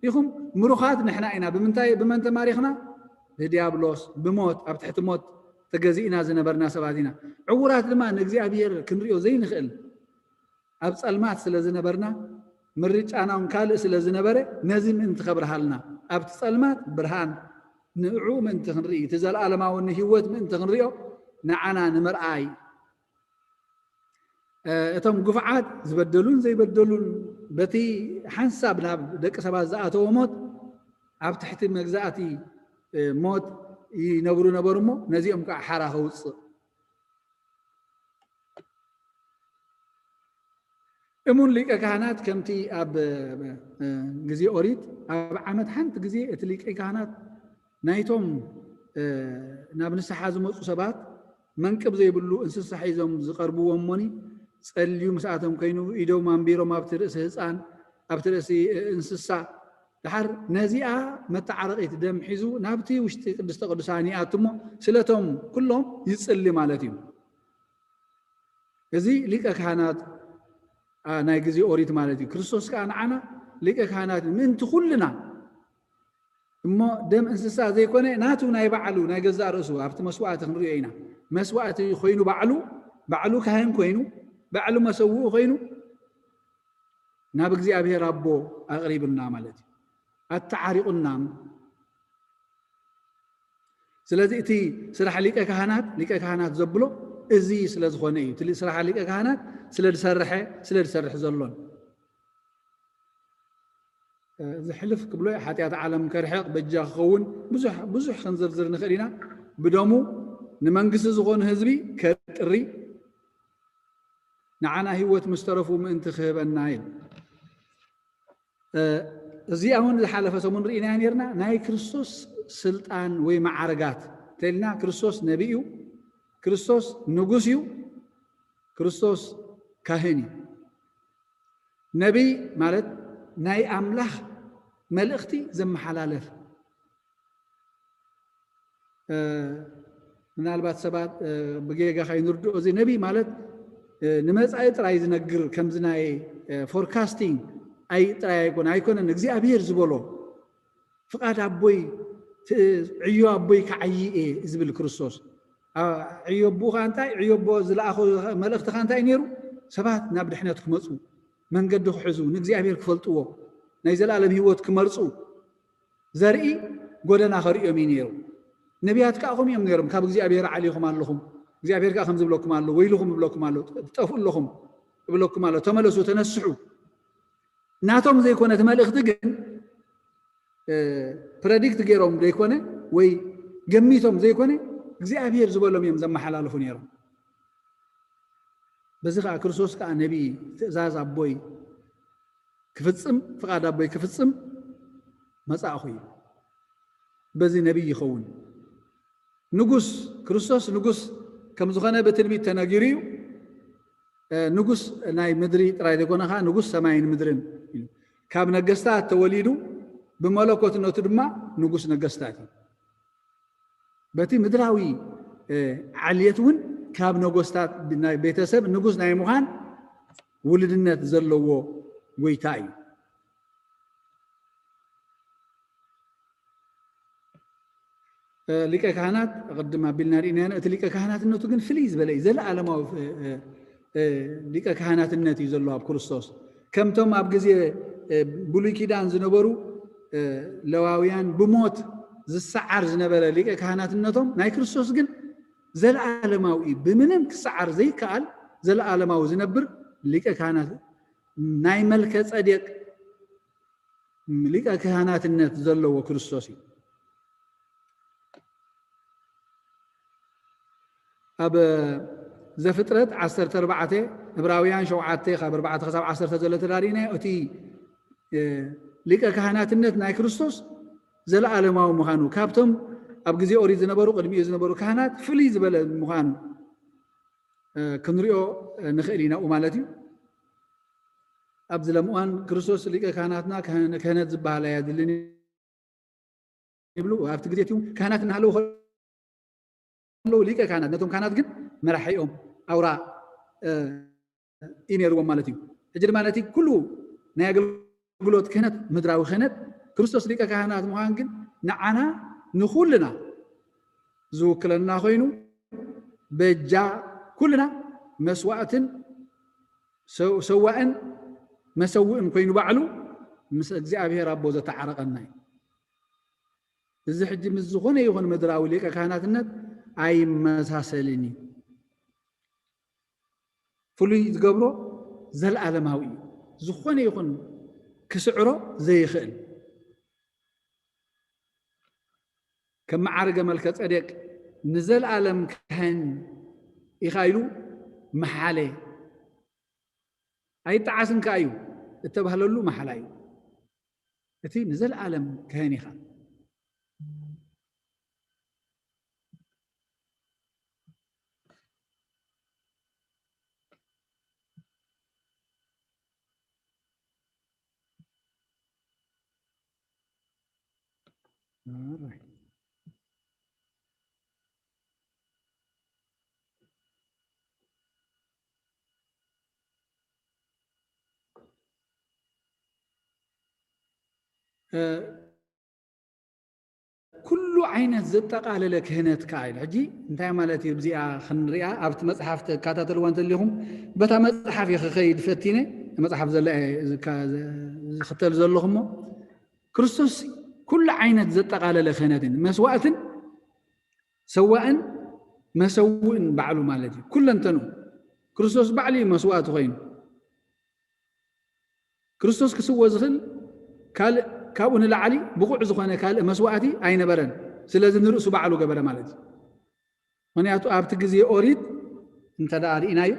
ኢኹም ምሩኻት ንሕና ኢና። ብምንታይ ብመን ተማሪኽና? ብዲያብሎስ ብሞት ኣብ ትሕቲ ሞት ተገዚእና ዝነበርና ሰባት ኢና። ዕዉራት ድማ ንእግዚኣብሔር ክንሪኦ ዘይንኽእል ኣብ ጸልማት ስለ ዝነበርና ምርጫና እውን ካልእ ስለ ዝነበረ ነዚ ምእንቲ ከብርሃልና ኣብቲ ጸልማት ብርሃን ንዕኡ ምእንቲ ክንርኢ እቲ ዘለኣለማዊ ንህይወት ምእንቲ ክንሪኦ ንዓና ንምርኣይ እቶም ግፉዓት ዝበደሉን ዘይበደሉን በቲ ሓንሳብ ናብ ደቂ ሰባት ዝኣተወ ሞት ኣብ ትሕቲ መግዛእቲ ሞት ይነብሩ ነበሩ እሞ ነዚኦም ከዓ ሓራ ከውፅእ እሙን ሊቀ ካህናት ከምቲ ኣብ ግዜ ኦሪት ኣብ ዓመት ሓንቲ ግዜ እቲ ሊቀ ካህናት ናይቶም ናብ ንስሓ ዝመፁ ሰባት መንቅብ ዘይብሉ እንስሳ ሒዞም ዝቐርብዎም እሞኒ ጸልዩ ምስኣቶም ኮይኑ ኢዶም ኣንቢሮም ኣብቲ ርእሲ ህፃን ኣብቲ ርእሲ እንስሳ ድሓር ነዚኣ መተዓረቒት ደም ሒዙ ናብቲ ውሽጢ ቅድስተ ቅዱሳን ይኣቱ እሞ ስለቶም ኩሎም ይጽሊ ማለት እዩ። እዚ ሊቀ ካህናት ናይ ግዜ ኦሪት ማለት እዩ። ክርስቶስ ከዓ ንዓና ሊቀ ካህናት ምእንቲ ኩልና እሞ ደም እንስሳ ዘይኮነ ናቱ ናይ ባዕሉ ናይ ገዛእ ርእሱ ኣብቲ መስዋእቲ ክንሪኦ ኢና። መስዋእቲ ኮይኑ ባዕሉ ባዕሉ ካህን ኮይኑ ባዕሉ መሰውኡ ኮይኑ ናብ እግዚኣብሔር ኣቦ ኣቕሪብና ማለት እዩ። ኣተዓሪቑና። ስለዚ እቲ ስራሕ ሊቀ ካህናት ሊቀ ካህናት ዘብሎ እዚ ስለ ዝኾነ እዩ። እቲ ስራሕ ሊቀ ካህናት ስለ ዝሰርሐ ስለ ዝሰርሕ ዘሎን ዝሕልፍ ክብሎ ሓጢኣት ዓለም ከርሕቕ በጃ ክኸውን ብዙሕ ብዙሕ ክንዝርዝር ንኽእል ኢና። ብደሙ ንመንግስቲ ዝኾኑ ህዝቢ ከጥሪ ንዓና ህይወት ምስ ተረፉ ምእንቲ ክህበና ኢሉ። እዚኣ እውን ዝሓለፈ ሰሙን ርኢናያ ነርና። ናይ ክርስቶስ ስልጣን ወይ መዓርጋት እንተልና ክርስቶስ ነቢ እዩ፣ ክርስቶስ ንጉስ እዩ፣ ክርስቶስ ካህን እዩ። ነቢይ ማለት ናይ ኣምላኽ መልእኽቲ ዘመሓላለፍ ምናልባት ሰባት ብጌጋ ከይንርድኦ እዚ ነቢይ ማለት ንመፃኢ ጥራይ ዝነግር ከምዚ ናይ ፎርካስቲንግ ኣይ ጥራይ ኣይኮነ ኣይኮነን እግዚኣብሄር ዝበሎ ፍቓድ ኣቦይ ት-፣ ዕዮ ኣቦይ ክዓዪ እየ ዝብል ክርስቶስ። ኣ-፣ ዕዮ ኣቦኡ ኸኣ እንታይ? ዕዮ ኣቦ ዝለኣኾ መልእኽቲ ኸኣ እንታይ እዩ ነይሩ? ሰባት ናብ ድሕነት ክመጹ፣ መንገዲ ክሕዙ፣ ንእግዚኣብሔር ክፈልጥዎ፣ ናይ ዘለኣለም ህይወት ክመርጹ ዘርኢ ጎደና ከርእዮም እዩ ነይሩ። ነቢያት ከኣ ከምኡ እዮም ነይሮም። ካብ እግዚኣብሔር ዓሊኹም ኣለኹም፣ እግዚኣብሔር ከኣ ከም ዝብለኩም ኣሎ፣ ወይልኹም ይብለኩም ኣሎ፣ ትጠፍኡ ኣለኹም ይብለኩም ኣሎ፣ ተመለሱ፣ ተነስሑ። ናቶም ዘይኮነ እቲ መልእኽቲ ግን፣ እ፣ ፕረዲክት ገይሮም ዘይኮነ ወይ ገሚቶም ዘይኮነ፣ እግዚኣብሔር ዝበሎም እዮም ዘመሓላልፉ ነይሮም። በዚ ኸኣ ክርስቶስ ከኣ ነቢይ፣ ትእዛዝ ኣቦይ ክፍጽም፣ ፍቓድ ኣቦይ ክፍጽም መጻእኹ እዩ። በዚ ነቢይ ይኸውን። ንጉስ፣ ክርስቶስ ንጉስ ከም ዝኾነ ብትንቢት ተነጊሩ እዩ። እ፣ ንጉስ ናይ ምድሪ ጥራይ ዘይኮነ ኸኣ ንጉስ ሰማይን ምድርን እዩ። ካብ ነገስታት ተወሊዱ፣ ብመለኮትነቱ ድማ ንጉስ ነገስታት እዩ። በቲ ምድራዊ፣ እ፣ ዓልየት እውን ካብ ነገስታት ናይ ቤተሰብ ንጉስ ናይ ምዃን ውልድነት ዘለዎ ጎይታ እዩ። እ፣ ሊቀ ካህናት ቅድም ኣቢልና ርኢናዮ። እቲ ሊቀ ካህናትነቱ ግን ፍልይ ዝበለ እዩ። ዘለኣለማዊ፣ እ፣ እ፣ እ፣ ሊቀ ካህናትነት እዩ ዘሎ ኣብ ክርስቶስ። ከምቶም ኣብ ግዜ፣ እ፣ ብሉይ ኪዳን ዝነበሩ፣ እ፣ ለዋውያን ብሞት ዝሰዓር ዝነበረ ሊቀ ካህናትነቶም፣ ናይ ክርስቶስ ግን ዘለኣለማዊ እዩ። ብምንም ክሰዓር ዘይከኣል ዘለኣለማዊ ዝነብር ሊቀ ካህናት፣ ናይ መልከ ጸዴቅ ሊቀ ካህናትነት ዘለዎ ክርስቶስ እዩ። ኣብ ዘፍጥረት ዓሰርተ ኣርባዕተ፣ ዕብራውያን ሸውዓተ ካብ ኣርባዕተ ክሳብ ዓሰርተ ዘሎ ተዳሪእናዮ፣ እቲ፣ እ፣ ሊቀ ካህናትነት ናይ ክርስቶስ ዘለኣለማዊ ምዃኑ፣ ካብቶም ኣብ ግዜ ኦሪት ዝነበሩ፣ ቅድሚኡ ዝነበሩ ካህናት ፍልይ ዝበለ ምዃኑ፣ እ፣ ክንሪኦ፣ እ፣ ንኽእል ኢና ማለት እዩ። ኣብዚ ለም እዋን ክርስቶስ ሊቀ ካህናትና፣ ክህነ-፣ ክህነት ዝበሃል ኣየድልን ይብሉ። ኣብቲ ግዜ እቲ እውን ካህናት እናሃለዉ ከለዉ ሊቀ ካህናት፣ ነቶም ካህናት ግን መራሒኦም ኣውራ፣ እ፣ እዩ ነይርዎም ማለት እዩ። ሕጂ ድማ ነቲ ኩሉ ናይ ኣገልግሎት ክህነት፣ ምድራዊ ክህነት፣ ክርስቶስ ሊቀ ካህናት ምዃን ግን ንዓና ንኹልና ዝውክለና ኮይኑ፣ በጃ ኩልና መስዋእትን ሰው-፣ ሰዋእን መሰውእን ኮይኑ ባዕሉ ምስ እግዚኣብሔር ኣቦ ዘተዓረቐና እዩ። እዚ ሕጂ ምስ ዝኾነ ይኹን ምድራዊ ሊቀ ካህናትነት ኣይመሳሰልን እዩ። ፍሉይ ዝገብሮ ዘለኣለማዊ እዩ። ዝኾነ ይኹን ክስዕሮ ዘይኽእል። ከም መዓርገ መልከ ጸዴቅ ንዘለኣለም ካህን ኢኻ ኢሉ መሓለ። ኣይጠዓስን ከኣ እዩ እተባህለሉ መሓላ እዩ። እቲ ንዘለኣለም ካህን ኢኻ። All right. እ፣ ኩሉ ዓይነት ዘጠቓለለ ክህነት ከኣ ኢሉ። ሕጂ እንታይ ማለት እዩ? እዚኣ ክንሪኣ ኣብቲ መጽሓፍ ትከታተልዋ እንተሊኹም፣ በታ መጽሓፍ እየ ክኸይድ ፈቲነ፣ መጽሓፍ ዘላ እየ ዝካ-፣ ዝኽተል ዘለኹ እሞ፣ ክርስቶስ ኩሉ ዓይነት ዘጠቓለለ ክህነትን መስዋእትን ሰዋእን መሰውእን ባዕሉ ማለት እዩ። ኩለንተኑ ክርስቶስ ባዕሉ እዩ መስዋእቲ ኮይኑ። ክርስቶስ ክስወ ዝኽእል ካልእ፣ ካብኡ ንላዕሊ ብቑዕ ዝኾነ ካልእ መስዋእቲ ኣይነበረን። ስለዚ ንርእሱ ባዕሉ ገበረ ማለት እዩ። ምኽንያቱ ኣብቲ ግዜ ኦሪት እንተ ደኣ ርኢናዮ፣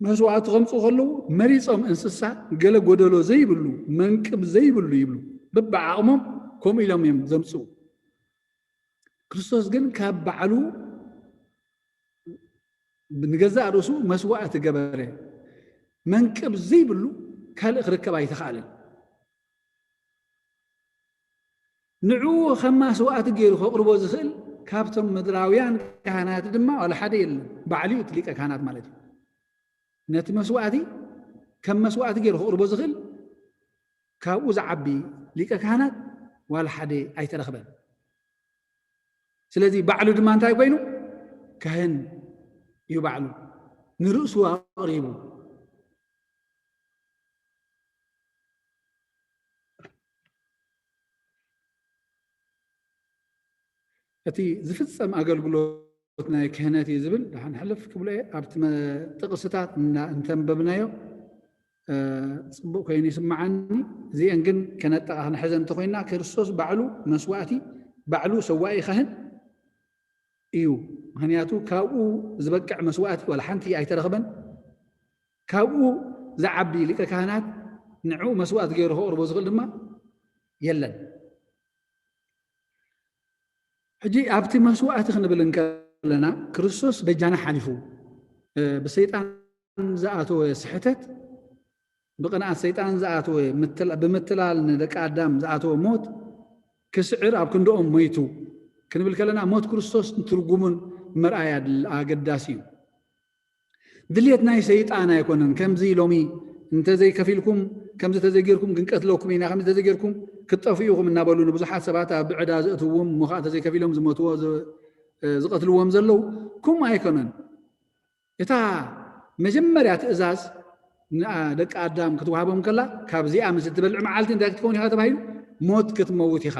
መስዋእቲ ከምጽኡ ከለዉ መሪጾም እንስሳ ገለ ጎደሎ ዘይብሉ፣ መንቅብ ዘይብሉ ይብሉ። በብዓቕሞም ከምኡ ኢሎም እዮም ዘምጽኡ። ክርስቶስ ግን ካብ ባዕሉ ንገዛእ ርእሱ መስዋእቲ ገበረ። መንቅብ ዘይብሉ ካልእ ክርከብ ኣይተኻእለን። ንዕኡ ከም መስዋእቲ ገይሩ ከቕርቦ ዝኽእል ካብቶም ምድራውያን ካህናት ድማ ዋላ ሓደ የለን። ባዕሉ እዩ እቲ ሊቀ ካህናት ማለት እዩ። ነቲ መስዋእቲ ከም መስዋእቲ ገይሩ ከቕርቦ ዝኽእል ካብኡ ዝዓቢ ሊቀ ካህናት ዋላ ሓደ ኣይተረኽበን። ስለዚ ባዕሉ ድማ እንታይ ኮይኑ? ካህን እዩ ባዕሉ ንርእሱ ኣቕሪቡ። እቲ ዝፍጸም ኣገልግሎት ናይ ክህነት እዩ ዝብል ደሓን ሕልፍ ክብሎ እየ። ኣብቲ መ-፣ ጥቕስታት እና-፣ እንተንበብናዮ፣ እ፣ ጽቡቕ ኮይኑ ይስምዓኒ። እዚአን ግን ከነጠቓ ክንሕዘን እንተኾይና፣ ክርስቶስ ባዕሉ መስዋእቲ፣ ባዕሉ ሰዋኢ ካህን እዩ። ምኽንያቱ ካብኡ ዝበቅዕ መስዋእቲ ዋላ ሓንቲ ኣይተረኽበን። ካብኡ ዝዓቢ ሊቀ ካህናት ንዕኡ መስዋእቲ ገይሩ ከቕርቦ ዝኽእል ድማ የለን። ሕጂ ኣብቲ መስዋእቲ ክንብል እንከለና፣ ክርስቶስ በጃና ሓሊፉ፣ እ፣ ብሰይጣን ዝኣተወ ስሕተት፣ ብቕንኣት ሰይጣን ዝኣተወ ምትላ-፣ ብምትላል ንደቂ ኣዳም ዝኣተወ ሞት ክስዕር ኣብ ክንድኦም ሞይቱ ክንብል ከለና፣ ሞት ክርስቶስ ትርጉሙን መርኣያ ድል-፣ ኣገዳሲ እዩ። ድሌት ናይ ሰይጣን ኣይኮነን። ከምዚ ሎሚ እንተዘይከፊልኩም፣ ከምዚ ተዘይጌርኩም ክንቀትለኩም ኢና፣ ከምዚ ተዘይጌርኩም ክትጠፍኡ ኢኹም እናበሉ ንብዙሓት ሰባት ኣብ ዕዳ ዘእትውዎም፣ እሞ ኸዓ ተዘይከፊሎም ዝሞትዎ፣ ዝ-፣ ዝቐትልዎም ዘለዉ፣ ከምኡ ኣይኮነን። እታ መጀመርያ ትእዛዝ ንኣ-፣ ደቂ ኣዳም ክትወሃቦም ከላ፣ ካብዚኣ ምስ እትበልዕ መዓልቲ እንታይ ክትከውን ኢኻ ተባሂሉ? ሞት ክትመውት ኢኻ።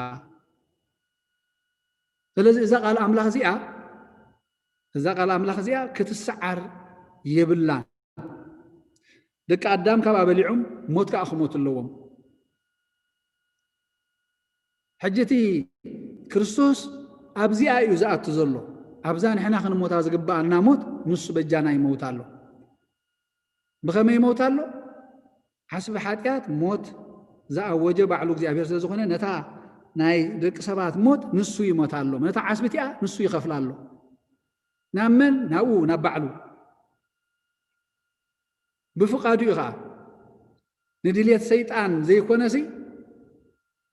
ስለዚ እዛ ቃል ኣምላኽ እዚኣ፣ እዛ ቃል ኣምላኽ እዚኣ ክትሰዓር የብላን። ደቂ ኣዳም ካብኣ በሊዖም ሞት ከኣ ክሞቱ ኣለዎም። ሕጂ እቲ ክርስቶስ ኣብዚኣ እዩ ዝኣቱ ዘሎ። ኣብዛ ንሕና ክንሞታ ዝግብኣና ሞት ንሱ በጃና ይመውት ኣሎ። ብኸመይ ይመውት ኣሎ? ዓስቢ ሓጢኣት ሞት ዝኣወጀ ባዕሉ እግዚኣብሔር ስለ ዝኾነ፣ ነታ ናይ ደቂ ሰባት ሞት ንሱ ይሞታ ኣሎ። ነታ ዓስቢ እቲኣ ንሱ ይኸፍላ ኣሎ። ናብ መን? ናብኡ፣ ናብ ባዕሉ። ብፍቓዱ እዩ ኸዓ። ንድልየት ሰይጣን ዘይኮነሲ፣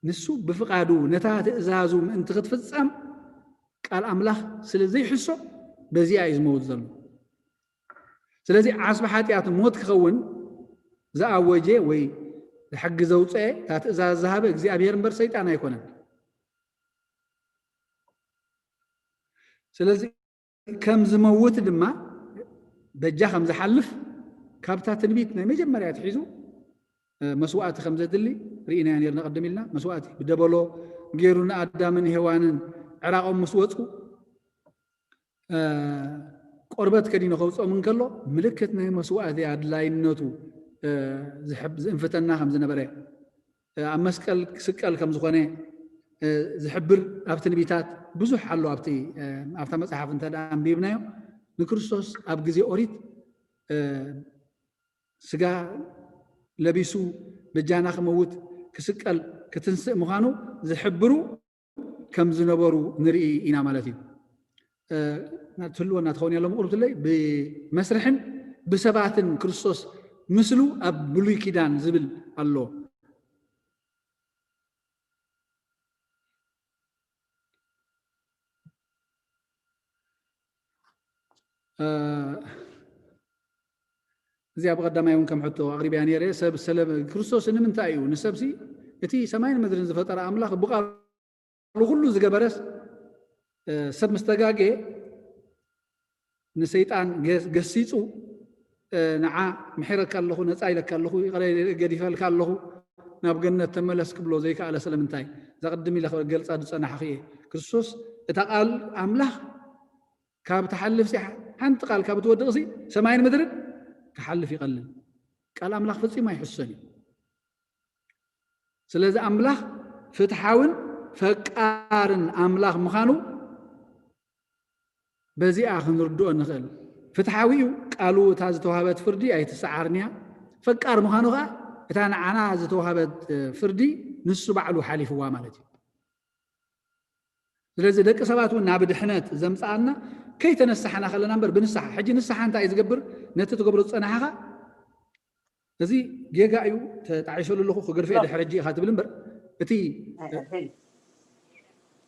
ንሱ ብፍቓዱ ነታ ትእዛዙ ምእንቲ ክትፍጸም ቃል ኣምላኽ ስለ ዘይሕሶ፣ በዚኣ እዩ ዝመውት ዘሎ። ስለዚ ዓስቢ ሓጢኣት ሞት ክኸውን ዝኣወጀ ወይ ሕጊ ዘውፅአ፣ እታ ትእዛዝ ዝሃበ እግዚኣብሔር እምበር ሰይጣን ኣይኮነን። ስለዚ ከም ዝመውት ድማ በጃ ከም ዝሓልፍ ካብታ ትንቢት ናይ መጀመርያ ኣትሒዙ፣ እ፣ መስዋእቲ ከም ዘድሊ ርኢናዮ ነርና። ቅድም ኢልና መስዋእቲ ብደበሎ ገይሩ ንኣዳምን ሄዋንን ዕራቖም ምስ ወፁ፣ እ፣ ቆርበት ከዲኑ ከውፅኦም እንከሎ ምልክት ናይ መስዋእቲ ኣድላይነቱ፣ እ፣ ዝሕብ-፣ ዝእንፍተና ከም ዝነበረ፣ እ፣ ኣብ መስቀል ክስቀል ከም ዝኾነ፣ እ፣ ዝሕብር ኣብ ትንቢታት ብዙሕ ኣሎ። ኣብቲ፣ እ፣ ኣብታ መጽሓፍ እንተ ደኣ ኣንቢብናዮ፣ ንክርስቶስ ኣብ ግዜ ኦሪት፣ እ፣ ስጋ ለቢሱ በጃና ክመውት፣ ክስቀል፣ ክትንስእ ምዃኑ ዝሕብሩ ከም ዝነበሩ ንርኢ ኢና ማለት እዩ። እ፣ ትህልወና ትኸውን እያ ሎሚ ቁርብትለይ፣ ብመስርሕን ብሰባትን ክርስቶስ ምስሉ ኣብ ብሉይ ኪዳን ዝብል ኣሎ። እ፣ እዚኣ ብቐዳማይ እውን ከም ሕቶ ኣቕሪብያ ነይረ። ሰብ ሰለ-፣ ክርስቶስ ንምንታይ እዩ ንሰብሲ እቲ ሰማይን ምድርን ዝፈጠረ ኣምላኽ ብቓሉ ኩሉ ዝገበረስ፣ እ፣ ሰብ ምስ ተጋገየ ንሰይጣን ገ-፣ ገሲጹ፣ እ፣ ንዓ ምሒረካ ኣለኹ፣ ነጻ ኢለካ ኣለኹ፣ ይቕረ ገዲፈልካ ኣለኹ፣ ናብ ገነት ተመለስ ክብሎ ዘይከኣለ ስለምንታይ? እዛ ቅድም ኢለ ክገልጻ ዝጸናሕኹ እየ። ክርስቶስ እታ ቃል ኣምላኽ ካብ ትሓልፍ ሲ ሓንቲ ቃል ካብ ትወድቕ ሲ ሰማይን ምድርን ክሓልፍ ይቐልል። ቃል ኣምላኽ ፈጺሙ ኣይሕሰን እዩ። ስለዚ ኣምላኽ ፍትሓውን ፈቃርን ኣምላኽ ምዃኑ በዚኣ ክንርድኦ ንኽእል። ፍትሓዊ እዩ። ቃሉ እታ ዝተዋህበት ፍርዲ ኣይትሰዓርን እያ። ፈቃር ምዃኑ ኸዓ እታ ንዓና ዝተዋህበት፣ እ፣ ፍርዲ ንሱ ባዕሉ ሓሊፍዋ ማለት እዩ። ስለዚ ደቂ ሰባት እውን ናብ ድሕነት ዘምጽኣና ከይተነሳሕና ከለና እምበር ብንስሓ። ሕጂ ንስሓ እንታይ እዩ ዝገብር? ነቲ ትገብሮ ዝጸናሕኻ እዚ ጌጋ እዩ፣ ተጣዒሰሉ ኣለኹ፣ ክገድፎ እየ ድሕሪ ሕጂ ኢኻ ትብል እምበር፣ እቲ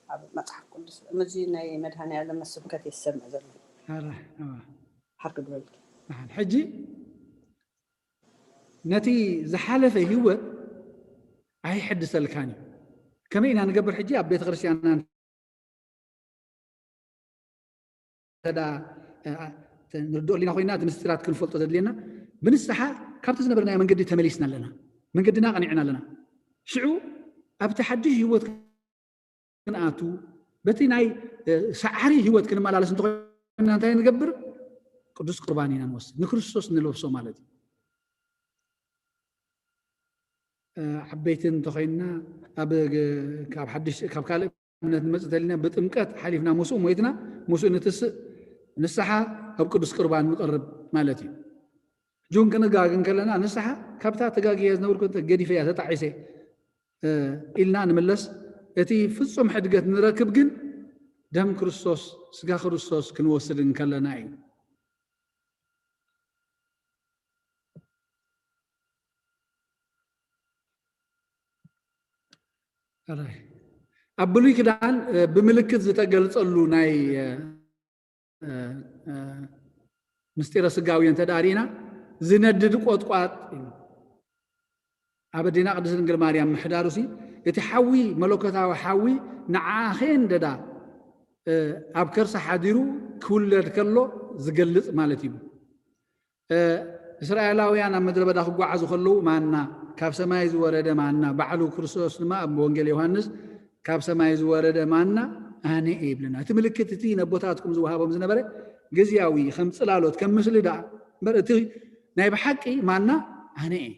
ኣብ መጽሓፍ ቅዱስ እዚ ናይ መድሃኔ ዓለም ስብከት የሰምዕ ዘሎ። ኣረ፣ ኣዋ። ሓርክ ድበልኪ። ኣሓን፣ ሕጂ ነቲ ዝሓለፈ ህይወት ኣይሕድሰልካን እዩ። ከመይ ኢና ንገብር? ሕጂ ኣብ ቤተ ክርስቲያንና እንተ ንርድኦ ሊና ኮይና እቲ ምስጢራት ክንፈልጦ ዘድልየና ብንስሓ ካብቲ ዝነበርናዮ መንገዲ ተመሊስና ኣለና። መንገድና ቀኒዕና ኣለና። ሽዑ ኣብቲ ሓድሽ ህይወት ክንኣቱ በቲ ናይ ሰዓሪ ህይወት ክንመላለስ እንተኮይና እንታይ ንገብር? ቅዱስ ቁርባን ኢና ንወስድ፣ ንክርስቶስ ንለብሶ ማለት እዩ። ዓበይቲ እንተኮይንና ኣብ ካብ ሓድሽ ካብ ካልእ እምነት ንመጽእ ተሊና ብጥምቀት ሓሊፍና ምስኡ ሞይትና ምስኡ ንትስእ፣ ንስሓ ኣብ ቅዱስ ቁርባን ንቐርብ ማለት እዩ። ጁን ክንጋግን ከለና ንስሓ ካብታ ተጋግየ ዝነበርኩ ገዲፈያ ተጣዒሰ ኢልና ንምለስ። እቲ ፍጹም ሕድገት ንረክብ ግን ደም ክርስቶስ ስጋ ክርስቶስ ክንወስድ እንከለና እዩ። ኣብ ብሉይ ክዳን ብምልክት ዝተገልጸሉ ናይ ምስጢረ ስጋዊ እንተ ዳሪና ዝነድድ ቆጥቋጥ እዩ። ኣብ ኣዴና ቅድስት ድንግል ማርያም ምሕዳሩ ሲ እቲ ሓዊ መለኮታዊ ሓዊ ንዓኣ ከየንደዳ ኣብ ከርሳ ሓዲሩ ክውለድ ከሎ ዝገልጽ ማለት እዩ። እስራኤላውያን ኣብ ምድረ በዳ ክጓዓዙ ከለዉ ማና ካብ ሰማይ ዝወረደ ማና ባዕሉ ክርስቶስ ድማ ኣብ ወንጌል ዮሃንስ ካብ ሰማይ ዝወረደ ማና ኣነ እየ ይብለና። እቲ ምልክት እቲ ነቦታትኩም ዝወሃቦም ዝነበረ ግዝያዊ ከም ጽላሎት ከም ምስሊ ደኣ እምበር እቲ ናይ ብሓቂ ማና ኣነ እየ።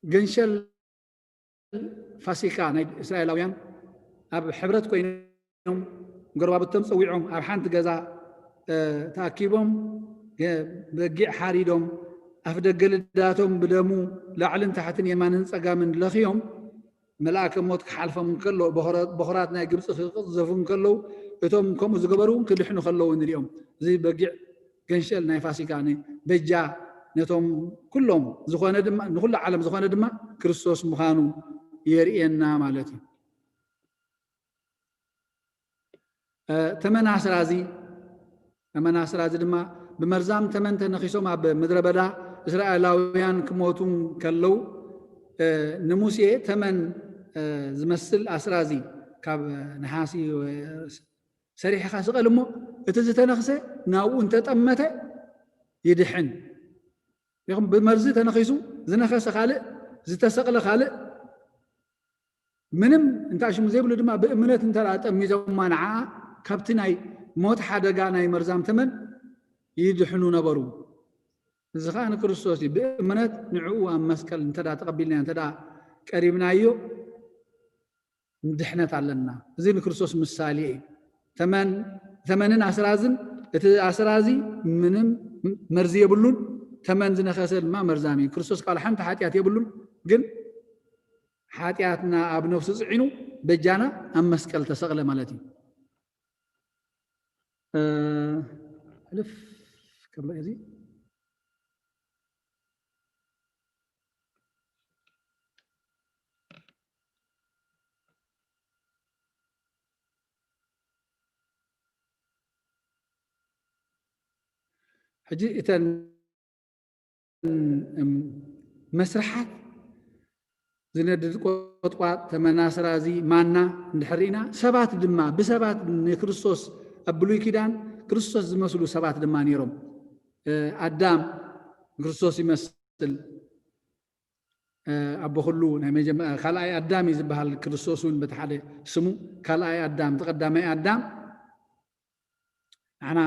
ገንሸል ፋሲካ ናይ እስራኤላውያን ኣብ ሕብረት ኮይኖም ጎረባብቶም ጸዊዖም ኣብ ሓንቲ ገዛ ተኣኪቦም በጊዕ ሓሪዶም ኣፍ ደገ ልዳቶም ብደሙ ላዕልን ታሕትን የማንን ጸጋምን ለኽዮም መልኣከ ሞት ክሓልፎም እንከሎ በኹራት ናይ ግብፂ ክቕዘፉ እንከለዉ እቶም ከምኡ ዝገበሩ ክድሕኑ ከለዉ ንሪኦም። እዚ በጊዕ ገንሸል ናይ ፋሲካ በጃ ነቶም ኩሎም ዝኾነ ድማ ንኩሉ ዓለም ዝኾነ ድማ ክርስቶስ ምዃኑ የርእየና ማለት እዩ። ተመን ኣስራዚ ተመን ኣስራዚ ድማ ብመርዛም ተመን ተነኺሶም ኣብ ምድረ በዳ እስራኤላውያን ክሞቱ ከለዉ ንሙሴ ተመን ዝመስል ኣስራዚ ካብ ነሃሲ ሰሪሕኻ ስቐል እሞ እቲ ዝተነኽሰ ናብኡ እንተጠመተ ይድሕን። ይኹን ብመርዚ ተነኺሱ ዝነኸሰ ካልእ ዝተሰቕለ ካልእ ምንም እንታይ ሽሙ ዘይብሉ ድማ ብእምነት እንተ ጠሚቶማ ንዓ ካብቲ ናይ ሞት ሓደጋ ናይ መርዛም ተመን ይድሕኑ ነበሩ። እዚ ከዓ ንክርስቶስ እዩ። ብእምነት ንዕኡ ኣብ መስቀል እንተ ተቐቢልና እንተ ቀሪብናዮ ድሕነት ኣለና። እዚ ንክርስቶስ ምሳሌ እዩ። ተመን ተመንን ኣስራዝን እቲ ኣስራዚ ምንም መርዚ የብሉን። ተመን ዝነኸሰ ድማ መርዛም እዩ። ክርስቶስ ካል ሓንቲ ሓጢኣት የብሉን፣ ግን ሓጢኣትና ኣብ ነፍሱ ጽዒኑ በጃና ኣብ መስቀል ተሰቕለ ማለት እዩ። ሕልፍ ከም እዚ ሕጂ እተን መስርሓት ዝነድድ ቆጥቋጥ ተመናስራ እዚ ማና እንድሕር ርኢና ሰባት ድማ ብሰባት ንክርስቶስ ኣብ ብሉይ ኪዳን ክርስቶስ ዝመስሉ ሰባት ድማ ነይሮም። ኣዳም ክርስቶስ ይመስል ኣቦ ኩሉ ናይ ካልኣይ ኣዳም እዩ ዝበሃል። ክርስቶስ እውን በቲ ሓደ ስሙ ካልኣይ ኣዳም እቲ ቀዳማይ ኣዳም ንዓና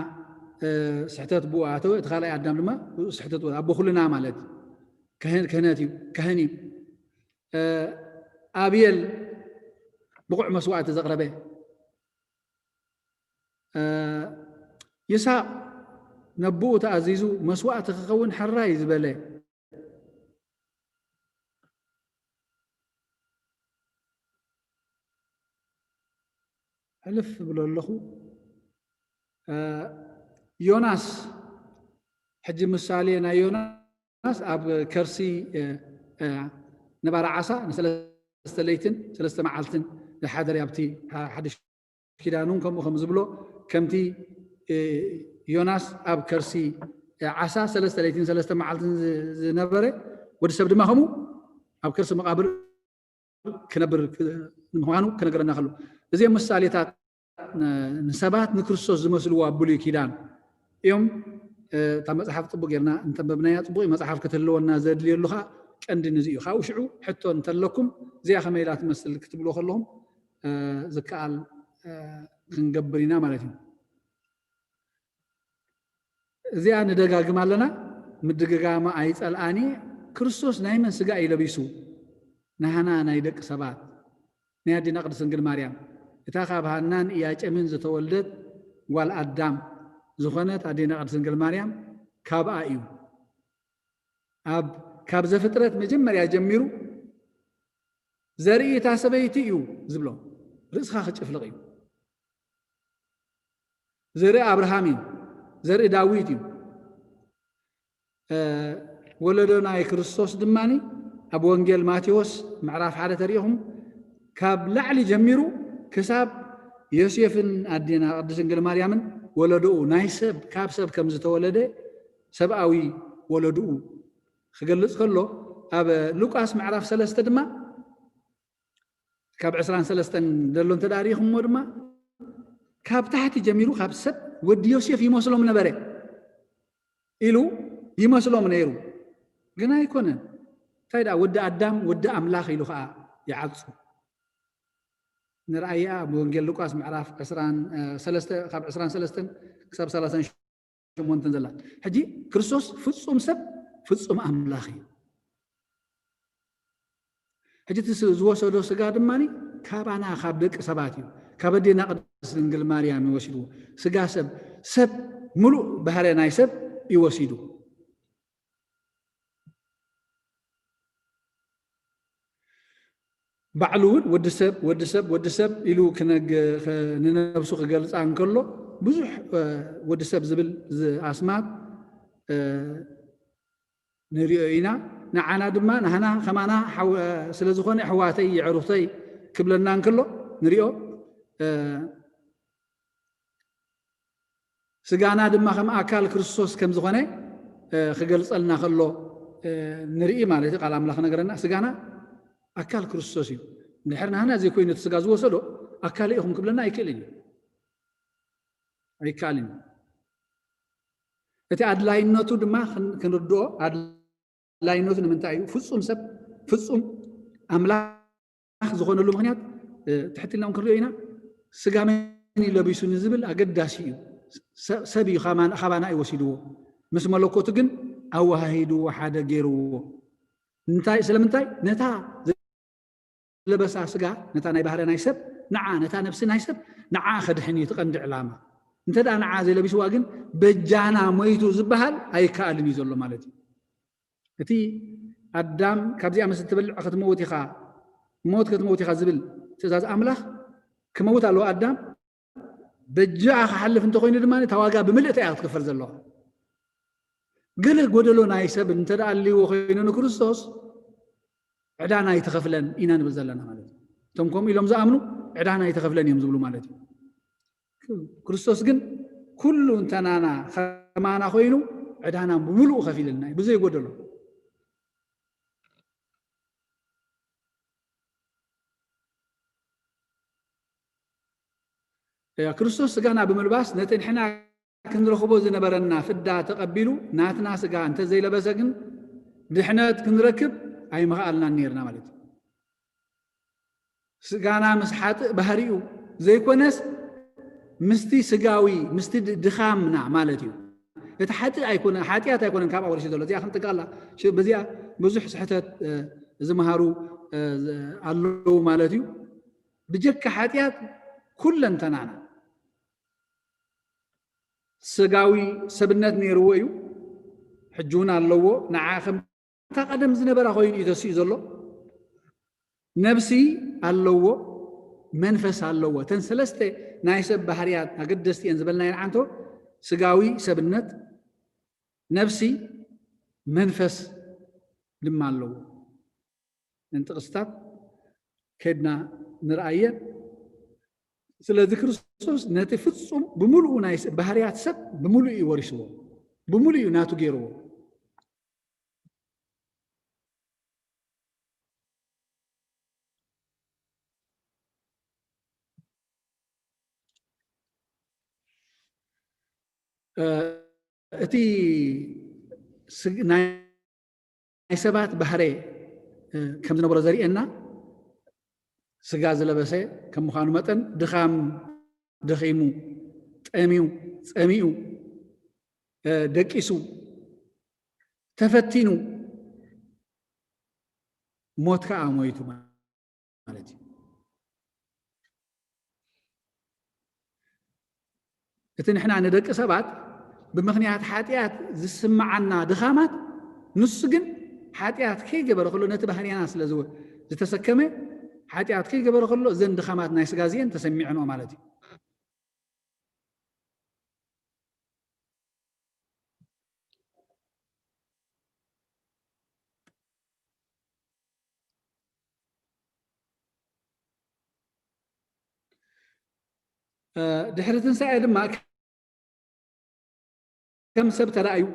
ስሕተት ብኡ ኣተወ፣ እቲ ካልኣይ ኣዳም ድማ ስሕተት ኣቦ ኩልና ማለት ክህነት እዩ፣ ካህን እዩ። ኣብየል ብቑዕ መስዋእቲ ዘቕረበ፣ ይስሐቅ ነቦኡ ተኣዚዙ መስዋእቲ ክኸውን ሕራይ ዝበለ፣ ሕልፍ እብሎ ኣለኹ። ዮናስ ሕጂ ምሳሌ ናይ ዮናስ ኣብ ከርሲ ነባራ ዓሳ ንሰለስተ ለይትን ሰለስተ መዓልትን ዝሓደረ ኣብቲ ሓድሽ ኪዳን እውን ከምኡ ከም ዝብሎ ከምቲ ዮናስ ኣብ ከርሲ ዓሳ ሰለስተ ለይትን ሰለስተ መዓልትን ዝነበረ ወዲ ሰብ ድማ ከምኡ ኣብ ከርሲ መቓብር ክነብር ምዃኑ ክነገረና ከሎ፣ እዚኦም ምሳሌታት ንሰባት ንክርስቶስ ዝመስልዎ ኣብ ብሉይ ኪዳን እዮም። እታ መጽሓፍ ጽቡቕ ጌርና እንተንበብናያ ጽቡቕ እዩ። መጽሓፍ ክትህልወና ዘድልየሉ ኸዓ ቀንዲ ንዚ እዩ። ካብኡ ሽዑ ሕቶ እንተለኩም እዚኣ ከመይ ኢላ ትመስል ክትብልዎ ከለኹም ዝከኣል ክንገብር ኢና ማለት እዩ። እዚኣ ንደጋግም ኣለና፣ ምድግጋማ ኣይጸልኣኒ። ክርስቶስ ናይ መን ስጋ እዩ ለቢሱ? ናህና ናይ ደቂ ሰባት፣ ናይ ኣዴና ቅድስት ድንግል ማርያም፣ እታ ካብ ሃናን ኢያቄምን ዝተወልደት ጓል ኣዳም ዝኾነት ኣዴና ቅድስት ድንግል ማርያም ካብኣ እዩ። ኣብ ካብ ዘፍጥረት መጀመርያ ጀሚሩ ዘርኢ እታ ሰበይቲ እዩ ዝብሎ። ርእስኻ ክጭፍልቕ እዩ። ዘርኢ ኣብርሃም እዩ፣ ዘርኢ ዳዊት እዩ። ወለዶ ናይ ክርስቶስ ድማ ኣብ ወንጌል ማቴዎስ ምዕራፍ ሓደ ተሪኢኹም ካብ ላዕሊ ጀሚሩ ክሳብ ዮሴፍን ኣዴና ቅድስት ድንግል ማርያምን ወለዶኡ ናይ ሰብ ካብ ሰብ ከም ዝተወለደ ሰብኣዊ ወለዶኡ ክገልጽ ከሎ ኣብ ሉቃስ ምዕራፍ ሰለስተ ድማ ካብ ዕስራን ሰለስተን ዘሎ እንተ ደኣ ርኢኹምዎ ድማ ካብ ታሕቲ ጀሚሩ ካብ ሰብ ወዲ ዮሴፍ ይመስሎም ነበረ ኢሉ ይመስሎም ነይሩ። ግን ኣይኮነን። እንታይ ደኣ ወዲ ኣዳም ወዲ ኣምላኽ ኢሉ ኸዓ ይዓጹ። ንርኣያ ኣብ ወንጌል ሉቃስ ምዕራፍ ዕስራን ሰለስተ ካብ ዕስራን ሰለስተን ክሳብ ሰላሳን ሸሞንተን ዘላ። ሕጂ ክርስቶስ ፍጹም ሰብ ፍጹም ኣምላኽ እዩ። ሕጂ እቲ ዝወሰዶ ስጋ ድማ ካባና ካብ ደቂ ሰባት እዩ። ካብ ኣዴና ቅድስት ድንግል ማርያም እዩ ወሲድዎ። ስጋ ሰብ ሰብ ምሉእ ባህሪ ናይ ሰብ እዩ ወሲዱ። ባዕሉ እውን ወዲ ሰብ ወዲ ሰብ ወዲ ሰብ ኢሉ ክነግ- ኸ- ንነብሱ ክገልጻ እንከሎ ብዙሕ ወዲ ሰብ ዝብል ዝ- ኣስማት ንሪኦ ኢና። ንዓና ድማ ናህና ከማና ስለ ዝኾነ ኣሕዋተይ የዕሩኽተይ ክብለና እንከሎ ንሪኦ። ስጋና ድማ ከም ኣካል ክርስቶስ ከም ዝኾነ ክገልጸልና ከሎ ንርኢ ማለት እዩ። ቃል ኣምላኽ ነገረና ስጋና ኣካል ክርስቶስ እዩ። እንድሕር ናህና ዘይኮይኑ እቲ ስጋ ዝወሰዶ ኣካል ኢኹም ክብለና ኣይክእልን እዩ፣ ኣይከኣልን እዩ። እቲ ኣድላይነቱ ድማ ክንርድኦ ኣድላይነቱ ንምንታይ እዩ? ፍጹም ሰብ ፍጹም ኣምላኽ ዝኾነሉ ምኽንያት ትሕት ኢልና ክንሪኦ ኢና። ስጋ መን እዩ ለቢሱ ንዝብል ኣገዳሲ እዩ። ሰብ እዩ ካባና እዩ ወሲድዎ። ምስ መለኮቱ ግን ኣወሃሂድዎ ሓደ ገይርዎ። እንታይ ስለምንታይ ነታ ለበሳ ስጋ ነታ ናይ ባህሪ ናይ ሰብ ንዓ ነታ ነብሲ ናይ ሰብ ንዓ ከድሕን እዩ እቲ ቀንዲ ዕላማ። እንተ ደኣ ንዓ ዘይለቢስዋ ግን በጃና ሞይቱ ዝበሃል ኣይከኣልን እዩ ዘሎ ማለት እዩ። እቲ ኣዳም ካብዚኣ ምስ እትበልዕ ክትመውት ኢኻ ሞት ክትመውት ኢኻ ዝብል ትእዛዝ ኣምላኽ ክመውት ኣለዎ ኣዳም። በጃ ክሓልፍ እንተኮይኑ ድማ እታ ዋጋ ብምልእታ እያ ክትክፈል ዘለዋ። ገለ ጎደሎ ናይ ሰብ እንተ ደኣ ኣልዎ ኮይኑ ንክርስቶስ ዕዳና ኣይተኸፍለን ኢና ንብል ዘለና ማለት እዩ። እቶም ከምኡ ኢሎም ዝኣምኑ ዕዳና ኣይተኸፍለን እዮም ዝብሉ ማለት እዩ። ክርስቶስ ግን ኩሉ እንተናና ከማና ኮይኑ ዕዳና ብምሉኡ ከፊልልና እዩ ብዘይ ጎደሎ። ክርስቶስ ስጋና ብምልባስ ነቲ ንሕና ክንረኽቦ ዝነበረና ፍዳ ተቐቢሉ ናትና ስጋ እንተዘይለበሰ ግን ድሕነት ክንረክብ ኣይምኽኣልናን ነይርና ማለት እዩ። ስጋና ምስ ሓጥእ ባህሪኡ ዘይኮነስ ምስቲ ስጋዊ ምስቲ ድኻምና ማለት እዩ። እቲ ሓጥእ ኣይኮነ ሓጢኣት ኣይኮነን ካብኣ ወሪሱ ዘሎ እዚኣ ክንጥቃላ በዚኣ ብዙሕ ስሕተት ዝመሃሩ ኣለዉ ማለት እዩ። ብጀካ ሓጢኣት ኩለንተናና ስጋዊ ሰብነት ነይርዎ እዩ፣ ሕጂ እውን ኣለዎ። ንዓ ከም እታ ቀደም ዝነበራ ኮይኑ እዩ ተሲኡ ዘሎ። ነብሲ ኣለዎ፣ መንፈስ ኣለዎ። እተን ሰለስተ ናይ ሰብ ባህርያት ኣገደስቲ እየን ዝበልናየን ዓንቶ ስጋዊ ሰብነት፣ ነብሲ፣ መንፈስ ድማ ኣለዎ። ነን ጥቕስታት ከድና ንርኣየን። ስለዚ ክርስቶስ ነቲ ፍጹም ብምሉኡ ናይ ባህርያት ሰብ ብምሉኡ እዩ ወሪስዎ፣ ብምሉኡ እዩ ናቱ ገይርዎ። እቲ ናይ ሰባት ባህረ ከም ዝነበሮ ዘርእየና፣ ስጋ ዝለበሰ ከም ምዃኑ መጠን ድኻም፣ ደኺሙ፣ ጠምዩ፣ ጸሚኡ፣ ደቂሱ፣ ተፈቲኑ፣ ሞት ከኣ ሞይቱ ማለት እዩ። እቲ ንሕና ንደቂ ሰባት ብምኽንያት ሓጢኣት ዝስምዓና ድኻማት፣ ንሱ ግን ሓጢኣት ከይገበረ ከሎ ነቲ ባህርያና ስለ ዝወ-፣ ዝተሰከመ፣ ሓጢኣት ከይገበረ ከሎ እዘን ድኻማት ናይ ስጋ እዚአን ተሰሚዐንኦ ማለት እዩ። ድሕሪ ትንሳኤ ድማ ከም ሰብ ተራእዩ፣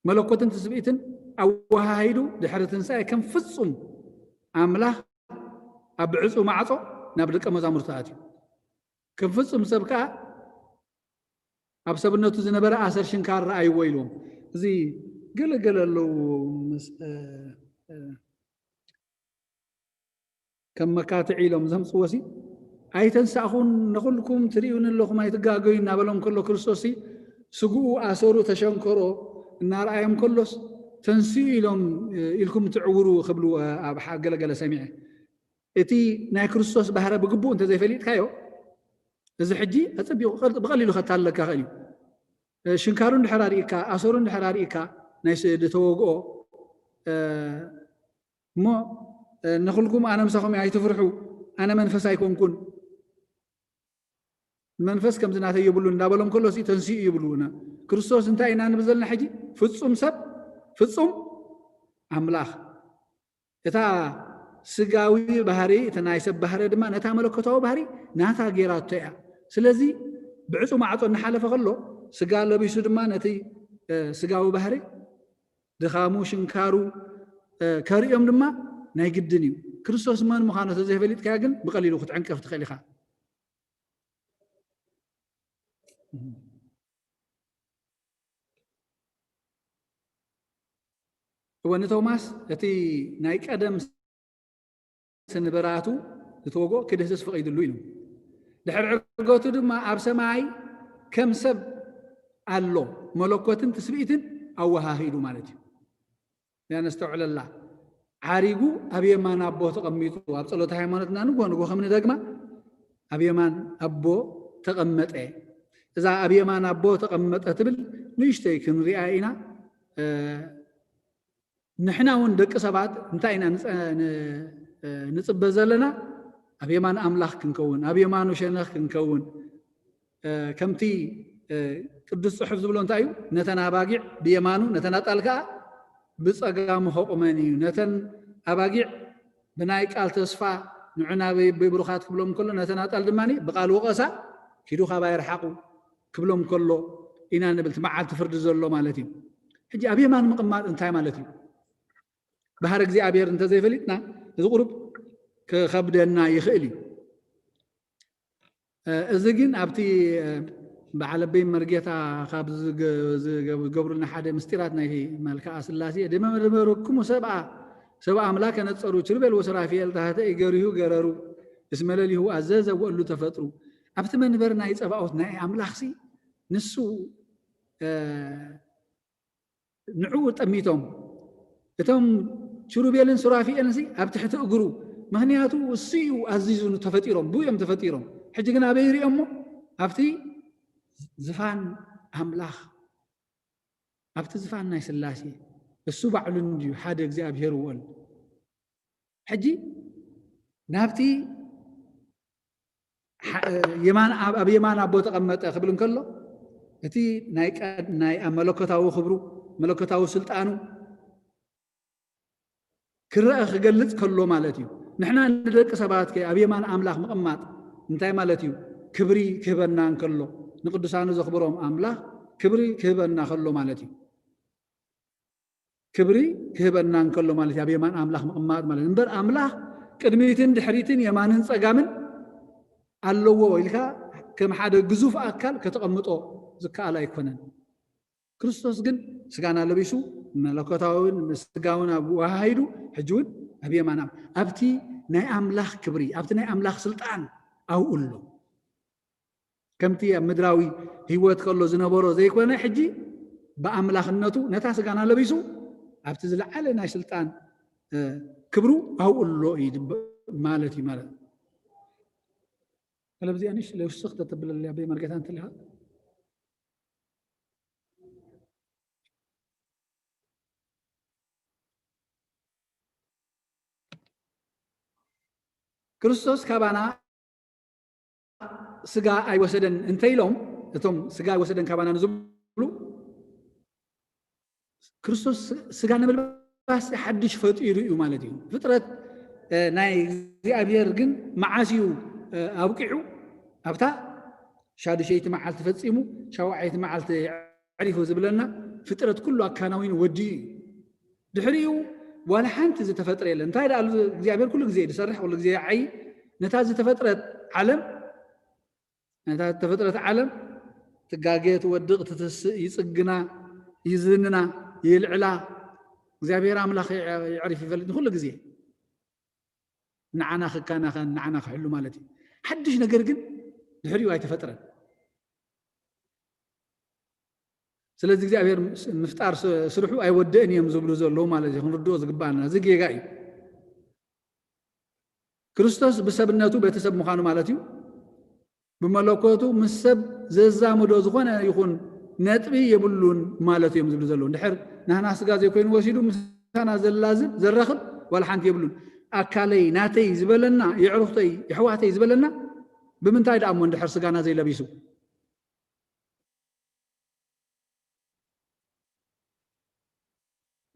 መለኮትን ትስብእትን ኣወሃሂዱ ድሕሪ ትንሳኤ ከም ፍጹም ኣምላኽ ኣብ ብዕጹ ማዕጾ ናብ ደቀ መዛሙርቱ ኣትዩ። ከም ፍጹም ሰብ ከኣ ኣብ ሰብነቱ ዝነበረ ኣሰር ሽንካር ረኣይዎ ኢልዎም። እዚ ገለገለ ኣለዉ ምስ ከም መካትዒ ኢሎም ዘምፅዎ ሲ፣ ኣይተንሳእኹን፣ ንኹልኩም ትርእዩኒ ኣለኹም ኣይትጋገዩ እናበሎም ከሎ ክርስቶስ ሲ ስግኡ ኣሰሩ ተሸንከሮ እናረኣዮም ከሎስ ተንስኡ ኢሎም ኢልኩም ትዕውሩ ክብሉ ኣብ ገለገለ ሰሚዐ። እቲ ናይ ክርስቶስ ባህረ ብግቡእ እንተዘይፈሊጥካዮ እዚ ሕጂ ኣፀቢቑ ብቐሊሉ ከታለካ ክእል እዩ። ሽንካሩ እንድሕር ኣርእካ፣ ኣሰሩ እንድሕር ኣርእካ፣ ናይ ዝተወግኦ እሞ ንኹልኩም ኣነ ምሳኹም ኣይትፍርሑ፣ ኣነ መንፈስ ኣይኮንኩን፣ መንፈስ ከምዚ ናተይ የብሉን እንዳበሎም ከሎ ተንስኡ ይብሉ። ክርስቶስ እንታይ ኢና ንብል ዘለና ሕጂ? ፍጹም ሰብ ፍጹም ኣምላኽ። እታ ስጋዊ ባህሪ፣ እቲ ናይ ሰብ ባህሪ ድማ ነታ መለኮታዊ ባህሪ ናታ ጌራቶ እያ። ስለዚ ብዕጹ ማዕጾ እናሓለፈ ከሎ ስጋ ለቢሱ ድማ ነቲ ስጋዊ ባህሪ ድኻሙ፣ ሽንካሩ ከርእዮም ድማ ናይ ግድን እዩ። ክርስቶስ መን ምዃኑ ተዘይፈሊጥካዮ ግን ብቐሊሉ ክትዕንቀፍ ትኽእል ኢኻ። እወ ንቶማስ እቲ ናይ ቀደም ስንበራቱ ዝተወግኦ ክድህስስ ፈቒድሉ ኢሉ። ድሕሪ ዕርገቱ ድማ ኣብ ሰማይ ከም ሰብ ኣሎ፣ መለኮትን ትስብእትን ኣወሃሂዱ ማለት እዩ። ነስተውዕለላ። ዓሪጉ ኣብ የማን ኣቦ ተቐሚጡ፣ ኣብ ጸሎተ ሃይማኖትና ንግሆ ንግሆ ከም ንደግማ ኣብ የማን ኣቦ ተቐመጠ። እዛ ኣብ የማን ኣቦ ተቐመጠ ትብል ንእሽተይ ክንሪኣ ኢና። ንሕና እውን ደቂ ሰባት እንታይ ኢና ንጽበ ዘለና? ኣብ የማን ኣምላኽ ክንከውን፣ ኣብ የማኑ ሸነኽ ክንከውን። ከምቲ ቅዱስ ጽሑፍ ዝብሎ እንታይ እዩ? ነተን ኣባጊዕ ብየማኑ፣ ነተን ኣጣል ከኣ ብጸጋሙ ከቑመን እዩ። ነተን ኣባጊዕ ብናይ ቃል ተስፋ ንዑ ናበይ ብብሩኻት ክብሎም ከሎ፣ ነተን ኣጣል ድማ ብቃል ወቐሳ ኪዱ ካባይ ርሓቑ ክብሎም ከሎ ኢና ንብል። እቲ መዓልቲ ፍርዲ ዘሎ ማለት እዩ። ሕጂ ኣብ የማን ምቕማጥ እንታይ ማለት እዩ? ባህሪ እግዚኣብሔር እንተዘይፈሊጥና እዚ ቁሩብ ክኸብደና ይኽእል እዩ። እዚ ግን ኣብቲ በዓል ኣበይ መርጌታ ካብ ዝገ-፣ ዝገ-፣ ዝገብሩልና ሓደ ምስጢራት ናይ መልክዓ ስላሴ፣ "ደመ መደመርክሙ ሰብኣ፣ ሰብኣ ኣምላክ ነጸሩ፣ ኪሩቤል ወሱራፌል ታህተ እገሪሁ ገረሩ፣ እስመ ለሊሁ ኣዘዘ ወእሉ ተፈጥሩ።" ኣብቲ መንበር ናይ ጸባኦት ናይ ኣምላኽሲ ንሱ ንዕኡ ጠሚቶም፣ እቶም ኪሩቤልን ሱራፊኤልን ሲ ኣብ ትሕቲ እግሩ፣ ምኽንያቱ እሱ እዩ ኣዚዙ ተፈጢሮም፣ ብኡ እዮም ተፈጢሮም። ሕጂ ግን ኣበይ ይሪኦሞ? ኣብቲ ዝፋን ኣምላኽ፣ ኣብቲ ዝፋን ናይ ስላሴ፣ እሱ ባዕሉ እንድዩ ሓደ እግዚኣብሔር ወልድ። ሕጂ ናብቲ የማን፣ ኣብ የማን ኣቦ ተቐመጠ ክብል እንከሎ፣ እቲ ናይ ቀድ-፣ ናይ ኣብ መለኮታዊ ክብሩ፣ መለኮታዊ ስልጣኑ ክረአ ክገልጽ ከሎ ማለት እዩ። ንሕና ንደቂ ሰባት ከ ኣብ የማን ኣምላኽ ምቕማጥ እንታይ ማለት እዩ? ክብሪ ክህበና እንከሎ፣ ንቅዱሳኑ ዘኽብሮም ኣምላኽ ክብሪ ክህበና ከሎ ማለት እዩ። ክብሪ ክህበና እንከሎ ማለት እዩ፣ ኣብ የማን ኣምላኽ ምቕማጥ ማለት። እምበር ኣምላኽ ቅድሚትን ድሕሪትን የማንን ጸጋምን ኣለዎ ኢልካ ከም ሓደ ግዙፍ ኣካል ከተቐምጦ ዝከኣል ኣይኮነን። ክርስቶስ ግን ስጋና ለቢሱ፣ መለኮታውን ስጋውን ኣዋሃሂዱ፣ ሕጂ እውን ኣብ የማን ኣብ-፣ ኣብቲ ናይ ኣምላኽ ክብሪ፣ ኣብቲ ናይ ኣምላኽ ስልጣን ኣብኡ ኣሎ። ከምቲ ኣብ ምድራዊ ህይወት ከሎ ዝነበሮ ዘይኮነ፣ ሕጂ ብኣምላኽነቱ ነታ ስጋና ለቢሱ ኣብቲ ዝለዓለ ናይ ስልጣን፣ እ፣ ክብሩ ኣብኡ ኣሎ እዩ ድብ-፣ ማለት እዩ ማለት። ስለዚ ኣንሽ ለውስኽ ተተብለልያ በይ መርጌታ እንተሊኻ። ክርስቶስ ካባና ስጋ ኣይወሰደን እንተ ኢሎም፣ እቶም ስጋ ኣይወሰደን ካባና ንዝብሉ፣ ክርስቶስ ስጋ ንምልባስ ሓድሽ ፈጢሩ እዩ ማለት እዩ። ፍጥረት፣ እ፣ ናይ እግዚኣብሔር ግን መዓስ እዩ፣ እ፣ ኣብቂዑ? ኣብታ ሻዱሸይቲ መዓልቲ ፈጺሙ፣ ሻውዓይቲ መዓልቲ ኣዕሪፉ ዝብለና ፍጥረት ኩሉ ኣካናዊኑ ወዲኡ እዩ። ድሕሪኡ ዋላ ሓንቲ ዝተፈጥረ የለን። እንታይ ደኣ እግዚኣብሔር ኩሉ ግዜ እዩ ዝሰርሕ፣ ኩሉ ግዜ ይዓዪ። ነታ ዝተፈጥረት ዓለም፣ ነታ ዝተፈጥረት ዓለም ትጋገ፣ ትወድቕ፣ ትትስእ፣ ይጽግና፣ ይዝንና፣ ይልዕላ። እግዚኣብሔር ኣምላኽ የዕ-፣ የዕርፍ ይፈልጥ ንኩሉ ግዜ። ንዓና ክከናኸን፣ ንዓና ክሕሉ ማለት እዩ። ሓድሽ ነገር ግን ድሕሪኡ ኣይተፈጥረን። ስለዚ እግዚኣብሔር ምስ-፣ ምፍጣር ስ-፣ ስርሑ ኣይወደእን እዮም ዝብሉ ዘለዉ ማለት እዩ። ክንርድኦ ዝግባኣና እዚ ጌጋ እዩ። ክርስቶስ ብሰብነቱ በቲ ሰብ ምዃኑ ማለት እዩ። ብመለኮቱ ምስ ሰብ ዘዛምዶ ዝኾነ ይኹን ነጥቢ የብሉን ማለት እዮም ዝብሉ ዘለዉ። እንድሕር ናህና ስጋ ዘይኮይኑ ወሲዱ ምሳና ዘላዝብ፣ ዘራኽብ ዋላ ሓንቲ የብሉን። ኣካለይ፣ ናተይ ዝበለና፣ የዕሩኽተይ፣ የሕዋተይ ዝበለና ብምንታይ ደኣ እሞ እንድሕር ስጋና ዘይለቢሱ?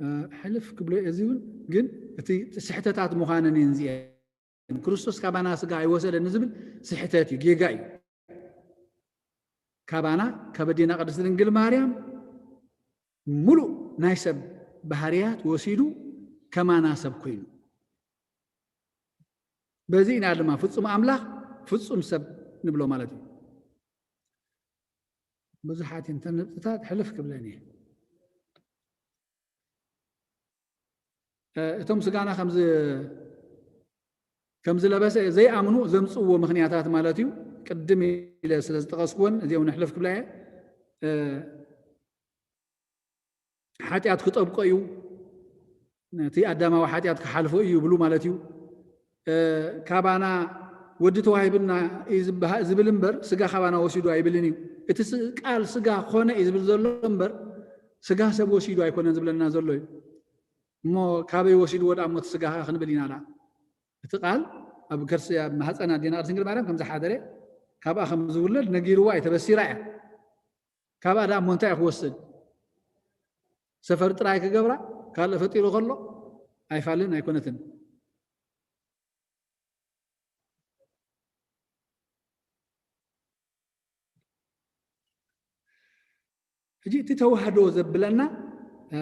እ፣ ሕልፍ ክብሎ እየ። እዚ እውን ግን እቲ ስሕተታት ምዃነን እየን እዚአን። ክርስቶስ ካባና ስጋ ኣይወሰደን ዝብል ስሕተት እዩ፣ ጌጋ እዩ። ካባና፣ ካብ ኣዴና ቅድስት ድንግል ማርያም ሙሉእ ናይ ሰብ ባህርያት ወሲዱ ከማና ሰብ ኮይኑ። በዚ ኢና ድማ ፍጹም ኣምላኽ ፍጹም ሰብ ንብሎ ማለት እዩ። ብዙሓት እየን እተን ነጥብታት ሕልፍ ክብለን እየ። እ፣ እቶም ስጋና ከም ዝ-፣ ከም ዝለበሰ ዘይኣምኑ ዘምጽእዎ ምኽንያታት ማለት እዩ። ቅድም ኢለ ስለ ዝጠቐስኩወን እዚኦም ንሕልፍ ክብላ እየ። እ፣ ሓጢኣት ክጠብቆ እዩ፣ ነቲ ኣዳማዊ ሓጢኣት ክሓልፎ እዩ ይብሉ ማለት እዩ። እ፣ ካባና ወዲ ተዋሂብና እዩ ዝበሃ-፣ ዝብል እምበር ስጋ ካባና ወሲዱ ኣይብልን እዩ። እቲ ስ-፣ ቃል ስጋ ኮነ እዩ ዝብል ዘሎ እምበር ስጋ ሰብ ወሲዱ ኣይኮነን ዝብለና ዘሎ እዩ። እሞ ካበይ ወሲድዎ ደኣ እሞ እቲ ስጋ ኸዓ ክንብል ኢና ደኣ? እቲ ቃል ኣብ ከርሲ፣ ኣብ ማህፀን ኣዴና ቅድስት ድንግል ማርያም ከም ዝሓደረ፣ ካብኣ ከም ዝውለድ ነጊርዋ እዩ፣ ተበሲራ እያ። ካብኣ ደኣ እሞ እንታይ እዩ ክወስድ? ሰፈር ጥራይ ክገብራ? ካልእ ፈጢሩ ከሎ? ኣይፋልን ኣይኮነትን። ሕጂ እቲ ተዋህዶ ዘብለና፣ እ፣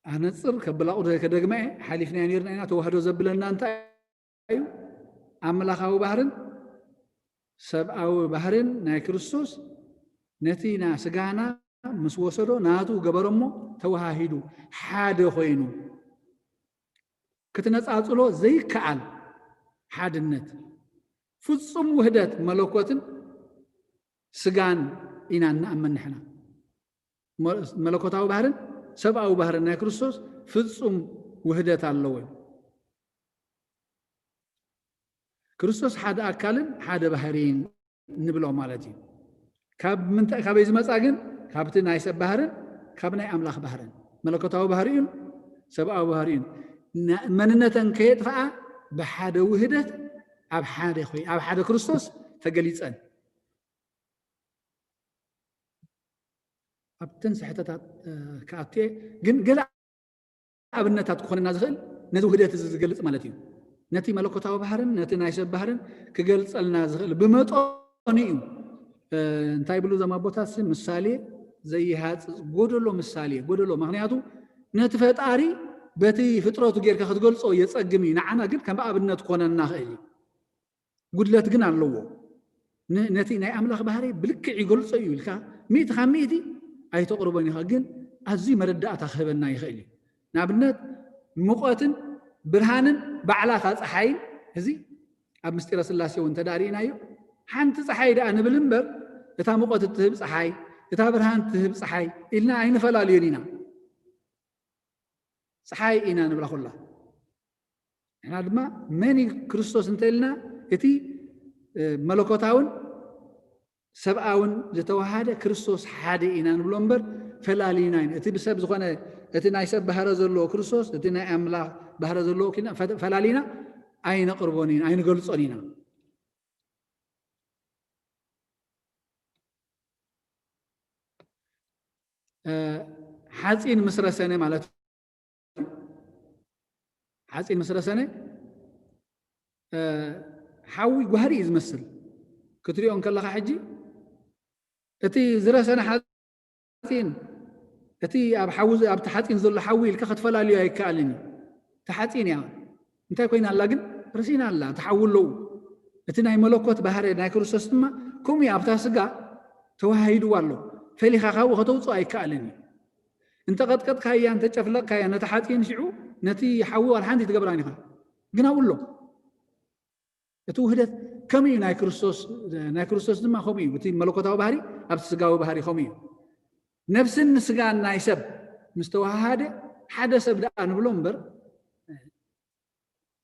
ኣነጽር ከብላቑ ከደግመ እየ፣ ሓሊፍናዮ ነይርና ኢና። ተዋህዶ ዘብለና እንታይ እዩ? ኣምላኻዊ ባህርን ሰብኣዊ ባህርን ናይ ክርስቶስ ነቲ ና-፣ ስጋና ምስ ወሰዶ ናቱ ገበሮ እሞ ተወሃሂዱ ሓደ ኮይኑ። ክትነጻጽሎ ዘይከኣል ሓድነት፣ ፍጹም ውህደት መለኮትን ስጋን ኢና እንኣምን ንሕና። መ-፣ መለኮታዊ ባህርን ሰብኣዊ ባህርን ናይ ክርስቶስ ፍጹም ውህደት ኣለዎ። ክርስቶስ ሓደ ኣካልን ሓደ ባህሪን ንብሎ ማለት እዩ። ካብ ምንታይ፣ ካበይ ዝመጻ ግን? ካብቲ ናይ ሰብ ባህርን ካብ ናይ ኣምላኽ ባህርን። መለኮታዊ ባህሪኡን ሰብኣዊ ባህሪኡን ነ-፣ መንነተን ከየጥፍኣ ብሓደ ውህደት ኣብ ሓደ ኮይ-፣ ኣብ ሓደ ክርስቶስ ተገሊጸን። ኣብተን ስሕተታት፣ እ፣ ክኣቱ እየ፣ ግን ገለ ኣብነታት ክኾነና ዝኽእል ነዚ ውህደት እዚ ዝገልጽ ማለት እዩ። ነቲ መለኮታዊ ባህርን ነቲ ናይ ሰብ ባህርን ክገልጸልና ዝኽእል ብመጠኑ እዩ። እ፣ እንታይ ይብሉ እዞም ኣቦታትሲ? ምሳሌ ዘይሃጽጽ፣ ጎደሎ ምሳሌ፣ ጎደሎ። ምኽንያቱ ነቲ ፈጣሪ በቲ ፍጥረቱ ጌርካ ክትገልጾ የጸግም እዩ። ንዓና ግን ከም ኣብነት ክኾነና ይኽእል እዩ። ጉድለት ግን ኣለዎ። ን- ነቲ ናይ ኣምላኽ ባህሪ ብልክዕ ይገልጾ እዩ ኢልካ ሚእቲ ካብ ሚእቲ ኣይተቕርቦን ኢኻ፣ ግን ኣዝዩ መረዳእታ ክህበና ይኽእል እዩ። ንኣብነት፣ ሙቐትን ብርሃንን ባዕላ እታ ጸሓይን፣ እዚ ኣብ ምስጢረ ስላሴ እውን እንተ ደኣ ርኢናዮ፣ ሓንቲ ጸሓይ ደኣ ንብል እምበር፣ እታ ሙቐት እትህብ ጸሓይ፣ እታ ብርሃን እትህብ ጸሓይ ኢልና ኣይንፈላልዮን ኢና። ጸሓይ ኢና ንብላ ኩላ። ንሕና ድማ መን እዩ ክርስቶስ እንተ ኢልና፣ እቲ መለኮታውን ሰብኣውን ዝተዋሃደ ክርስቶስ ሓደ ኢና ንብሎ እምበር፣ ፈላሊና ኢና። እቲ ብሰብ ዝኾነ፣ እቲ ናይ ሰብ ባህረ ዘለዎ ክርስቶስ፣ እቲ ናይ ኣምላኽ ባህረ ዘለዎ ኪና ፈ- ፈላሊና ኣይነቕርቦን ኢና፣ ኣይንገልጾን ኢና። ሓፂን ምስ ረሰነ ማለት፣ ሓፂን ምስ ረሰነ ሓዊ ጓህሪ እዩ ዝመስል። ክትሪኦ እንከለኻ ሕጂ እቲ ዝረሰነ ሓፂን፣ እቲ ኣብ ሓዊ፣ ኣብቲ ሓፂን ዘሎ ሓዊ ኢልካ ክትፈላልዮ ኣይከኣልን እዩ። እቲ ሓፂን እያ። እንታይ ኮይና ኣላ ግን? ረሲና ኣላ። እቲ ሓዊ ኣለዉ። እቲ ናይ መለኮት ባህሪ ናይ ክርስቶስ ድማ ከምኡ እዩ። ኣብታ ስጋ ተዋሃሂድዋ ኣሎ። ፈሊኻ ካብኡ ከተውፅኦ ኣይከኣልን እዩ። እንተ ቀጥቀጥካያ፣ እንተ ጨፍለቕካያ ነቲ ሓፂን፣ ሽዑ ነቲ ሓዊ ዋላ ሓንቲ ትገብራን ኢኻ። ግን ኣብኡ ኣሎ። እቲ ውህደት ከምኡ እዩ። ናይ ክርስቶስ፣ ናይ ክርስቶስ ድማ ከምኡ እዩ። እቲ መለኮታዊ ባህሪ ኣብቲ ስጋዊ ባህሪ ከምኡ እዩ። ነፍስን ስጋን ናይ ሰብ ምስ ተዋሃሃደ ሓደ ሰብ ደኣ ንብሎ እምበር፣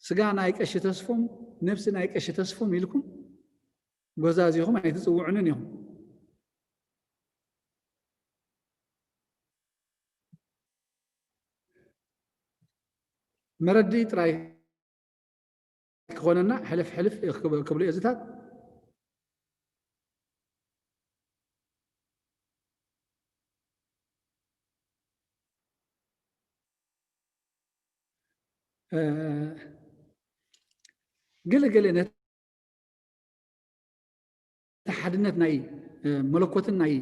ስጋ ናይ ቀሺ ተስፎም፣ ነፍሲ ናይ ቀሺ ተስፎም ኢልኩም ጎዛዚኹም ኣይትጽውዑንን ኢኹም። መረድኢ ጥራይ ክኾነና ሕልፍ ሕልፍ ክብ- ክብሉ እዝታት። እ፣ ገለ ገለ ነቲ ሓድነት ናይ፣ እ፣ መለኮትን ናይ፣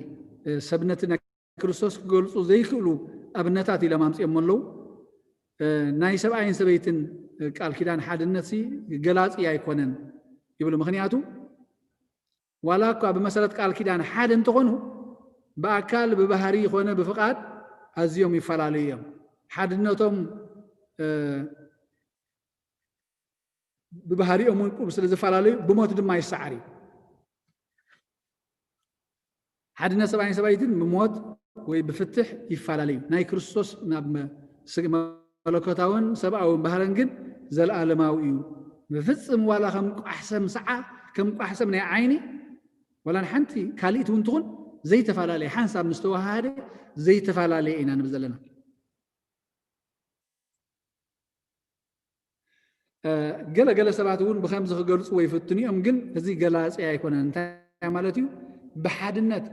እ፣ ሰብነትን ናይ ክርስቶስ ክገልጹ ዘይክእሉ ኣብነታት ኢሎም ኣምጺኦሞ ኣለዉ። እ፣ ናይ ሰብኣይን ሰበይትን ቃል ኪዳን ሓድነት ሲ ገላጺ ኣይኮነን ይብሉ። ምኽንያቱ ዋላ እኳ ብመሰረት ቃል ኪዳን ሓደ እንተኾኑ፣ ብኣካል ብባህሪ ይኾነ ብፍቓድ ኣዝዮም ይፈላለዩ እዮም። ሓድነቶም፣ እ፣ ብባህሪኦም እውን ቁብ ስለ ዝፈላለዩ ብሞት ድማ ይሰዓር እዩ። ሓድነት ሰብኣይን ሰበይትን ብሞት ወይ ብፍትሕ ይፈላለዩ። ናይ ክርስቶስ ናብ መ- ስግ- መለኮታውን ሰብኣውን ባህርን ግን ዘለኣለማዊ እዩ። ብፍጽም ዋላ ከም ቋሕሰም ሰዓ፣ ከም ቋሕሰም ናይ ዓይኒ፣ ዋላ ንሓንቲ ካልኢት እውን ትኹን ዘይተፈላለየ፣ ሓንሳብ ምስ ተዋሃሃደ ዘይተፈላለየ ኢና ንብል ዘለና። እ፣ ገለ ገለ ሰባት እውን ብኸምዚ ክገልጽዎ ይፍትኑ እዮም፣ ግን እዚ ገላጺ ኣይኮነን። እንታይ ማለት እዩ? ብሓድነት፣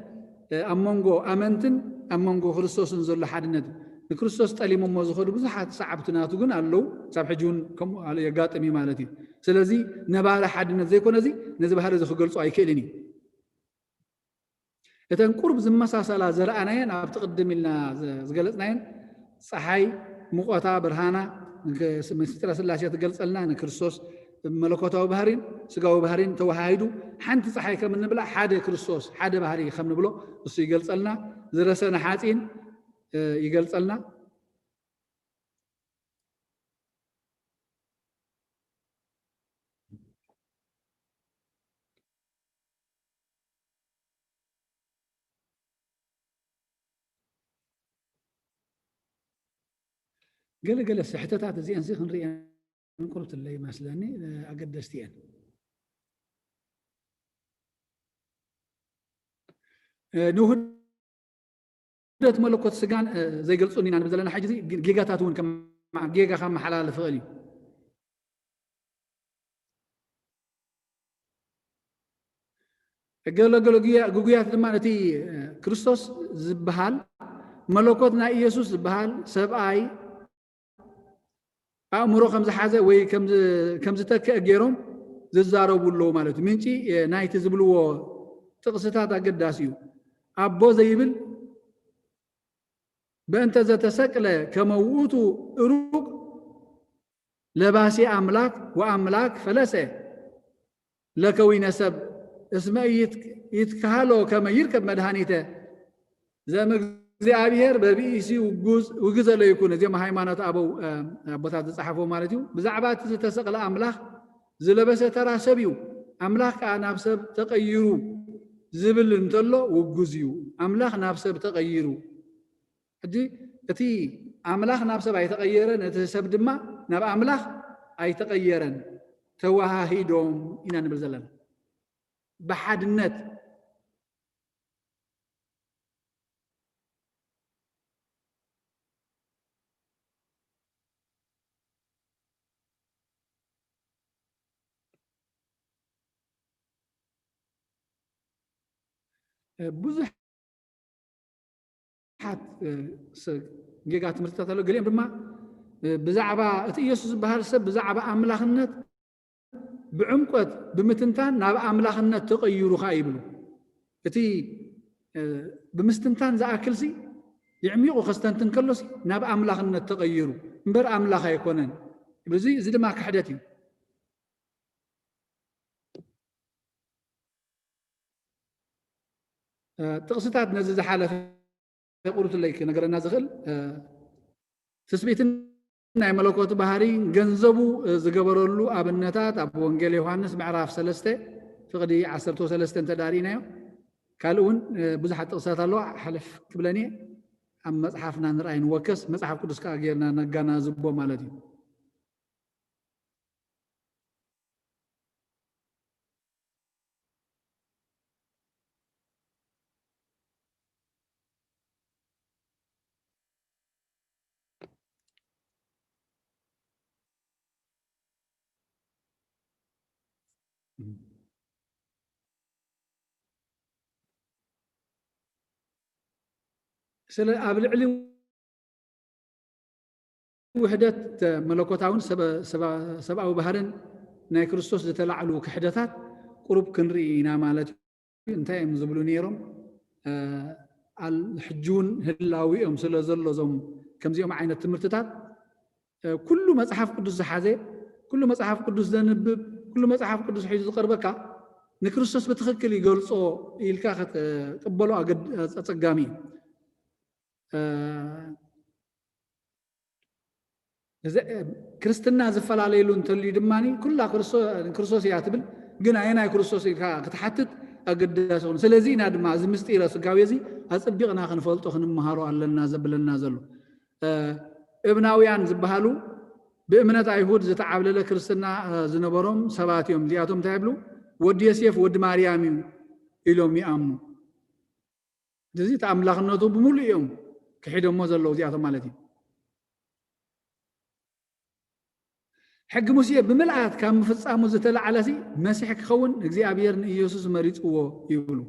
እ፣ ኣብ መንጎ ኣመንትን ኣብ መንጎ ክርስቶስን ዘሎ ሓድነት፣ ንክርስቶስ ጠሊሞሞ ዝኸዱ ብዙሓት ሰዓብቲ ናቱ ግን ኣለዉ። ክሳብ ሕጂ እውን ከምኡ ኣሎ፣ የጋጥም እዩ ማለት እዩ። ስለዚ ነባሪ ሓድነት ዘይኮነ፣ እዚ ነዚ ባህሪ እዚ ክገልጾ ኣይክእልን እዩ። እተን ቁሩብ ዝመሳሰላ ዝረኣናየን ኣብቲ ቅድም ኢልና ዝ- ዝገለጽናየን፣ ጸሓይ፣ ሙቐታ፣ ብርሃና፣ ንክ- ምስጢረ ስላሴ ትገልጸልና፣ ንክርስቶስ መለኮታዊ ባህሪን ስጋዊ ባህሪን ተወሃሂዱ ሓንቲ ጸሓይ ከም እንብላ፣ ሓደ ክርስቶስ፣ ሓደ ባህሪ ከም ንብሎ እሱ ይገልጸልና። ዝረሰነ ሓጺን፣ እ፣ ይገልጸልና። ገለ ገለ ስሕተታት እዚአን ሲ ክንሪአን ቁሩብ ትለ ይመስለኒ፣ እ፣ ኣገደስቲ እየን። እ፣ ንውህደት መለኮት ስጋን፣ እ፣ ዘይገልጹን ኢና ንብል ዘለና። ሕጂ እዚ ጌጋታት እውን ከም ጌጋ ከመሓላልፍ ይኽእል እዩ። ገለ ገለ ጉያ- ግጉያት ድማ ነቲ፣ እ፣ ክርስቶስ ዝበሃል መለኮት ናይ ኢየሱስ ዝበሃል ሰብኣይ ኣእምሮ ከም ዝሓዘ ወይ ከም ዝ- ከም ዝተክአ ገይሮም ዝዛረቡ ኣለዉ ማለት እዩ። ምንጪ፣ እ፣ ናይቲ ዝብልዎ ጥቕስታት ኣገዳሲ እዩ። ኣቦ ዘይብል በእንተ ዘተሰቅለ ከመ ውእቱ እሩቅ ለባሲ ኣምላክ ወኣምላክ ፈለሰ ለከዊነ ሰብ እስመ ኢይትከሃሎ ከመ ይርከብ መድኃኒተ ዘእም እግዚኣብሔር በብኢሲ ውጉዘ ለይኩን። እዚኦም ሃይማኖት ኣበው ኣቦታት ዝጸሓፍዎ ማለት እዩ። ብዛዕባ እቲ ዝተሰቕለ ኣምላኽ ዝለበሰ ተራ ሰብ እዩ። ኣምላኽ ከኣ ናብ ሰብ ተቐይሩ ዝብል እንተሎ ውጉዝ እዩ። ኣምላኽ ናብ ሰብ ተቐይሩ። ሕጂ እቲ ኣምላኽ ናብ ሰብ ኣይተቐየረን፣ እቲ ሰብ ድማ ናብ ኣምላኽ ኣይተቐየረን። ተወሃሂዶም ኢና ንብል ዘለና። ብሓድነት ብዙሓት ጌጋ ትምህርትታት ኣሎ። ገሊኦም ድማ ብዛዕባ እቲ ኢየሱስ ዝበሃል ሰብ ብዛዕባ ኣምላኽነት ብዕምቆት ብምትንታን ናብ ኣምላኽነት ተቐይሩ ኸኣ ይብሉ። እቲ ብምስትንታን ዝኣክልሲ የዕሚቑ ከስተንትን ከሎሲ ናብ ኣምላኽነት ተቐይሩ እምበር ኣምላኽ ኣይኮነን። እዚ እዚ ድማ ክሕደት እዩ። ጥቕስታት ነዚ ዝሓለፈ ቁሩትለይ ክነገረና ዝኽእል ትስብእትን ናይ መለኮት ባህሪ ገንዘቡ ዝገበረሉ ኣብነታት ኣብ ወንጌል ዮሃንስ ምዕራፍ ሰለስተ ፍቕዲ ዓሰርተ ሰለስተ እንተ ዳሪእናዮ። ካልእ እውን ብዙሓት ጥቕስታት ኣለዋ። ሓለፍ ክብለኒ ኣብ መጽሓፍና ንርኣይ ንወከስ፣ መጽሓፍ ቅዱስ ከዓ ጌርና ነጋናዝቦ ማለት እዩ። ስለ ኣብ ልዕሊ ውሕደት መለኮታውን ሰብኣዊ ባህርን ናይ ክርስቶስ ዝተላዕሉ ክሕደታት ቁሩብ ክንርኢ ኢና ማለት እዩ። እንታይ እዮም ዝብሉ ነይሮም? ሕጂ እውን ህላዊ እዮም ስለ ዘሎ እዞም ከምዚኦም ዓይነት ትምህርትታት ኩሉ መጽሓፍ ቅዱስ ዝሓዘ፣ ኩሉ መጽሓፍ ቅዱስ ዘንብብ፣ ኩሉ መጽሓፍ ቅዱስ ሒዙ ዝቐርበካ ንክርስቶስ ብትኽክል ይገልጾ ኢልካ ክትቅበሎ ኣጸጋሚ እዩ። ክርስትና ዝፈላለየሉ እንተልዩ ድማ ኩላ ክርስቶስ እያ ትብል፣ ግን ኣየናይ ክርስቶስ ኢልካ ክትሓትት ኣገዳሲ ይኹን። ስለዚ ኢና ድማ እዚ ምስጢረ ስጋዊ እዚ ኣጸቢቕና ክንፈልጦ ክንመሃሮ ኣለና ዘብለና ዘሎ። እብናውያን ዝበሃሉ ብእምነት ኣይሁድ ዝተዓብለለ ክርስትና ዝነበሮም ሰባት እዮም። እዚኣቶም እንታይ ይብሉ? ወዲ ዮሴፍ ወዲ ማርያም እዩ ኢሎም ይኣምኑ። እዚ እቲ ኣምላኽነቱ ብምሉእ እዮም ክሒዶሞ ዘለዉ እዚኣቶም ማለት እዩ። ሕጊ ሙሴ ብምልኣት ካብ ምፍጻሙ ዝተላዕለሲ መሲሕ ክኸውን እግዚኣብሔር ንኢየሱስ መሪጽዎ ይብሉ።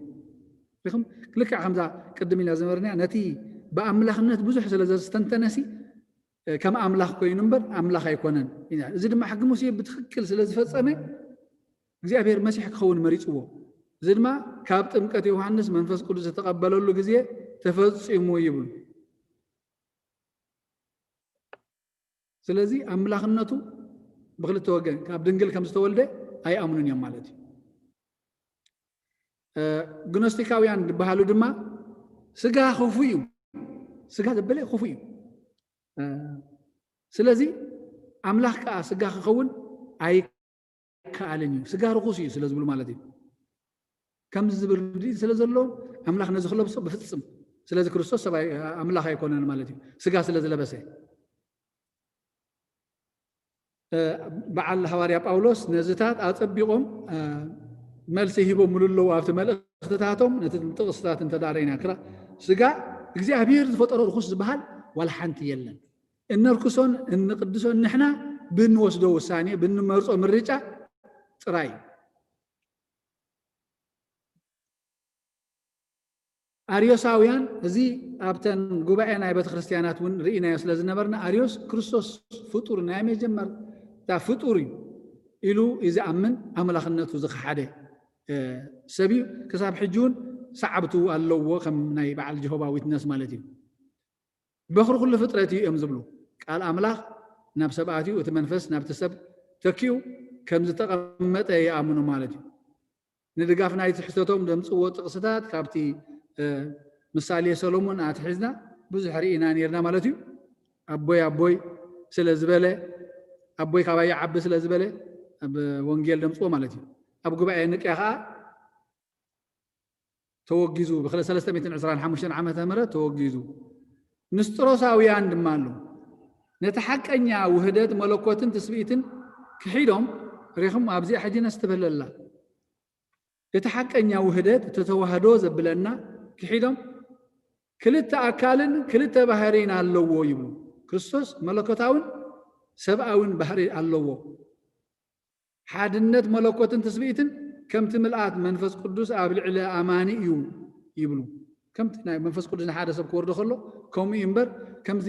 ሪኹም? ልክዕ ከምዛ ቅድም ኢልና ዝነበርና ነቲ ብኣምላኽነት ብዙሕ ስለ ዘስተንተነሲ ከም ኣምላኽ ኮይኑ እምበር ኣምላኽ ኣይኮነን። እዚ ድማ ሕጊ ሙሴ ብትኽክል ስለ ዝፈጸመ እግዚኣብሔር መሲሕ ክኸውን መሪጽዎ። እዚ ድማ ካብ ጥምቀት ዮሃንስ መንፈስ ቅዱስ ዝተቐበለሉ ግዜ ተፈጺሙ ይብሉ። ስለዚ ኣምላኽነቱ ብክልተ ወገን ካብ ድንግል ከም ዝተወልደ ኣይኣምኑን እዮም ማለት እዩ። ግኖስቲካውያን ዝበሃሉ ድማ ስጋ ክፉ እዩ፣ ስጋ ዘበለ ክፉ እዩ። ስለዚ ኣምላኽ ከዓ ስጋ ክኸውን ኣይከኣልን እዩ፣ ስጋ ርኹስ እዩ ስለ ዝብሉ ማለት እዩ። ከምዚ ዝብል ርድኢት ስለ ዘለዎም ኣምላኽ ነዚ ክለብሶ ብፍጽም፣ ስለዚ ክርስቶስ ሰብ ኣይ- ኣምላኽ ኣይኮነን ማለት እዩ፣ ስጋ ስለ ዝለበሰ። በዓል ሃዋርያ ጳውሎስ ነዚታት ኣጸቢቖም መልሲ ሂቦምሉ ኣለዉ ኣብቲ መልእኽትታቶም። ነቲ ጥቕስታት እንተዳረይና ክራ ስጋ እግዚኣብሔር ዝፈጠሮ ርኹስ ዝበሃል ዋላ ሓንቲ የለን። እነርክሶን እንቅድሶን ንሕና ብንወስዶ ውሳኔ፣ ብንመርጾ ምርጫ ጥራይ እዩ። ኣርዮሳውያን፣ እዚ ኣብተን ጉባኤ ናይ ቤተ ክርስቲያናት እውን ርኢናዮ ስለ ዝነበርና፣ ኣርዮስ ክርስቶስ ፍጡር ናይ መጀመርታ ፍጡር እዩ ኢሉ እዩ ዝኣምን፣ ኣምላኽነቱ ዝኸሓደ ሰብ እዩ። ክሳብ ሕጂ እውን ሰዓብቱ ኣለዎ፣ ከም ናይ በዓል ጀሆባ ዊትነስ ማለት እዩ። በኽሪ ኩሉ ፍጥረት እዩ እዮም ዝብሉ። ቃል ኣምላኽ ናብ ሰብኣት እዩ፣ እቲ መንፈስ ናብቲ ሰብ ተኪኡ ከም ዝተቐመጠ ይኣምኑ ማለት እዩ። ንድጋፍ ናይ ትሕተቶም ዘምፅዎ ጥቕስታት ካብቲ ምሳሌ ሰሎሞን ኣትሒዝና ብዙሕ ርኢና ነርና ማለት እዩ። ኣቦይ ኣቦይ ስለ ዝበለ፣ ኣቦይ ካባይ ይዓቢ ስለ ዝበለ ኣብ ወንጌል ዘምፅዎ ማለት እዩ። ኣብ ጉባኤ ንቅያ ከዓ ተወጊዙ ብ ሰለስተ ሚእትን ዕስራን ሓሙሽተን ዓመተ ምህረት ተወጊዙ። ንስጥሮሳውያን ድማ ኣሎ። ነቲ ሓቀኛ ውህደት መለኮትን ትስብእትን ክሒዶም ሪኹም ኣብዚኣ ሕጂ ነስትበለላ እቲ ሓቀኛ ውህደት እቲ ተዋህዶ ዘብለና ክሒዶም ክልተ ኣካልን ክልተ ባህሪን ኣለዎ ይብሉ። ክርስቶስ መለኮታውን ሰብኣውን ባህሪ ኣለዎ። ሓድነት መለኮትን ትስብእትን ከምቲ ምልኣት መንፈስ ቅዱስ ኣብ ልዕሊ ኣማኒ እዩ ይብሉ። ከምቲ ናይ መንፈስ ቅዱስ ንሓደ ሰብ ክወርዶ ከሎ ከምኡ እዩ እምበር ከምዚ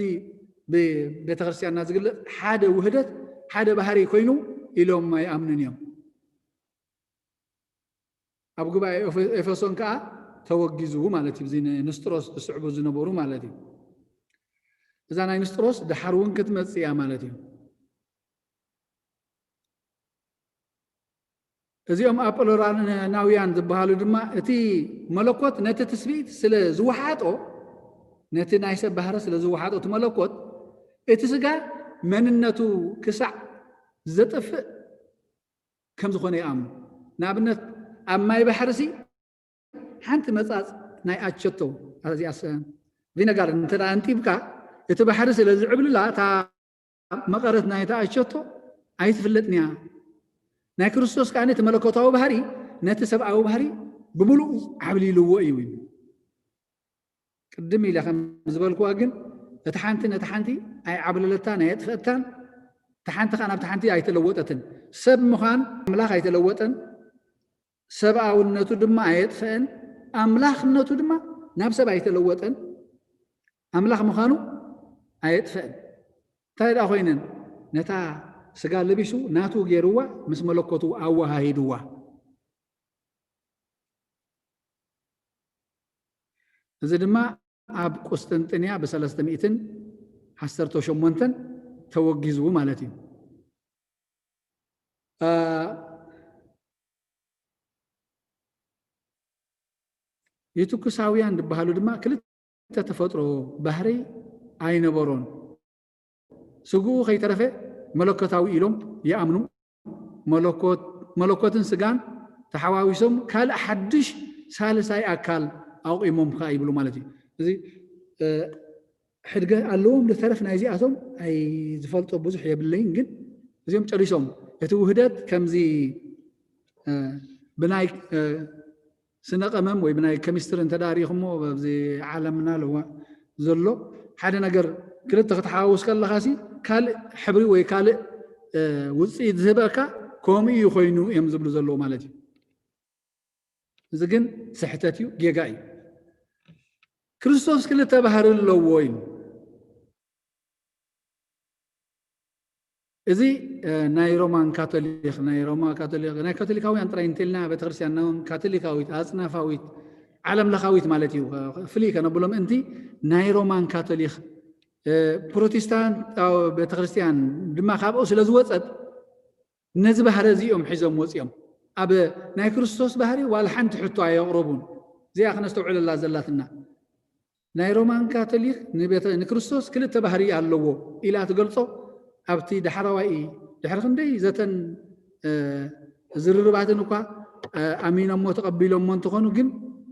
ብቤተክርስትያንና ዝግለጽ ሓደ ውህደት ሓደ ባህሪ ኮይኑ ኢሎም ኣይኣምኑን እዮም። ኣብ ጉባኤ ኤፌሶን ከዓ ተወጊዙ ማለት እዩ። እዚ ንስጥሮስ ዝስዕቡ ዝነበሩ ማለት እዩ። እዛ ናይ ንስጥሮስ ድሓር እውን ክትመጽእ እያ ማለት እዩ። እዚኦም ኣፖሎራናውያን ዝበሃሉ ድማ እቲ መለኮት ነቲ ትስብእት ስለ ዝወሓጦ ነቲ ናይ ሰብ ባህሪ ስለ ዝወሓጦ እቲ መለኮት እቲ ስጋ መንነቱ ክሳዕ ዘጥፍእ ከም ዝኾነ ይኣምኑ። ንኣብነት ኣብ ማይ ባሕርሲ ሓንቲ መጻጽ ናይ ኣቸቶ እዚኣስ ቪነጋር እንተ ኣንጢብካ እቲ ባሕሪ ስለ ዝዕብልላ እታ መቐረት ናይታ ኣቸቶ ኣይትፍለጥን እያ። ናይ ክርስቶስ ከኣ እቲ መለኮታዊ ባህሪ ነቲ ሰብኣዊ ባህሪ ብምሉኡ ዓብሊልዎ እዩ ይብል። ቅድም ኢለ ከም ዝበልኩዋ ግን እቲ ሓንቲ ነቲ ሓንቲ ኣይዓብለለታን ኣየጥፈእታን፣ እቲ ሓንቲ ከኣ ናብቲ ሓንቲ ኣይተለወጠትን። ሰብ ምዃን ኣምላኽ ኣይተለወጠን። ሰብኣውነቱ ድማ ኣየጥፈአን፣ ኣምላኽነቱ ድማ ናብ ሰብ ኣይተለወጠን። ኣምላኽ ምዃኑ ኣየጥፈአን። እንታይ ደኣ ኮይነን ነታ ስጋ ለቢሱ ናቱ ገይርዋ ምስ መለኮቱ ኣወሃሂድዋ። እዚ ድማ ኣብ ቁስጥንጥንያ ብሰለስተ ሚእትን ዓሰርተ ሸሞንተን ተወጊዙ ማለት እዩ። ዩቱኩሳውያን ዝበሃሉ ድማ ክልተ ተፈጥሮ ባህሪ ኣይነበሮን። ስግኡ ከይተረፈ መለኮታዊ ኢሎም ይኣምኑ። መለኮትን ስጋን ተሓዋዊሶም ካልእ ሓድሽ ሳልሳይ ኣካል ኣቑሞም ከኣ ይብሉ ማለት እዩ። እዚ ሕድገ ኣለዎም። ዝተረፍ ናይዚኣቶም ኣይዝፈልጦ ብዙሕ የብለይን፣ ግን እዚኦም ጨሪሶም እቲ ውህደት ከምዚ ብናይ ስነ ቀመም ወይ ብናይ ኬሚስትሪ እንተ ሪኢኹሞ ኣብዚ ዓለምና ለዋ ዘሎ ሓደ ነገር ክልተ ክትሓዋውስ ከለኻሲ ካልእ ሕብሪ ወይ ካልእ ውፅኢት ዝህበካ ከምኡ እዩ ኮይኑ እዮም ዝብሉ ዘለዉ ማለት እዩ። እዚ ግን ስሕተት እዩ፣ ጌጋ እዩ። ክርስቶስ ክልተ ባህሪ ኣለዎ ኢሉ። እዚ ናይ ሮማን ካቶሊክ ናይ ሮማ ካቶሊክ ናይ ካቶሊካውያን ጥራይ እንተልና ቤተክርስትያን ናይ ካቶሊካዊት ኣጽናፋዊት ዓለም ለኻዊት ማለት እዩ። ፍልይ ከነብሎም እንቲ ናይ ሮማን ካቶሊክ ፕሮቴስታንት ቤተክርስትያን ድማ ካብኡ ስለ ዝወፀት ነዚ ባህሪ እዚ እዮም ሒዞም ወፂኦም። ኣብ ናይ ክርስቶስ ባህሪ ዋላ ሓንቲ ሕቶ ኣየቕረቡን። እዚኣ ክነስተውዕለላ ዘላትና ናይ ሮማን ካቶሊክ ንቤተ ንክርስቶስ ክልተ ባህሪ ኣለዎ ኢላ ትገልጾ። ኣብቲ ዳሕረዋይ ድሕሪ ክንደይ ዘተን ዝርርባትን እኳ ኣሚኖሞ ተቐቢሎሞ እንተኾኑ ግን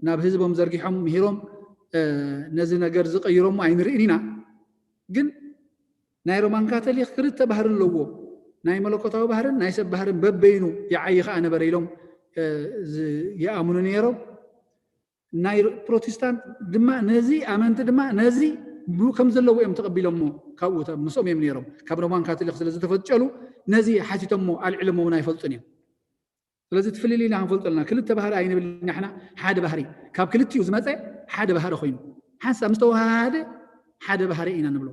ናብ ህዝቦም ዘርጊሖም ምሂሮም ነዚ ነገር ዝቐይሮሞ ኣይንርእን ኢና። ግን ናይ ሮማን ካቶሊክ ክልተ ባህሪ ኣለዎ፣ ናይ መለኮታዊ ባህርን ናይ ሰብ ባህርን በበይኑ ይዓይ ከኣ ነበረ ኢሎም ይኣምኑ ነይሮም። ናይ ፕሮቴስታንት ድማ ነዚ ኣመንቲ ድማ ነዚ ከም ዘለዎ እዮም ተቐቢሎሞ። ካብኡ ምስኦም እዮም ነይሮም ካብ ሮማን ካቶሊክ ስለ ዝተፈጨሉ ነዚ ሓቲቶሞ ኣልዕሎሞ እውን ኣይፈልጡን እዮም። ስለዚ ትፍልልይና ክንፈልጦ ኣለና። ክልተ ባህሪ ኣይንብል ንሕና፣ ሓደ ባህሪ ካብ ክልቲኡ ዝመፀ ሓደ ባህሪ ኮይኑ ሓንሳብ ምስ ተወሃሃደ ሓደ ባህሪ ኢና ንብሎ።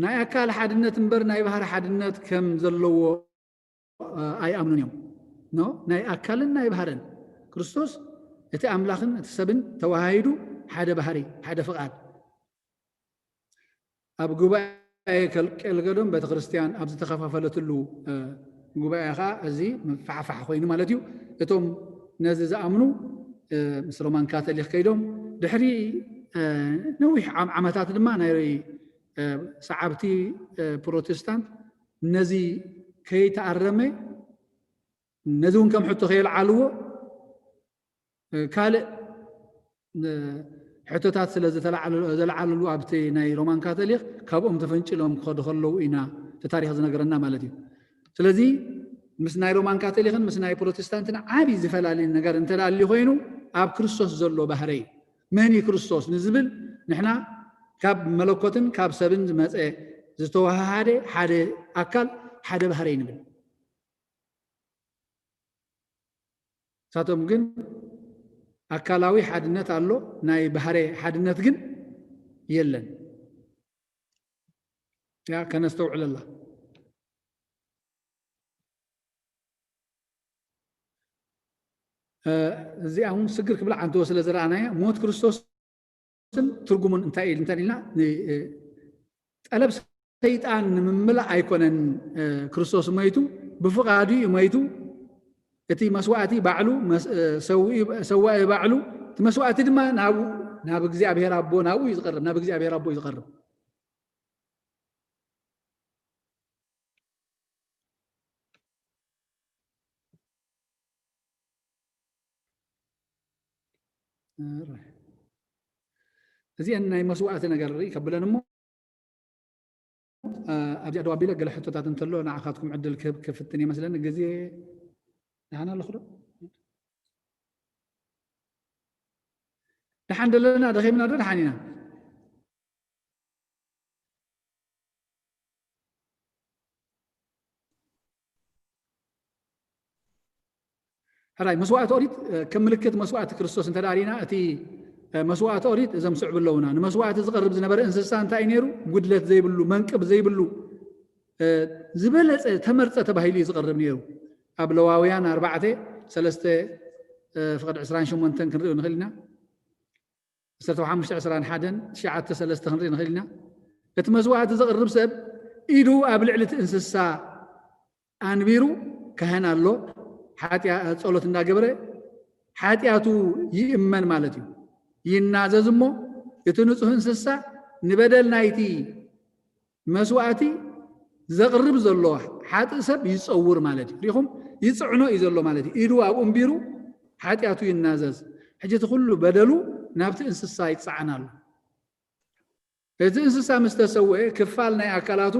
ናይ ኣካል ሓድነት እምበር ናይ ባህሪ ሓድነት ከም ዘለዎ ኣይኣምኑን እዮም። ኖ ናይ ኣካልን ናይ ባህርን ክርስቶስ እቲ ኣምላኽን እቲ ሰብን ተዋሃሂዱ ሓደ ባህሪ ሓደ ፍቓድ ኣብ ጉባኤ ጉባኤ ከልቄልገዶን ቤተክርስትያን ኣብ ዝተኸፋፈለትሉ ጉባኤ ከዓ እዚ ምፍሕፋሕ ኮይኑ ማለት እዩ። እቶም ነዚ ዝኣምኑ ምስ ሮማን ካቶሊክ ከይዶም፣ ድሕሪ ነዊሕ ዓመታት ድማ ናይ ሰዓብቲ ፕሮቴስታንት ነዚ ከይተኣረመ፣ ነዚ እውን ከም ሕቶ ከየልዓልዎ ካልእ ሕቶታት ስለ ዘልዓለሉ ኣብቲ ናይ ሮማን ካቶሊክ ካብኦም ተፈንጭሎም ክኸዱ ከለዉ ኢና እቲ ታሪክ ዝነገረና ማለት እዩ። ስለዚ ምስ ናይ ሮማን ካቶሊክን ምስ ናይ ፕሮቴስታንትን ዓብዪ ዝፈላሊ ነገር እንተላሊ ኮይኑ ኣብ ክርስቶስ ዘሎ ባህረ እዩ። መን እዩ ክርስቶስ ንዝብል ንሕና ካብ መለኮትን ካብ ሰብን ዝመፀ ዝተወሃሃደ ሓደ ኣካል ሓደ ባህረ እዩ ንብል። ንሳቶም ግን ኣካላዊ ሓድነት ኣሎ፣ ናይ ባህረ ሓድነት ግን የለን። ያ ከነስተውዕለላ። እዚኣ እውን ስግር ክብላ ዓንተዎ ስለ ዝረኣናዮ ሞት ክርስቶስ ትርጉሙን እንታይ እዩ እንተ ኢልና፣ ጠለብ ሰይጣን ንምምላእ ኣይኮነን ክርስቶስ መይቱ፣ ብፍቓዱ እዩ መይቱ። እቲ መስዋእቲ ባዕሉ ሰዋኢ ባዕሉ፣ እቲ መስዋእቲ ድማ ናብ እግዚኣብሔር ኣቦ ናብኡ እዩ ዝቐርብ፣ ናብ እግዚኣብሔር ኣቦ እዩ ዝቐርብ። እዚአን ናይ መስዋእቲ ነገር ርኢ ከብለን እሞ ኣብዚኣ ደው ኣቢለ ገለ ሕቶታት እንተሎ ንዓኻትኩም ዕድል ክህብ ክፍትን እየ መስለኒ። ግዜ ደሓን ኣለኹ ዶ? ደሓን ደለና ደኺምና ዶ ደሓን ኢና? ሕራይ መስዋእቲ ኦሪት ከም ምልክት መስዋእቲ ክርስቶስ እንተ ርኢና እቲ መስዋእቲ ኦሪት እዞም ስዕቡ ኣለውና። ንመስዋእቲ ዝቐርብ ዝነበረ እንስሳ እንታይ እዩ ነይሩ? ጉድለት ዘይብሉ መንቅብ ዘይብሉ ዝበለፀ ተመርፀ ተባሂሉ እዩ ዝቐርብ ነይሩ። ኣብ ለዋውያን ኣርባዕተ ሰለስተ ፍቕድ ዕስራን ሸሞንተን ክንሪኦ ንኽእል ኢና። ዓሰርተ ሓሙሽተ ዕስራን ሓደን ትሽዓተ ሰለስተ ክንርኢ ንኽእል ኢና። እቲ መስዋእቲ ዘቕርብ ሰብ ኢዱ ኣብ ልዕሊ እቲ እንስሳ ኣንቢሩ ካህን ኣሎ ሓጢያ ጸሎት እንዳገበረ ሓጢያቱ ይእመን ማለት እዩ። ይናዘዝ እሞ እቲ ንጹህ እንስሳ ንበደል ናይቲ መስዋእቲ ዘቕርብ ዘሎ ሓጥእ ሰብ ይጸውር ማለት እዩ። ሪኹም ይጽዕኖ እዩ ዘሎ ማለት እዩ። ኢዱ ኣብኡ እምቢሩ ሓጢኣቱ ይናዘዝ። ሕጂ እቲ ኩሉ በደሉ ናብቲ እንስሳ ይጸዓን ኣሎ። እቲ እንስሳ ምስ ተሰውአ ክፋል ናይ ኣካላቱ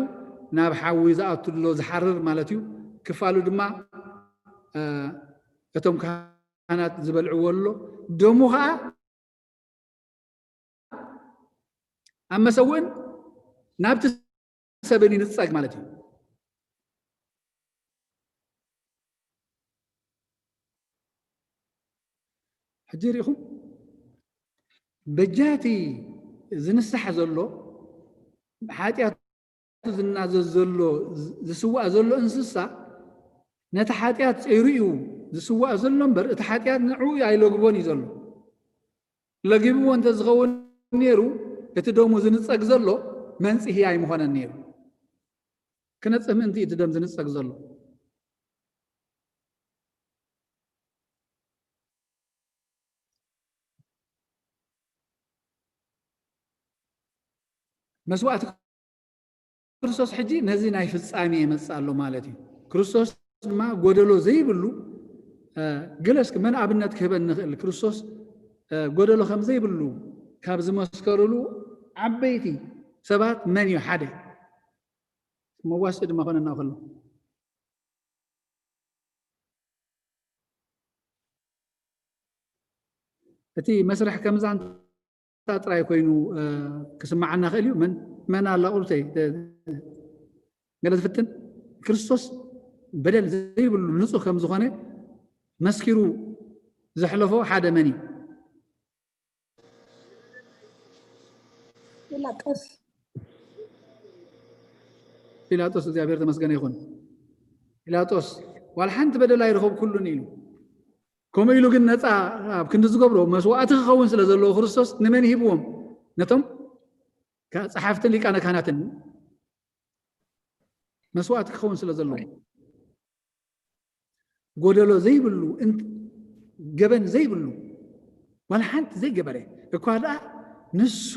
ናብ ሓዊ ዝኣቱ ኣሎ ዝሓርር ማለት እዩ። ክፋሉ ድማ እቶም ካህናት ዝበልዕዎ ኣሎ። ደሙ ኸዓ ኣብ መሰውእን ናብቲ ሰብን ይንጸግ ማለት እዩ። ሕጂ ርኢኹም በጃቲ ዝንሳሕ ዘሎ ሓጢኣት ዝናዘዝ ዘሎ ዝስዋእ ዘሎ እንስሳ ነቲ ሓጢኣት ጸይሩ እዩ ዝስዋእ ዘሎ እምበር እቲ ሓጢኣት ንዕኡ ኣይለግቦን እዩ ዘሎ። ለጊብዎ እንተዝኸውን ነይሩ እቲ ደሙ ዝንጸግ ዘሎ መንጽሂ ኣይምኾነን ነይሩ። ክነጽህ ምእንቲ እቲ ደም ዝንጸግ ዘሎ። መስዋእቲ ክርስቶስ ሕጂ ነዚ ናይ ፍጻሜ ይመጽእ ኣሎ ማለት እዩ። ክርስቶስ ድማ ጎደሎ ዘይብሉ ገለ እስኪ መን ኣብነት ክህበን ንኽእል? ክርስቶስ ጎደሎ ከም ዘይብሉ ካብ ዝመስከሩሉ ዓበይቲ ሰባት መን እዩ ሓደ? መዋስኢ ድማ ኮነና ከሎ እቲ መስርሕ ከምዛ ጥራይ ኮይኑ ክስማዓና ክእል እዩ። መን ኣላ ቁርተይ ገለ ዝፍትን ክርስቶስ በደል ዘይብሉ ንጹህ ከም ዝኾነ መስኪሩ ዘሕለፎ ሓደ መን እዩ? ጲላጦስ። ጲላጦስ እግዚኣብሔር ተመስገነ ይኹን። ጲላጦስ ዋላ ሓንቲ በደል ኣይረኸብኩሉን ኢሉ። ከምኡ ኢሉ ግን ነፃ ኣብ ክንዲ ዝገብሮ መስዋእቲ ክኸውን ስለ ዘለዎ ክርስቶስ ንመን ይሂብዎም? ነቶም ጸሓፍትን ሊቃነ ካህናትን መስዋእቲ ክኸውን ስለ ዘለዎ፣ ጎደሎ ዘይብሉ፣ እንት-፣ ገበን ዘይብሉ፣ ዋላ ሓንቲ ዘይገበረ፣ እኳ ደኣ ንሱ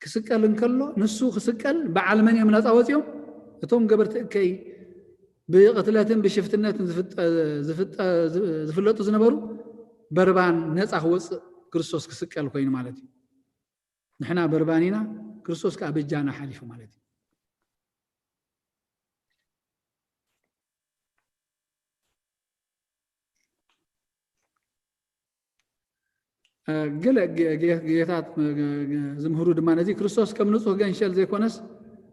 ክስቀል እንከሎ፣ ንሱ ክስቀል በዓል መን እዮም ናጻ ወጺኦም? እቶም ገበርቲ እከይ ብቕትለትን ብሽፍትነትን ዝፍጠ-፣ ዝፍጠ-፣ ዝፍለጡ ዝነበሩ፣ በርባን ነጻ ክወጽእ ክርስቶስ ክስቀል ኮይኑ ማለት እዩ። ንሕና በርባን ኢና፣ ክርስቶስ ከኣ በጃና ሓሊፉ ማለት እዩ። እ፣ ገለ ጌ-፣ ጌ-፣ ጌታት፣ እ፣ ዝምህሩ ድማ ነዚ ክርስቶስ ከም ንጹህ ገንሸል ዘይኮነስ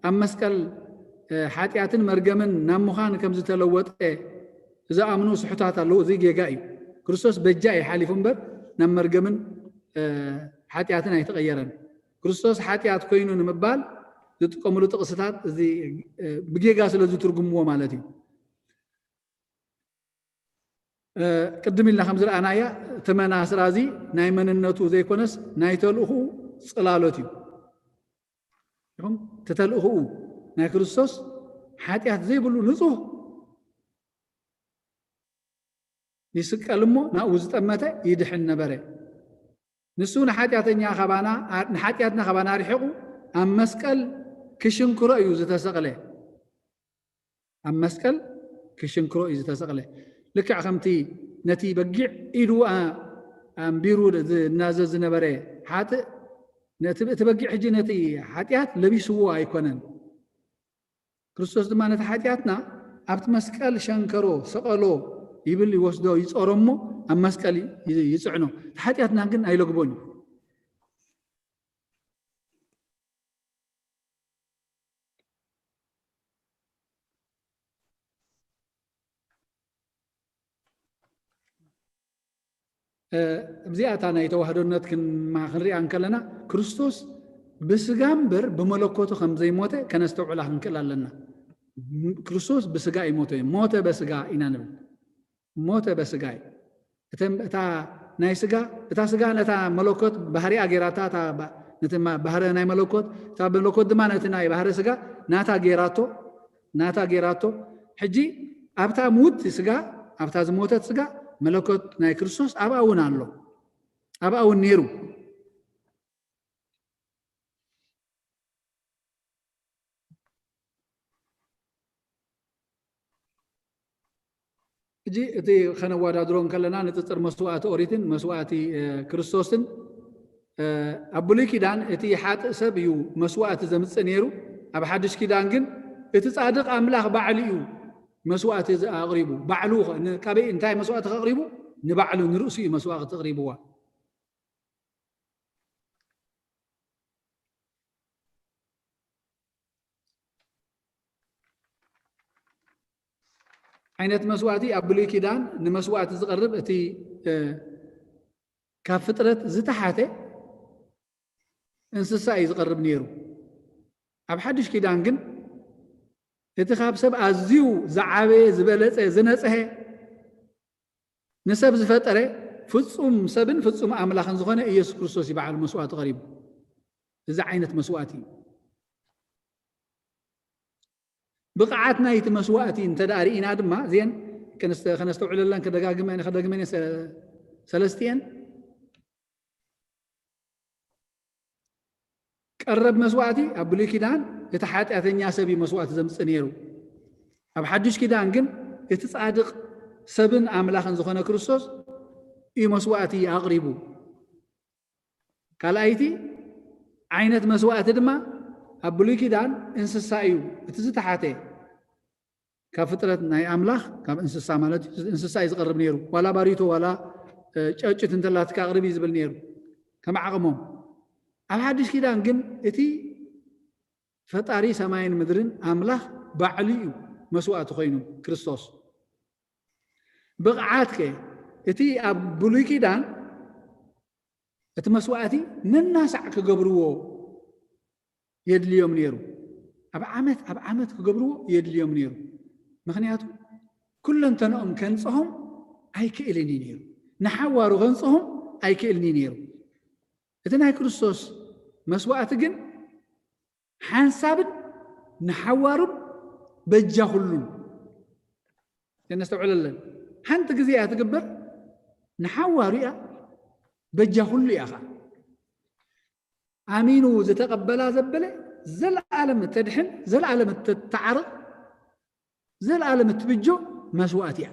ኣብ መስቀል፣ እ፣ ሓጢኣትን መርገምን ናብ ምዃን ከም ዝተለወጠ ዝኣምኑ ስሑታት ኣለዉ። እዚ ጌጋ እዩ። ክርስቶስ በጃ እዩ ሓሊፉ እምበር ናብ መርገምን፣ እ፣ ሓጢኣትን ኣይተቐየረን። ክርስቶስ ሓጢኣት ኮይኑ ንምባል ዝጥቀምሉ ጥቕስታት እዚ፣ እ፣ ብጌጋ ስለ ዝትርጉምዎ ማለት እዩ። እ፣ ቅድም ኢልና ከም ዝረኣናያ፣ እቲ መናስራ እዚ ናይ መንነቱ ዘይኮነስ ናይ ተልእኹኡ ጽላሎት እዩ። ይኹን፣ እቲ ተልእኹኡ ናይ ክርስቶስ ሓጢኣት ዘይብሉ ንጹህ ይስቀል እሞ ናብኡ ዝጠመተ ይድሕን ነበረ። ንሱ ንሓጢኣተኛ ካባና፣ ንሓጢኣትና ካባና ርሒቑ ኣብ መስቀል ክሽንክሮ እዩ ዝተሰቕለ። ኣብ መስቀል ክሽንክሮ እዩ ዝተሰቕለ። ልክዕ ከምቲ ነቲ በጊዕ ኢዱ ኣ-፣ ኣንቢሩ ዝናዘዝ ዝነበረ ሓጥእ፣ ነቲ፣ እቲ በጊዕ ሕጂ ነቲ ሓጢኣት ለቢስዎ ኣይኮነን። ክርስቶስ ድማ ነቲ ሓጢኣትና ኣብቲ መስቀል ሸንከሮ፣ ሰቐሎ ይብል፣ ይወስዶ፣ ይጾሮ እሞ ኣብ መስቀል ይ-፣ ይጽዕኖ። እቲ ሓጢኣትና ግን ኣይለግቦን እዩ። እ፣ እዚኣ እታ ናይ ተዋህዶነት ክን-፣ ማ-፣ ክንሪኣ እንከለና፣ ክርስቶስ ብስጋ እምበር ብመለኮቱ ከም ዘይሞተ ከነስተውዕላ ክንክእል ኣለና። ም-፣ ክርስቶስ ብስጋ ይሞተ፣ ሞተ በስጋ ኢና ንብል። ሞተ በስጋ እዩ። እተን፣ እታ ናይ ስጋ፣ እታ ስጋ ነታ መለኮት ባህሪኣ ገይራታ፣ እታ ባ-፣ ነቲ ማ-፣ ባህሪ ናይ መለኮት፣ እታ መለኮት ድማ ነቲ ናይ ባህሪ ስጋ ናታ ገይራቶ፣ ናታ ገይራቶ። ሕጂ ኣብታ ምውቲ ስጋ፣ ኣብታ ዝሞተት ስጋ መለኮት ናይ ክርስቶስ ኣብኣ እውን ኣሎ። ኣብኣ እውን ነይሩ። ሕጂ እቲ ከነወዳድሮ እንከለና ንጽጽር መስዋእቲ ኦሪትን መስዋእቲ፣ እ፣ ክርስቶስን፣ እ፣ ኣብ ብሉይ ኪዳን እቲ ሓጥእ ሰብ እዩ መስዋእቲ ዘምጽእ ነይሩ። ኣብ ሓድሽ ኪዳን ግን እቲ ጻድቕ ኣምላኽ ባዕሉ እዩ መስዋእቲ ዝ-፣ ኣቕሪቡ። ባዕሉ ኸ-፣ ን-፣ ካበይ እንታይ መስዋእቲ ከቕሪቡ? ንባዕሉ ንርእሱ እዩ መስዋእቲ ኣቕሪብዋ። ዓይነት መስዋእቲ ኣብ ብሉይ ኪዳን ንመስዋእቲ ዝቐርብ እቲ፣ እ፣ ካብ ፍጥረት ዝተሓተ እንስሳ እዩ ዝቐርብ ነይሩ። ኣብ ሓድሽ ኪዳን ግን እቲ ካብ ሰብ ኣዝዩ ዝዓበየ፣ ዝበለጸ፣ ዝነጽሀ፣ ንሰብ ዝፈጠረ ፍጹም ሰብን ፍጹም ኣምላኽን ዝኾነ ኢየሱስ ክርስቶስ እዩ ባዕሉ መስዋእቲ ቀሪቡ። እዚ ዓይነት መስዋእቲ እዩ። ብቕዓት ናይቲ መስዋእቲ እንተ ደኣ ርኢና ድማ፣ እዚአን ከነስተ-፣ ከነስተውዕለለን ከደጋግመን፣ ከደግመን እየ ሰ-፣ ሰለስቲአን። ቀረብ መስዋእቲ ኣብ ብሉይ ኪዳን እቲ ሓጢኣተኛ ሰብ እዩ መስዋእቲ ዘምጽእ ነይሩ። ኣብ ሓድሽ ኪዳን ግን እቲ ጻድቕ ሰብን ኣምላኽን ዝኾነ ክርስቶስ እዩ መስዋእቲ ኣቕሪቡ። ካልኣይቲ ዓይነት መስዋእቲ ድማ ኣብ ብሉይ ኪዳን እንስሳ እዩ እቲ ዝተሓተ። ካብ ፍጥረት ናይ ኣምላኽ፣ ካብ እንስሳ ማለት እዩ፣ እንስሳ እዩ ዝቐርብ ነይሩ። ዋላ ባሪቶ፣ ዋላ፣ እ፣ ጨጭት እንተላትካ ኣቕርብ እዩ ዝብል ነይሩ፣ ከም ዓቕሞም። ኣብ ሓድሽ ኪዳን ግን እቲ ፈጣሪ ሰማይን ምድርን ኣምላኽ ባዕሉ እዩ መስዋእቲ ኮይኑ፣ ክርስቶስ። ብቕዓት ከ፣ እቲ ኣብ ብሉይ ኪዳን እቲ መስዋእቲ ነናሳዕ ክገብርዎ የድልዮም ነይሩ። ኣብ ዓመት፣ ኣብ ዓመት ክገብርዎ የድልዮም ነይሩ። ምኽንያቱ ኩለንተንኦም ከንጽሆም ኣይክእልን እዩ ነይሩ። ንሓዋሩ ከንጽሆም ኣይክእልን እዩ ነይሩ። እቲ ናይ ክርስቶስ መስዋእቲ ግን ሓንሳብን ንሓዋሩን በጃ ኩሉን። የነስተውዕለለን። ሓንቲ ግዜ እያ ትግበር፣ ንሓዋሩ እያ፣ በጃ ኩሉ እያ ኸዓ። ኣሚኑ ዝተቐበላ ዘበለ፣ ዘለዓለም እተድሕን፣ ዘለዓለም እተተዓርቕ፣ ዘለዓለም እትብጆ መስዋእቲ እያ።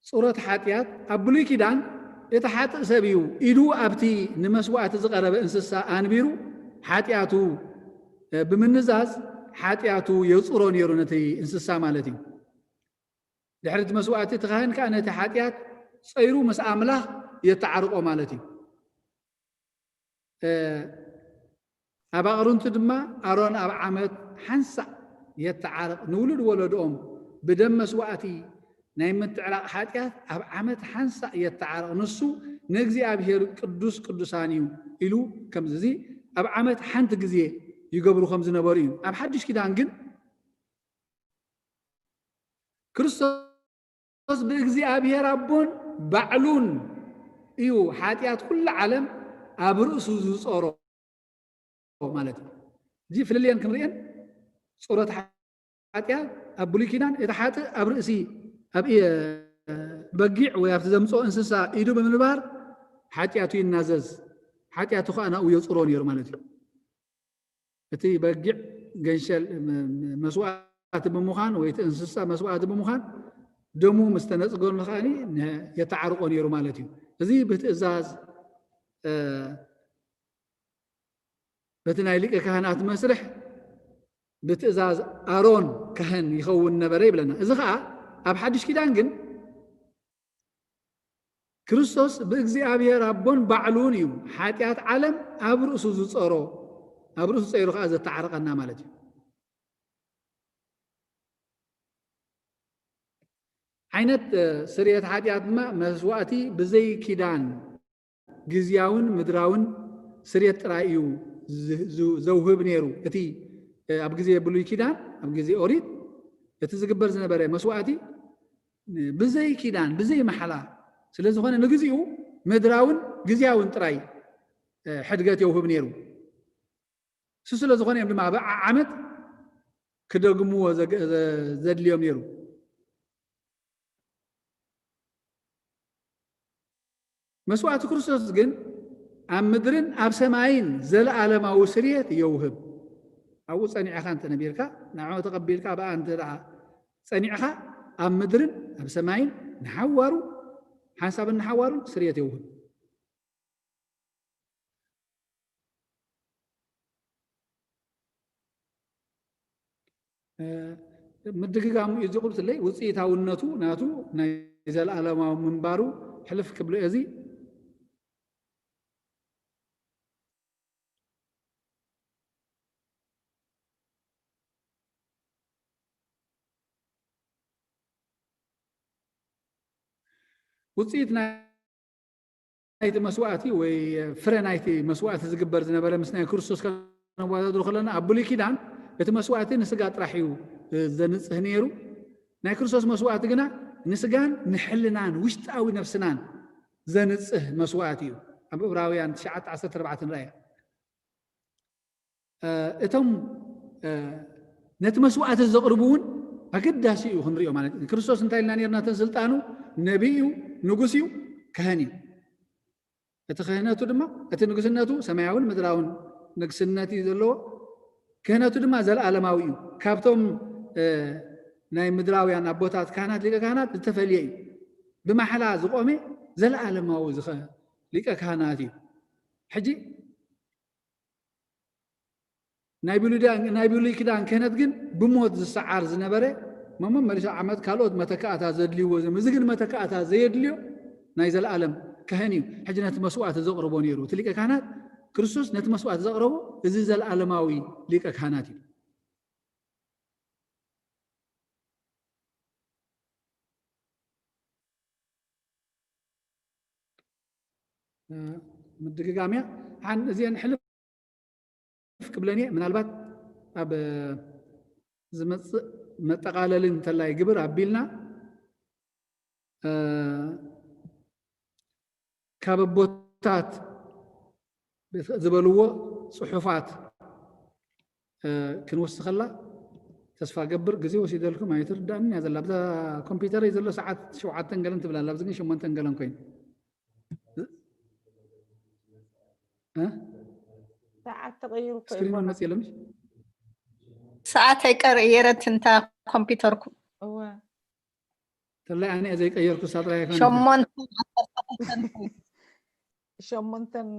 ጹረት ሓጢኣት ኣብ ብሉይ ኪዳን እቲ ሓጥእ ሰብ እዩ ኢዱ ኣብቲ ንመስዋእቲ ዝቐረበ እንስሳ ኣንቢሩ ሓጢኣቱ ብምንዛዝ ሓጢኣቱ የጽሮ ነይሩ ነቲ እንስሳ ማለት እዩ። ድሕሪ እቲ መስዋእቲ እቲ ካህን ከኣ ነቲ ሓጢኣት ጸይሩ ምስ ኣምላኽ የተዓርቆ ማለት እዩ። ኣብ ኣቕርንቱ ድማ ኣሮን ኣብ ዓመት ሓንሳእ የተዓርቕ ንውሉድ ወለድኦም ብደም መስዋእቲ ናይ ምትዕራቕ ሓጢኣት ኣብ ዓመት ሓንሳእ የተዓርቕ ንሱ ንእግዚኣብሔር ቅዱስ ቅዱሳን እዩ ኢሉ ከምዚ እዚ ኣብ ዓመት ሓንቲ ግዜ ይገብሩ ከም ዝነበሩ እዩ። ኣብ ሓድሽ ኪዳን ግን ክርስቶስ ብእግዚኣብሔር ኣቦን ባዕሉን እዩ ሓጢኣት ኩሉ ዓለም ኣብ ርእሱ ዝጸሮ ማለት እዩ። እዚ ፍልልየን ክንርእየን ጸሮት ሓጢኣት ኣብ ብሉይ ኪዳን እቲ ሓጥእ ኣብ ርእሲ ኣብ በጊዕ ወይ ኣብቲ ዘምጽኦ እንስሳ ኢዱ ብምንባር ሓጢኣቱ ይናዘዝ ሓጢኣቱ ከዓ ናብኡ የጽሮ ነይሩ ማለት እዩ። እቲ በጊዕ ገንሸል መስዋእቲ ብምዃን ወይ እቲ እንስሳ መስዋእቲ ብምዃን ደሙ ምስ ተነፅገሉ ከዓ የተዓርቆ ነይሩ ማለት እዩ። እዚ ብትእዛዝ በቲ ናይ ሊቀ ካህናት መስርሕ ብትእዛዝ ኣሮን ካህን ይኸውን ነበረ ይብለና። እዚ ከዓ ኣብ ሓድሽ ኪዳን ግን ክርስቶስ ብእግዚኣብሔር ኣቦን ባዕሉን እዩ ሓጢኣት ዓለም ኣብ ርእሱ ዝጸሮ ኣብ ርእሱ ጸይሩ ከዓ ዘተዓረቐና ማለት እዩ። ዓይነት ስርየት ሓጢኣት ድማ መስዋእቲ ብዘይ ኪዳን ግዝያውን ምድራውን ስርየት ጥራይ እዩ ዘውህብ ነይሩ። እቲ ኣብ ግዜ ብሉይ ኪዳን ኣብ ግዜ ኦሪት እቲ ዝግበር ዝነበረ መስዋእቲ ብዘይ ኪዳን ብዘይ መሓላ ስለ ዝኾነ ንግዚኡ ምድራውን ግዝያውን ጥራይ ሕድገት የውህብ ነይሩ። እሱ ስለ ዝኾነ እዮም ድማ ኣብ ዓመት ክደግምዎ ዘድልዮም ነይሩ። መስዋእቲ ክርስቶስ ግን ኣብ ምድርን ኣብ ሰማይን ዘለኣለማዊ ስርየት የውህብ። ኣብኡ ጸኒዕኻ እንተ ነቢርካ ንዕኡ ተቐቢልካ ብኣ እንተ ደኣ ጸኒዕኻ ኣብ ምድርን ኣብ ሰማይን ንሓዋሩ ሓንሳብን ንሓዋሩን ስርየት የውህብ። ምድግጋሙ እዩ ዝቕርትለይ ውፅኢታውነቱ ናቱ ናይ ዘለኣለማዊ ምንባሩ ሕልፍ ክብሎ እዚ ውፅኢት ናይ ናይቲ መስዋእቲ ወይ ፍረ ናይቲ መስዋእቲ ዝግበር ዝነበረ ምስ ናይ ክርስቶስ ከነወዳድሮ ከለና ኣብ ብሉይ ኪዳን እቲ መስዋእቲ ንስጋ ጥራሕ እዩ ዘንጽህ ነይሩ። ናይ ክርስቶስ መስዋእቲ ግና ንስጋን ንሕልናን ውሽጣዊ ነፍስናን ዘንጽህ መስዋእቲ እዩ። ኣብ ዕብራውያን ትሽዓተ ዓሰርተ ኣርባዕተ ንርኣያ። እቶም ነቲ መስዋእቲ ዘቕርቡ እውን ኣገዳሲ እዩ ክንሪኦ ማለት እዩ። ክርስቶስ እንታይ ኢልና ነርና? እተን ስልጣኑ ነቢይ እዩ፣ ንጉስ እዩ፣ ካህን እዩ። እቲ ክህነቱ ድማ እቲ ንግስነቱ ሰማያውን ምድራውን ንግስነት እዩ ዘለዎ። ክህነቱ ድማ ዘለኣለማዊ እዩ። ካብቶም ናይ ምድራውያን ኣቦታት ካህናት ሊቀ ካህናት ዝተፈልየ እዩ። ብማሕላ ዝቆመ ዘለኣለማዊ ዝኸ ሊቀ ካህናት እዩ። ሕጂ ናይ ብሉይ ኪዳን ክህነት ግን ብሞት ዝሰዓር ዝነበረ መመመሊሶ ዓመት ካልኦት መተካእታ ዘድልይዎ ዘም እዚ ግን መተካእታ ዘየድልዮ ናይ ዘለኣለም ካህን እዩ። ሕጂ ነቲ መስዋእቲ ዘቕርቦ ነይሩ እቲ ሊቀ ካህናት ክርስቶስ ነቲ መስዋእቲ ዘቕረቦ እዚ ዘለኣለማዊ ሊቀ ካህናት እዩ። ምድግጋምያ ሓን እዚአን ሕልፍ ክብለን እየ። ምናልባት ኣብ ዝመፅእ መጠቓለሊ እንተላይ ግብር ኣቢልና ካብ ኣቦታት ዝበልዎ ጽሑፋት ክንወስኸላ ተስፋ ገብር። ግዜ ወሲደልኩም ኣይትርዳእን እያ ዘላ። ብዛ ኮምፒውተረይ ዘሎ ሰዓት ሸውዓተን ገለን ትብል ኣላ፣ ኣብዚ ግን ሸሞንተን ገለን ኮይኑ። እ? ሰዓት ተቐይሩ እኮ እዩ ስክሪን እውን ቦና። መፅእ የለምሽ? ሰዓት ኣይቀር የረት እንታ ኮምፒውተርኩም እወ ተላይ ኣነ ዘይቀየርኩ ሳጥራይ ሸሞንተ ዓሰርተ ክልተን ኮይኑ። ሸሞንተን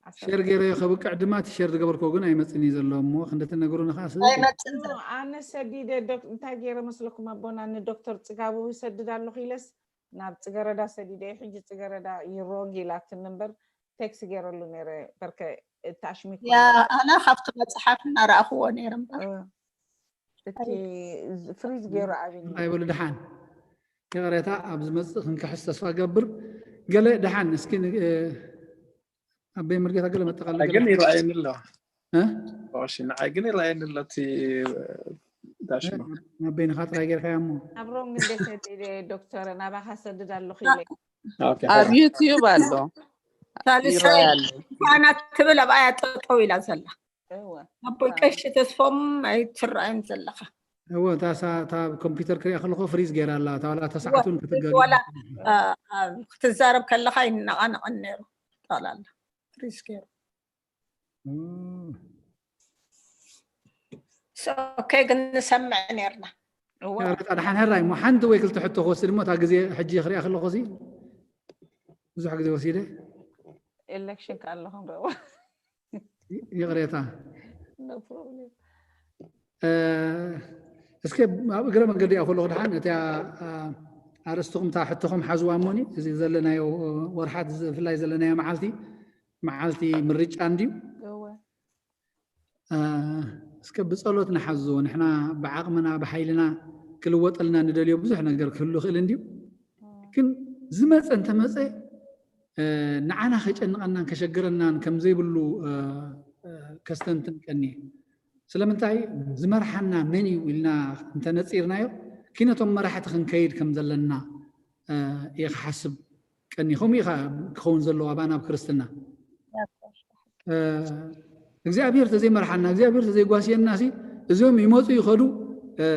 ዓሰርተ ሸር ገይረ ከብቅዕ ድማ እቲ ሸር ዝገበርኮ ግን ኣይመፅን እዩ ዘሎ እሞ ክንደ ትነግሩኒ ከዓ ስለ ኣይመፅን ዘሎ። ኣነ ሰዲደ ዶክ- እንታይ ገይረ መስለኩም ኣቦና ንዶክተር ፅጋቡ ይሰድድ ኣለኹ ኢለስ ናብ ፅገረዳ ሰዲደ ሕጂ ፅገረዳ ይሮግ ኢላትን እምበር ቴክስ ገይረሉ ነይረ በርከ እታሽሚት ያ ኣነ ካብቲ መፅሓፍ እናረኣኽዎ ነይረ እምበር እቲ ፍሪዝ ገይሩ ኣብኒ ኣይበሉ ደሓን ይቕሬታ ኣብ ዝመፅእ ክንክሕስ ተስፋ ገብር። ገለ ደሓን እስኪ ን- ኣበይ መርጌታ ገለ መጠቃለሊ ግን ይረኣየኒ ኣሎ። እ? እሺ፣ ንዓይ ግን ይረኣየኒ ኣሎ እቲ ዳሽቦርድ። ናብ በይንኻ ጥራይ ጌርካያ እሞ ኣብ ሮንግ እንደ ሰዲደ ዶክተር ናባኻ ሰድድ ኣለኹ ኢለ ኦኬ። ኣብ ዩቲዩብ ኣሎ ሳልሳይ ይረኣይ ኣሎ። ኳና ትብል ኣብኣያ ጠጠው ኢላ ዘላ እወ ኣቦይ ቀሺ ተስፎም ኣይትረኣይን ዘለኻ እወ እታ ሳ- እታ ኮምፒውተር ክሪኣ ከለኹ ፍሪዝ ገይራ ኣላ እታ ዋላ እታ ሰዓት እውን ክትገሪ ዋላ አ- አ- ክትዛረብ ከለኻ ይነቓነቐን ነይሩ ጠቕላላ ፍሪዝ ገይሩ ኦኬ ግን ንሰምዕ ነርና እወ ሬታ ደሓን ሕራይ እሞ ሓንቲ ወይ ክልተ ሕቶ ክወስድ እሞ እታ ግዜ ሕጂ ክሪኣ ከለኹ ሲ ብዙሕ ግዜ ወሲደ ኤሌክሽን ከኣለኹም ረእዋ ይቕሬታ no problem እ፣ እስከ ኣብ እግረ መንገዲ እያ ከለኹ ደሓን እቲያ እ፣ ኣርእስትኹም እታ ሕቶኹም ሓዝዋ እሞኒ እዚ ዘለናዮ ወርሓት እዚ ብፍላይ ዘለናዮ መዓልቲ መዓልቲ ምርጫ እንድዩ እወ እ፣ እስከ ብጸሎት ንሓዞ ንሕና ብዓቕምና ብሓይልና ክልወጠልና ንደልዮ ብዙሕ ነገር ክህሉ ይኽእል እንድዩ ግን ዝመፀ እንተመፀ እ፣ ንዓና ከጨንቐናን ከሸግረናን ከም ዘይብሉ እ፣ እ፣ ከስተንትን ቀኒ ስለምንታይ ዝመርሓና መን እዩ ኢልና እንተነፂርናዮ ኪነቶም መራሕቲ ክንከይድ ከም ዘለና እ፣ እየ ክሓስብ ቀኒ ከምኡ ኢኻ ክኸውን ዘለዎ ኣባና ኣብ ክርስትና እ፣ እግዚኣብሔር ተዘይመርሓና እግዚኣብሔር ተዘይጓስየና ሲ እዚኦም ይመፁ ይኸዱ እ፣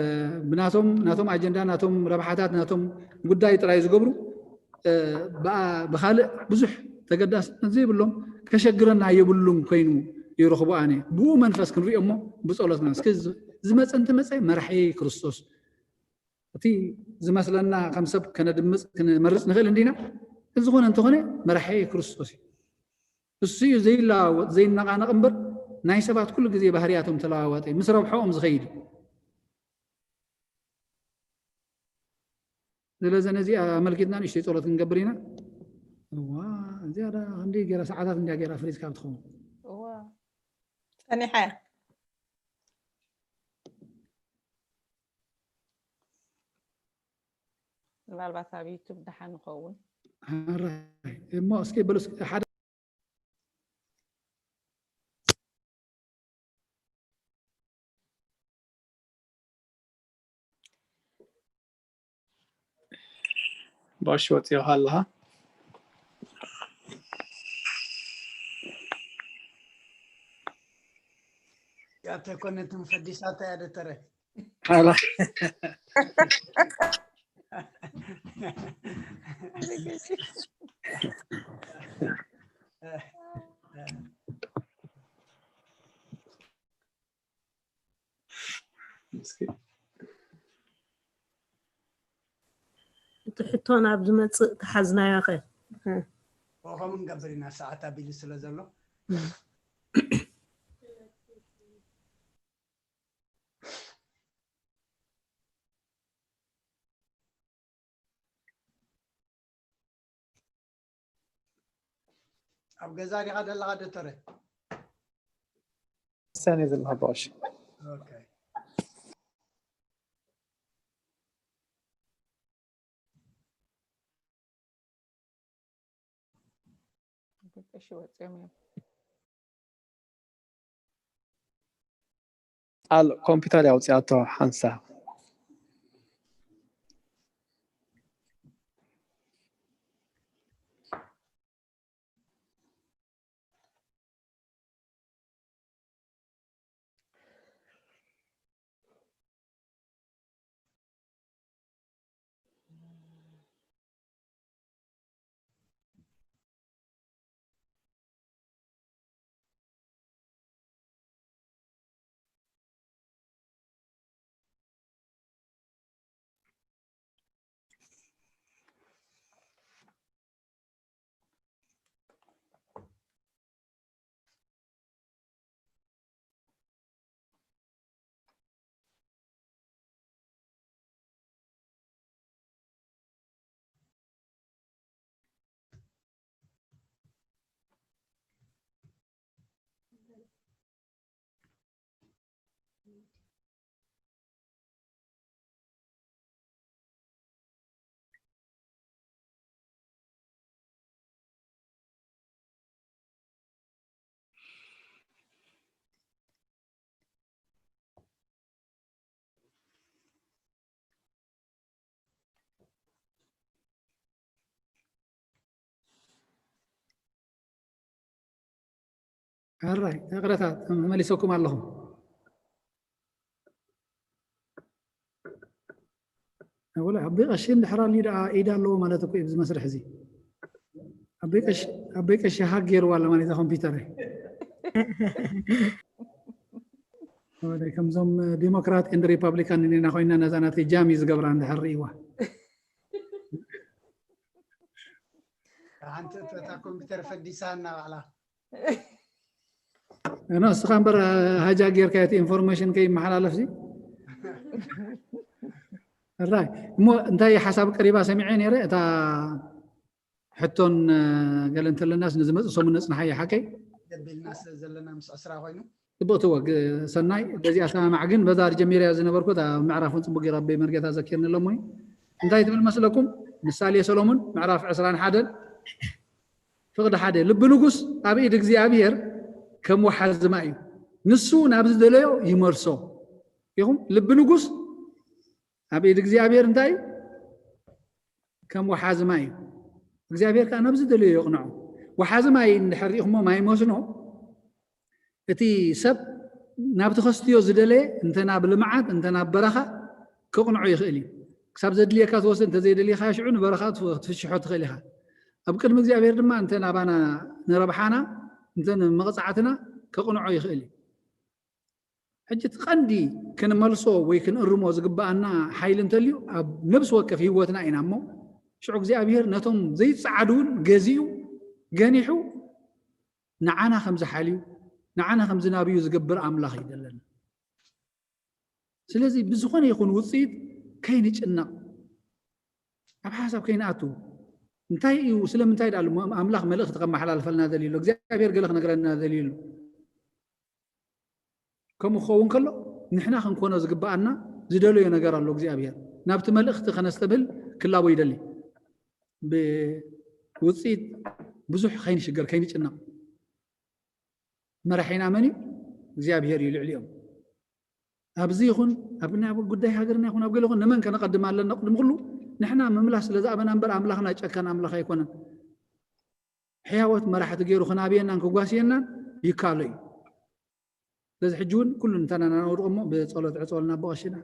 ብናቶም ናቶም ኣጀንዳ ናቶም ረብሓታት ናቶም ጉዳይ ጥራይ ዝገብሩ እ፣ ብኣ- ብኻልእ ብዙሕ ተገዳስነት ዘይብሎም ከሸግረና የብሉን ኮይኑ ይረኽቡ ኣነ ብኡ መንፈስ ክንሪኦ እሞ ብፀሎትና እስኪ ዝ- ዝመፀ እንትመፀ መራሒ ክርስቶስ እቲ ዝመስለና ከም ሰብ ከነድምፅ ክንመርፅ ንኽእል እንዲና እዚ ዝኾነ እንተኾነ መራሒ ክርስቶስ እዩ እሱ እዩ ዘይለዋወጥ ዘይነቓነቕ እምበር ናይ ሰባት ኩሉ ግዜ ባህርያቶም ተለዋዋጠ ምስ ረብሖኦም ዝኸይድ እዩ ስለዚ ነዚ ኣመልኪትና ንእሽተይ ጸሎት ክንገብር ኢና እዋ እዚኣ ዳ ክንደይ ገይራ ሰዓታት እንዲያ ገይራ ፍሪዝ ካብ ትኸውን ጸኒሐ ምናልባት ኣብ ዩቱብ ደሓን ይኸውን ሓራይ እሞ እስኪ በሉ እስኪ ሓደ ባሽ ወፂኦኻ ኣለኻ ያተ ኮነትን ፈዲሳታ ያደተረ እቲ ሕቶ ናብ ዝመፅእ ተሓዝናዮ ኸ ከምኡ ንገብር ኢና ሰዓት ኣቢሉ ስለ ዘሎ ኣብ ገዛ ዲኻ ዘለኻ ዶተረ ሰኔ ዘለኻ በሽ ቀሺ ወፂኦም እዮም ቃል ኮምፒውተር ያውፅኣቶ ሓንሳ ሕራይ ይቕረታ፣ መሊሰኩም ኣለኹ። ወላ ኣቦይ ቀሺ እንድሕር ኣልዩ ደኣ ኢድ ኣለዎ ማለት እኮ እዩ ኣብዚ መስርሕ እዚ። ኣቦይ ቀሺ፣ ኣቦይ ቀሺ ሃክ ገይርዋ ኣሎ ማለት እዛ ኮምፒውተር። ወደ ከምዞም ዲሞክራት ኤንድ ሪፐብሊካን ኢና ኮይና ነዛ ናተይ ጃም እዩ ዝገብራ እንድሕር ርእይዋ። ሓንቲ እታ ኮምፒውተር ፈዲሳ እና ባዕላ። ኖ እስኻ እምበር ሃጃ ጌርካ እቲ ኢንፎርሜሽን ከይመሓላለፍ ዚ ራይ እሞ እንታይ ሓሳብ ቀሪባ ሰሚዐ ነይረ። እታ ሕቶን ገለ እንተለናስ ንዝመፅእ ሰሙን ነፅንሓዮ ሓቀይ ገቢልና ስለ ዘለና ምስ ዕስራ ኮይኑ ጽቡቅ ትወ ሰናይ በዚ ኣሰማማዕ ግን በዛ ጀሚርያ ዝነበርኩት ኣብ ምዕራፍ እውን ጽቡቅ ገይሩ ኣቦይ መርጌታ ዘኪርኒ ኣሎ እሞ እንታይ ትብል መስለኩም? ምሳሌ ሰሎሞን ምዕራፍ ዕስራን ሓደን ፍቕዲ ሓደ ልቢ ንጉስ ኣብ ኢድ እግዚኣብሔር ከም ወሓዚ ማይ እዩ፣ ንሱ ናብ ዝደለዮ ይመልሶ። ይኹም ልቢ ንጉስ ኣብ ኢድ እግዚኣብሔር እንታይ እዩ? ከም ወሓዚ ማይ እዩ። እግዚኣብሔር ከዓ ናብ ዝደለዮ የቕንዖ። ወሓዚ ማይ እንድሕር ሪኢኹሞ ማይ መስኖ እቲ ሰብ ናብቲ ከስትዮ ዝደለየ እንተ ናብ ልምዓት እንተ ናብ በረኻ ከቕንዖ ይኽእል እዩ። ክሳብ ዘድልየካ ትወስድ እንተ ዘይደልየካ ሽዑ ንበረኻ ትፍሽሖ ትኽእል ኢኻ። ኣብ ቅድሚ እግዚኣብሔር ድማ እንተ ናባና ንረብሓና እንተ ንመቕፃዕትና ከቕንዖ ይኽእል እዩ። ሕጂ እቲ ቀንዲ ክንመልሶ ወይ ክንእርሞ ዝግበኣና ሓይሊ እንተልዩ ኣብ ነብሲ ወከፍ ህይወትና ኢና እሞ ሽዑ እግዚኣብሔር ነቶም ዘይጸዓዱ እውን ገዚኡ ገኒሑ ንዓና ከም ዝሓልዩ ንዓና ከም ዝናብዩ ዝገብር ኣምላኽ እዩ ዘለና። ስለዚ ብዝኾነ ይኹን ውፅኢት ከይንጭነቕ ኣብ ሓሳብ ከይንኣቱ እንታይ እዩ ስለምንታይ ዳሉ ኣምላኽ መልእኽቲ ከመሓላልፈልና ዘልዩ ኣሎ እግዚኣብሔር ገለ ክነግረና ዘልዩ ኣሎ። ከምኡ ክኸውን ከሎ ንሕና ክንኮኖ ዝግበኣና ዝደለዮ ነገር ኣሎ እግዚኣብሔር ናብቲ መልእኽቲ ከነስተብህል ክላቦ ይደሊ። ብውፅኢት ብዙሕ ከይንሽገር ከይንጭነቕ መራሒና መን እዩ? እግዚኣብሔር እዩ ልዕሊኦም። ኣብዚ ይኹን ኣብ ናይ ጉዳይ ሃገርና ይኹን ኣብ ገለ ይኹን ንመን ከነቐድም ኣለና? ቅድሚ ኩሉ ንሕና ምምላስ ስለ ዝኣበና እምበር ኣምላኽና ጨካን ኣምላኽ ኣይኮነን። ሕያወት መራሕቲ ገይሩ ክናብየናን ክጓስየናን ይካሎ እዩ። ስለዚ ሕጂ እውን ኩሉ እንተናናወድቆሞ ብፀሎት ዕፀልና ብቐሽና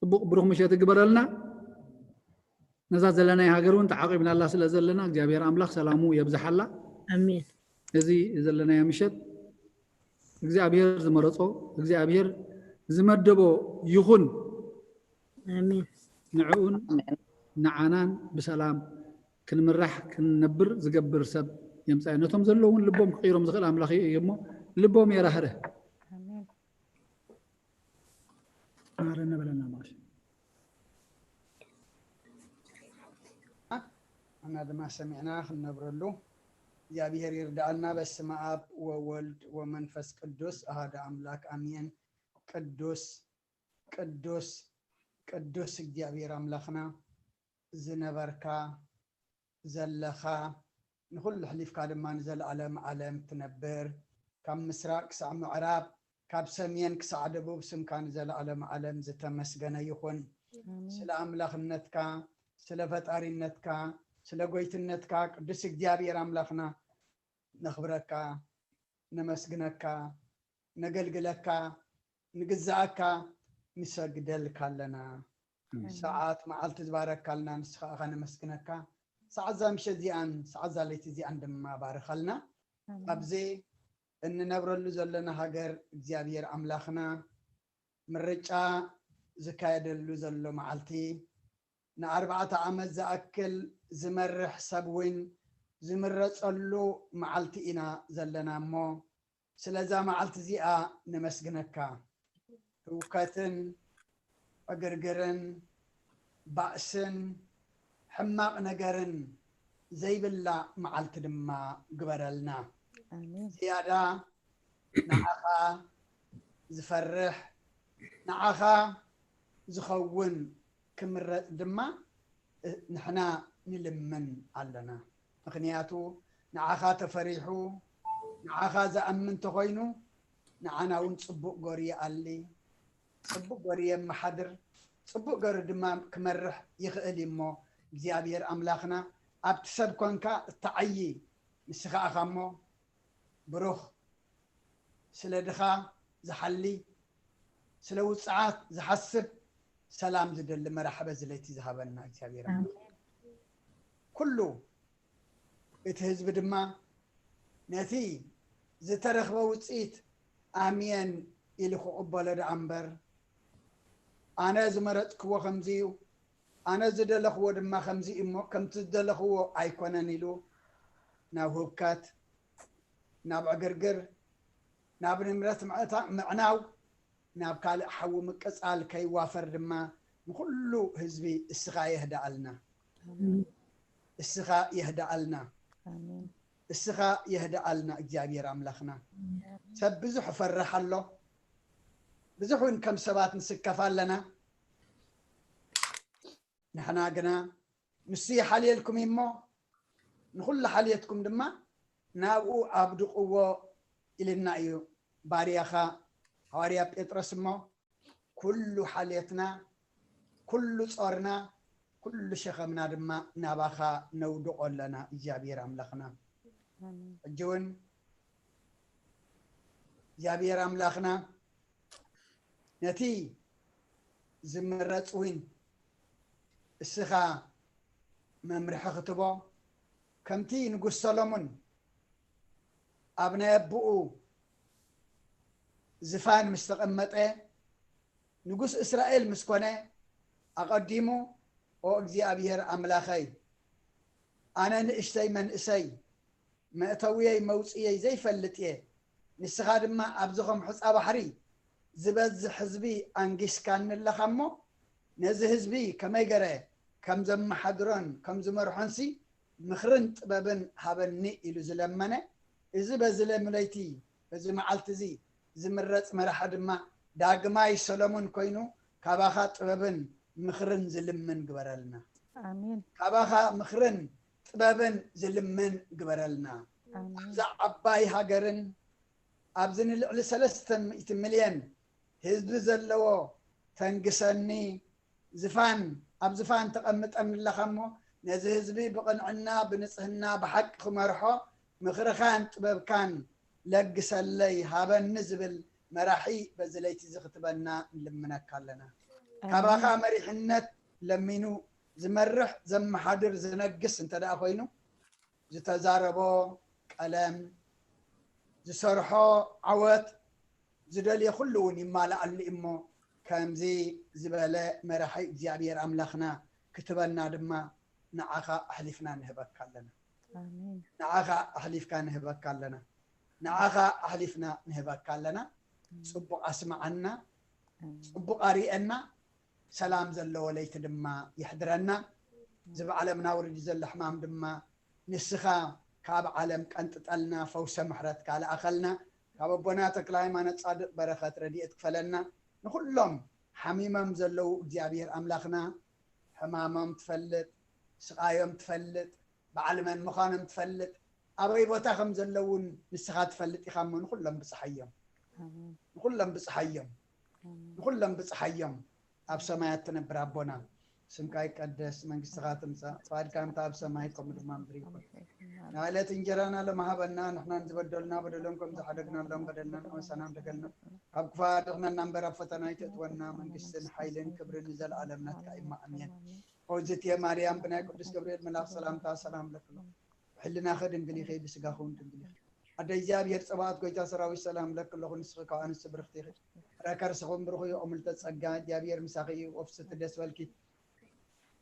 ፅቡቕ ብሩኽ ምሸት ይግበረልና። ነዛ ዘለናይ ሃገር እውን ተዓቂብናላ ስለ ዘለና እግዚኣብሔር ኣምላኽ ሰላሙ የብዝሓላ። ኣሜን። እዚ ዘለናዮ ምሸት እግዚኣብሔር ዝመረፆ እግዚኣብሔር ዝመደቦ ይኹን። ኣሜን። ንዕኡን ንዓናን ብሰላም ክንምራሕ ክንነብር ዝገብር ሰብ የምፃእ። ነቶም ዘለውን ልቦም ክቕይሮም ዝኽእል ኣምላኽ እዩ እሞ ልቦም የራህርህ። ኣሜን። ማረነ በለና ማሽ እና ድማ ሰሚዕና ክንነብረሉ እግዚኣብሔር ይርዳኣልና። በስመ ኣብ ወወልድ ወመንፈስ ቅዱስ ኣሃደ ኣምላክ ኣሜን። ቅዱስ ቅዱስ ቅዱስ እግዚኣብሔር ኣምላኽና ዝነበርካ ዘለኻ ንኹሉ ሕሊፍካ ድማ ንዘለኣለም ዓለም ትነብር ካብ ምስራቅ ክሳዕ ምዕራብ ካብ ሰሜን ክሳዕ ደቡብ ስምካ ንዘለኣለም ዓለም ዝተመስገነ ይኹን። ስለ ኣምላኽነትካ ስለ ፈጣሪነትካ ስለ ጎይትነትካ ቅዱስ እግዚኣብሔር ኣምላኽና ነኽብረካ ነመስግነካ ነገልግለካ ንግዛኣካ ንሰግደልካ ኣለና። ሰዓት መዓልቲ ዝባረካልና ንስኻ ኢኻ ነመስግነካ። ሰዓት ዛ ምሸት እዚኣን ሰዓት ዛ ለይቲ እዚኣን ድማ ባርኸልና። ኣብዚ እንነብረሉ ዘለና ሃገር እግዚኣብሔር ኣምላኽና ምርጫ ዝካየደሉ ዘሎ መዓልቲ ንኣርባዕተ ዓመት ዝኣክል ዝመርሕ ሰብ እውን ዝምረፀሉ መዓልቲ ኢና ዘለና እሞ ስለዛ መዓልቲ እዚኣ ነመስግነካ። ህውከትን ዕግርግርን ባእስን ሕማቕ ነገርን ዘይብላ መዓልቲ ድማ ግበረልና። ዝያዳ ንዓኻ ዝፈርሕ ንዓኻ ዝኸውን ክምረፅ ድማ ንሕና ንልምን ኣለና። ምኽንያቱ ንዓኻ ተፈሪሑ ንዓኻ ዝኣምን እንተኾይኑ ንዓና እውን ፅቡቕ ገሩ ይኣሊ፣ ፅቡቕ ገሩ የመሓድር፣ ፅቡቕ ገሩ ድማ ክመርሕ ይኽእል እዩ እሞ እግዚኣብሔር ኣምላኽና ኣብቲ ሰብ ኮንካ እተዓዪ ንስኻ ኢኻ እሞ ብሩኽ ስለ ድኻ ዝሓሊ፣ ስለ ውፅዓት ዝሓስብ፣ ሰላም ዝደሊ መራሒ በዚ ለይቲ ዝሃበና እግዚኣብሔር ኣምላኽ። ኩሉ እቲ ህዝቢ ድማ ነቲ ዝተረኽበ ውፅኢት ኣምየን ኢሉ ክቕበሎ ደኣ እምበር፣ ኣነ ዝመረፅክዎ ከምዚ እዩ፣ ኣነ ዝደለኽዎ ድማ ከምዚ እዩ እሞ ከምቲ ዝደለኽዎ ኣይኮነን ኢሉ ናብ ህውከት፣ ናብ ዕግርግር፣ ናብ ንብረት ምዕታ- ምዕናው፣ ናብ ካልእ ሓዊ ምቅጻል ከይዋፈር ድማ ንኹሉ ህዝቢ እስኻ የህድኣልና። እስኻ የህድኣልና። እስኻ የህድኣልና እግዚኣብሔር ኣምላኽና። ሰብ ብዙሕ ይፈርሕ ኣሎ። ብዙሕ እውን ከም ሰባት ንስከፍ ኣለና። ንሕና ግና ንሱ ይሓልየልኩም እዩ እሞ ንኹሉ ሓልየትኩም ድማ ናብኡ ኣብድቕዎ ኢልና እዩ ባርያኻ ሃዋርያ ጴጥሮስ። እሞ ኩሉ ሓልየትና፣ ኩሉ ጾርና፣ ኩሉ ሸኸምና ድማ ናባኻ ነውድቖ ኣለና እግዚኣብሔር ኣምላኽና። ሕጂ እውን እግዚኣብሔር ኣምላኽና ነቲ ዝምረጽ እውን እስኻ መምርሒ ክትቦ፣ ከምቲ ንጉስ ሰሎሞን ኣብ ናይ ኣቦኡ ዝፋን ምስ ተቐመጠ፣ ንጉስ እስራኤል ምስ ኮነ፣ ኣቐዲሙ፣ ኦ እግዚኣብሔር ኣምላኸይ፣ ኣነ ንእሽተይ መንእሰይ፣ መእተውየይ መውፅየይ ዘይፈልጥ እየ። ንስኻ ድማ ኣብዚ ከም ሑፃ ባሕሪ ዝበዝሕ ህዝቢ ኣንጊስካኒ ኣለኻ እሞ፣ ነዚ ህዝቢ ከመይ ገረ ከም ዘመሓድሮን ከም ዝመርሖንሲ ምኽርን ጥበብን ሃበኒ ኢሉ ዝለመነ፣ እዚ በዚ ለምለይቲ፣ በዚ መዓልቲ እዚ ዝምረፅ መራሒ ድማ ዳግማይ ሰሎሞን ኮይኑ ካባኻ ጥበብን ምኽርን ዝልምን ግበረልና። ኣሜን። ካባኻ ምኽርን ጥበብን ዝልምን ግበረልና። ኣሜን። ኣብዛ ዓባይ ሃገርን ኣብዚ ንልዕሊ ሰለስተ ሚእቲ ሚልዮን ህዝቢ ዘለዎ ተንግሰኒ ዝፋን፣ ኣብ ዝፋን ተቐምጠኒ ኣለኻ እሞ ነዚ ህዝቢ ብቕንዕና ብንጽህና ብሓቂ ክመርሖ ምኽርኻን ጥበብካን ለግሰለይ ሃበኒ ዝብል መራሒ በዚ ለይቲ እዚ ክትበና ንልምነካ ኣለና። ካባኻ መሪሕነት ለሚኑ ዝመርሕ ዘመሓድር ዝነግስ እንተ ደኣ ኮይኑ ዝተዛረቦ ቀለም ዝሰርሖ ዓወት ዝደልዮ ኩሉ እውን ይማልኣሉ እሞ ከምዚ ዝበለ መራሒ እግዚኣብሔር ኣምላኽና ክትበና ድማ ንዓኻ ኣሕሊፍና ንህበካ ኣለና። ኣሜን። ንዓኻ ኣሕሊፍካ ንህበካ ኣለና። ንዓኻ ኣሕሊፍና ንህበካ ኣለና። ጽቡቕ ኣስምዓና፣ ጽቡቕ ኣርእየና። ሰላም ዘለዎ ለይቲ ድማ ይሕድረና። እዚ ብዓለምና ውርድ ዘሎ ሕማም ድማ ንስኻ ካብ ዓለም ቀንጥጠልና፣ ፈውሰ ምሕረትካ ልኣኸልና። ካብ ኣቦና ተክለ ሃይማኖት ጻድቕ በረኸት ረድኤት ክፈለና። ንኹሎም ሓሚሞም ዘለዉ እግዚኣብሔር ኣምላኽና ሕማሞም ትፈልጥ፣ ስቓዮም ትፈልጥ፣ በዓል መን ምዃኖም ትፈልጥ፣ ኣበይ ቦታ ከም ዘለዉን ንስኻ ትፈልጥ ኢኻ እሞ ንኹሎም ብጽሓዮም። ኣሜን። ንኹሎም ብጽሓዮም። ኣሜን። ንኹሎም ብጽሓዮም። ኣብ ሰማያት ትነብር ኣቦና፣ ስምካ ይቀደስ፣ መንግስትኻ ትምጻእ፣ ፍቓድካ ከምታ ኣብ ሰማይ ከምኡ ድማ ኣብ ምድሪ ይኹን። ንዕለት እንጀራና ሎሚ ሃበና፣ ንሕና ንዝበደሉና በደሎም ከም ዝሓደግናሎም በደልና ንኣበሳና ንደገልና፣ ካብ ክፉእ ኣድሕነና እምበር ኣብ ፈተና ኣይተእትወና፣ መንግስትን ሓይልን ክብርን ንዘለኣለም ናትካ እዩ። ኣሜን። ኦዝትየ ማርያም ብናይ ቅዱስ ገብርኤል መልኣኽ ሰላምታ ሰላም ለክሎ፣ ብሕልናኺ ድንግል ኢኺ፣ ብስጋኺ እውን ድንግል ኢኺ። ኣደ እግዚኣብሔር ጸባኦት ጎይታ ሰራዊት ሰላም ለኪ ኣለኹ፣ ንስኺ ካብ ኣንስቲ ብርኽቲ ኢኺ፣ ፍረ ከርስኺ እውን ብሩኽ እዩ። እምልተ ጸጋ እግዚኣብሔር ምሳኺ እዩ፣ ወፍስቲ ደስ በልኪ።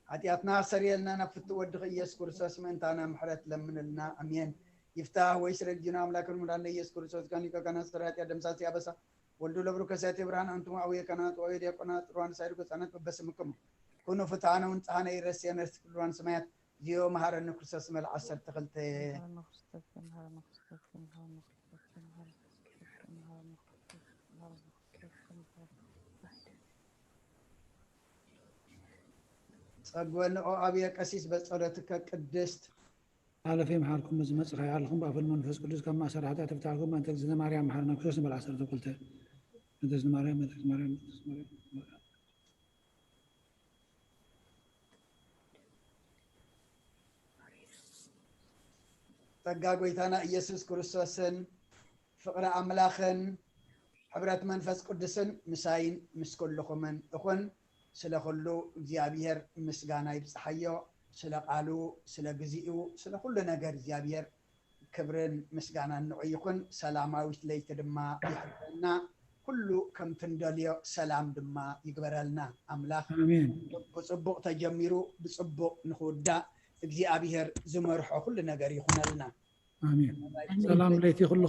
ሓጢኣትና ኣሰርየልና፣ ናብ ፍትው ወድኺ ኢየሱስ ክርስቶስ ምእንታና ምሕረት ለምንልና። ኣሜን። ይፍታህ ወይ ስረጅና ኣምላክን ሙዳነ ኢየሱስ ክርስቶስ ጋኒቀ ካና ስራጢያ ደምሳሲ ኣበሳ ወልዱ ለብሩ ከሳቴ ብርሃን ኣንቱም ኣውየ ካህናት ወአውየ ዲያቆናት ሩዋን ሳይድ ህፃናት በበስምኩም ኩኑ ፍትሓነ ውንፅሓነ ይረስየነ ርስቲ ኩሉ ሩዋን ሰማያት ዚዮ መሃረኒ ክርስቶስ መል ዓሰርተ ክልተ። ጸግወኒ ኦ ኣብየ ቀሲስ በጸሎትከ ቅድስት። ሓለፈ ይምሓርኩም፣ ዝመጽእ ከይሃልኹም ብኣፈ መንፈስ ቅዱስ ካብ ማእሰር ሓጢኣት ይፍታሕኩም። በእንተ እግዝእትነ ማርያም መሓረነ ክርስቶስ ንበል ዓሰርተ ክልተ። በእንተ እግዝእትነ ማርያም፣ በእንተ እግዝእትነ ማርያም፣ በእንተ እግዝእትነ ማርያም። ጸጋ ጎይታና ኢየሱስ ክርስቶስን ፍቕሪ ኣምላኽን ሕብረት መንፈስ ቅዱስን ምሳይን ምስ ኩልኹምን እኹን። ስለ ኩሉ እግዚኣብሔር ምስጋና ይብጽሓዮ። ስለ ቃሉ፣ ስለ ግዚኡ፣ ስለ ኩሉ ነገር እግዚኣብሔር ክብርን ምስጋናን ንዑ ይኹን። ሰላማዊት ለይቲ ድማ ይሕልፈና። ኩሉ ከምቲ እንደልዮ ሰላም ድማ ይግበረልና ኣምላኽ። ኣሜን። ብጽቡቕ ተጀሚሩ ብጽቡቕ ንኽውዳእ እግዚኣብሔር ዝመርሖ ኩሉ ነገር ይኹነልና። ኣሜን። ሰላም ለይቲ ኩሉ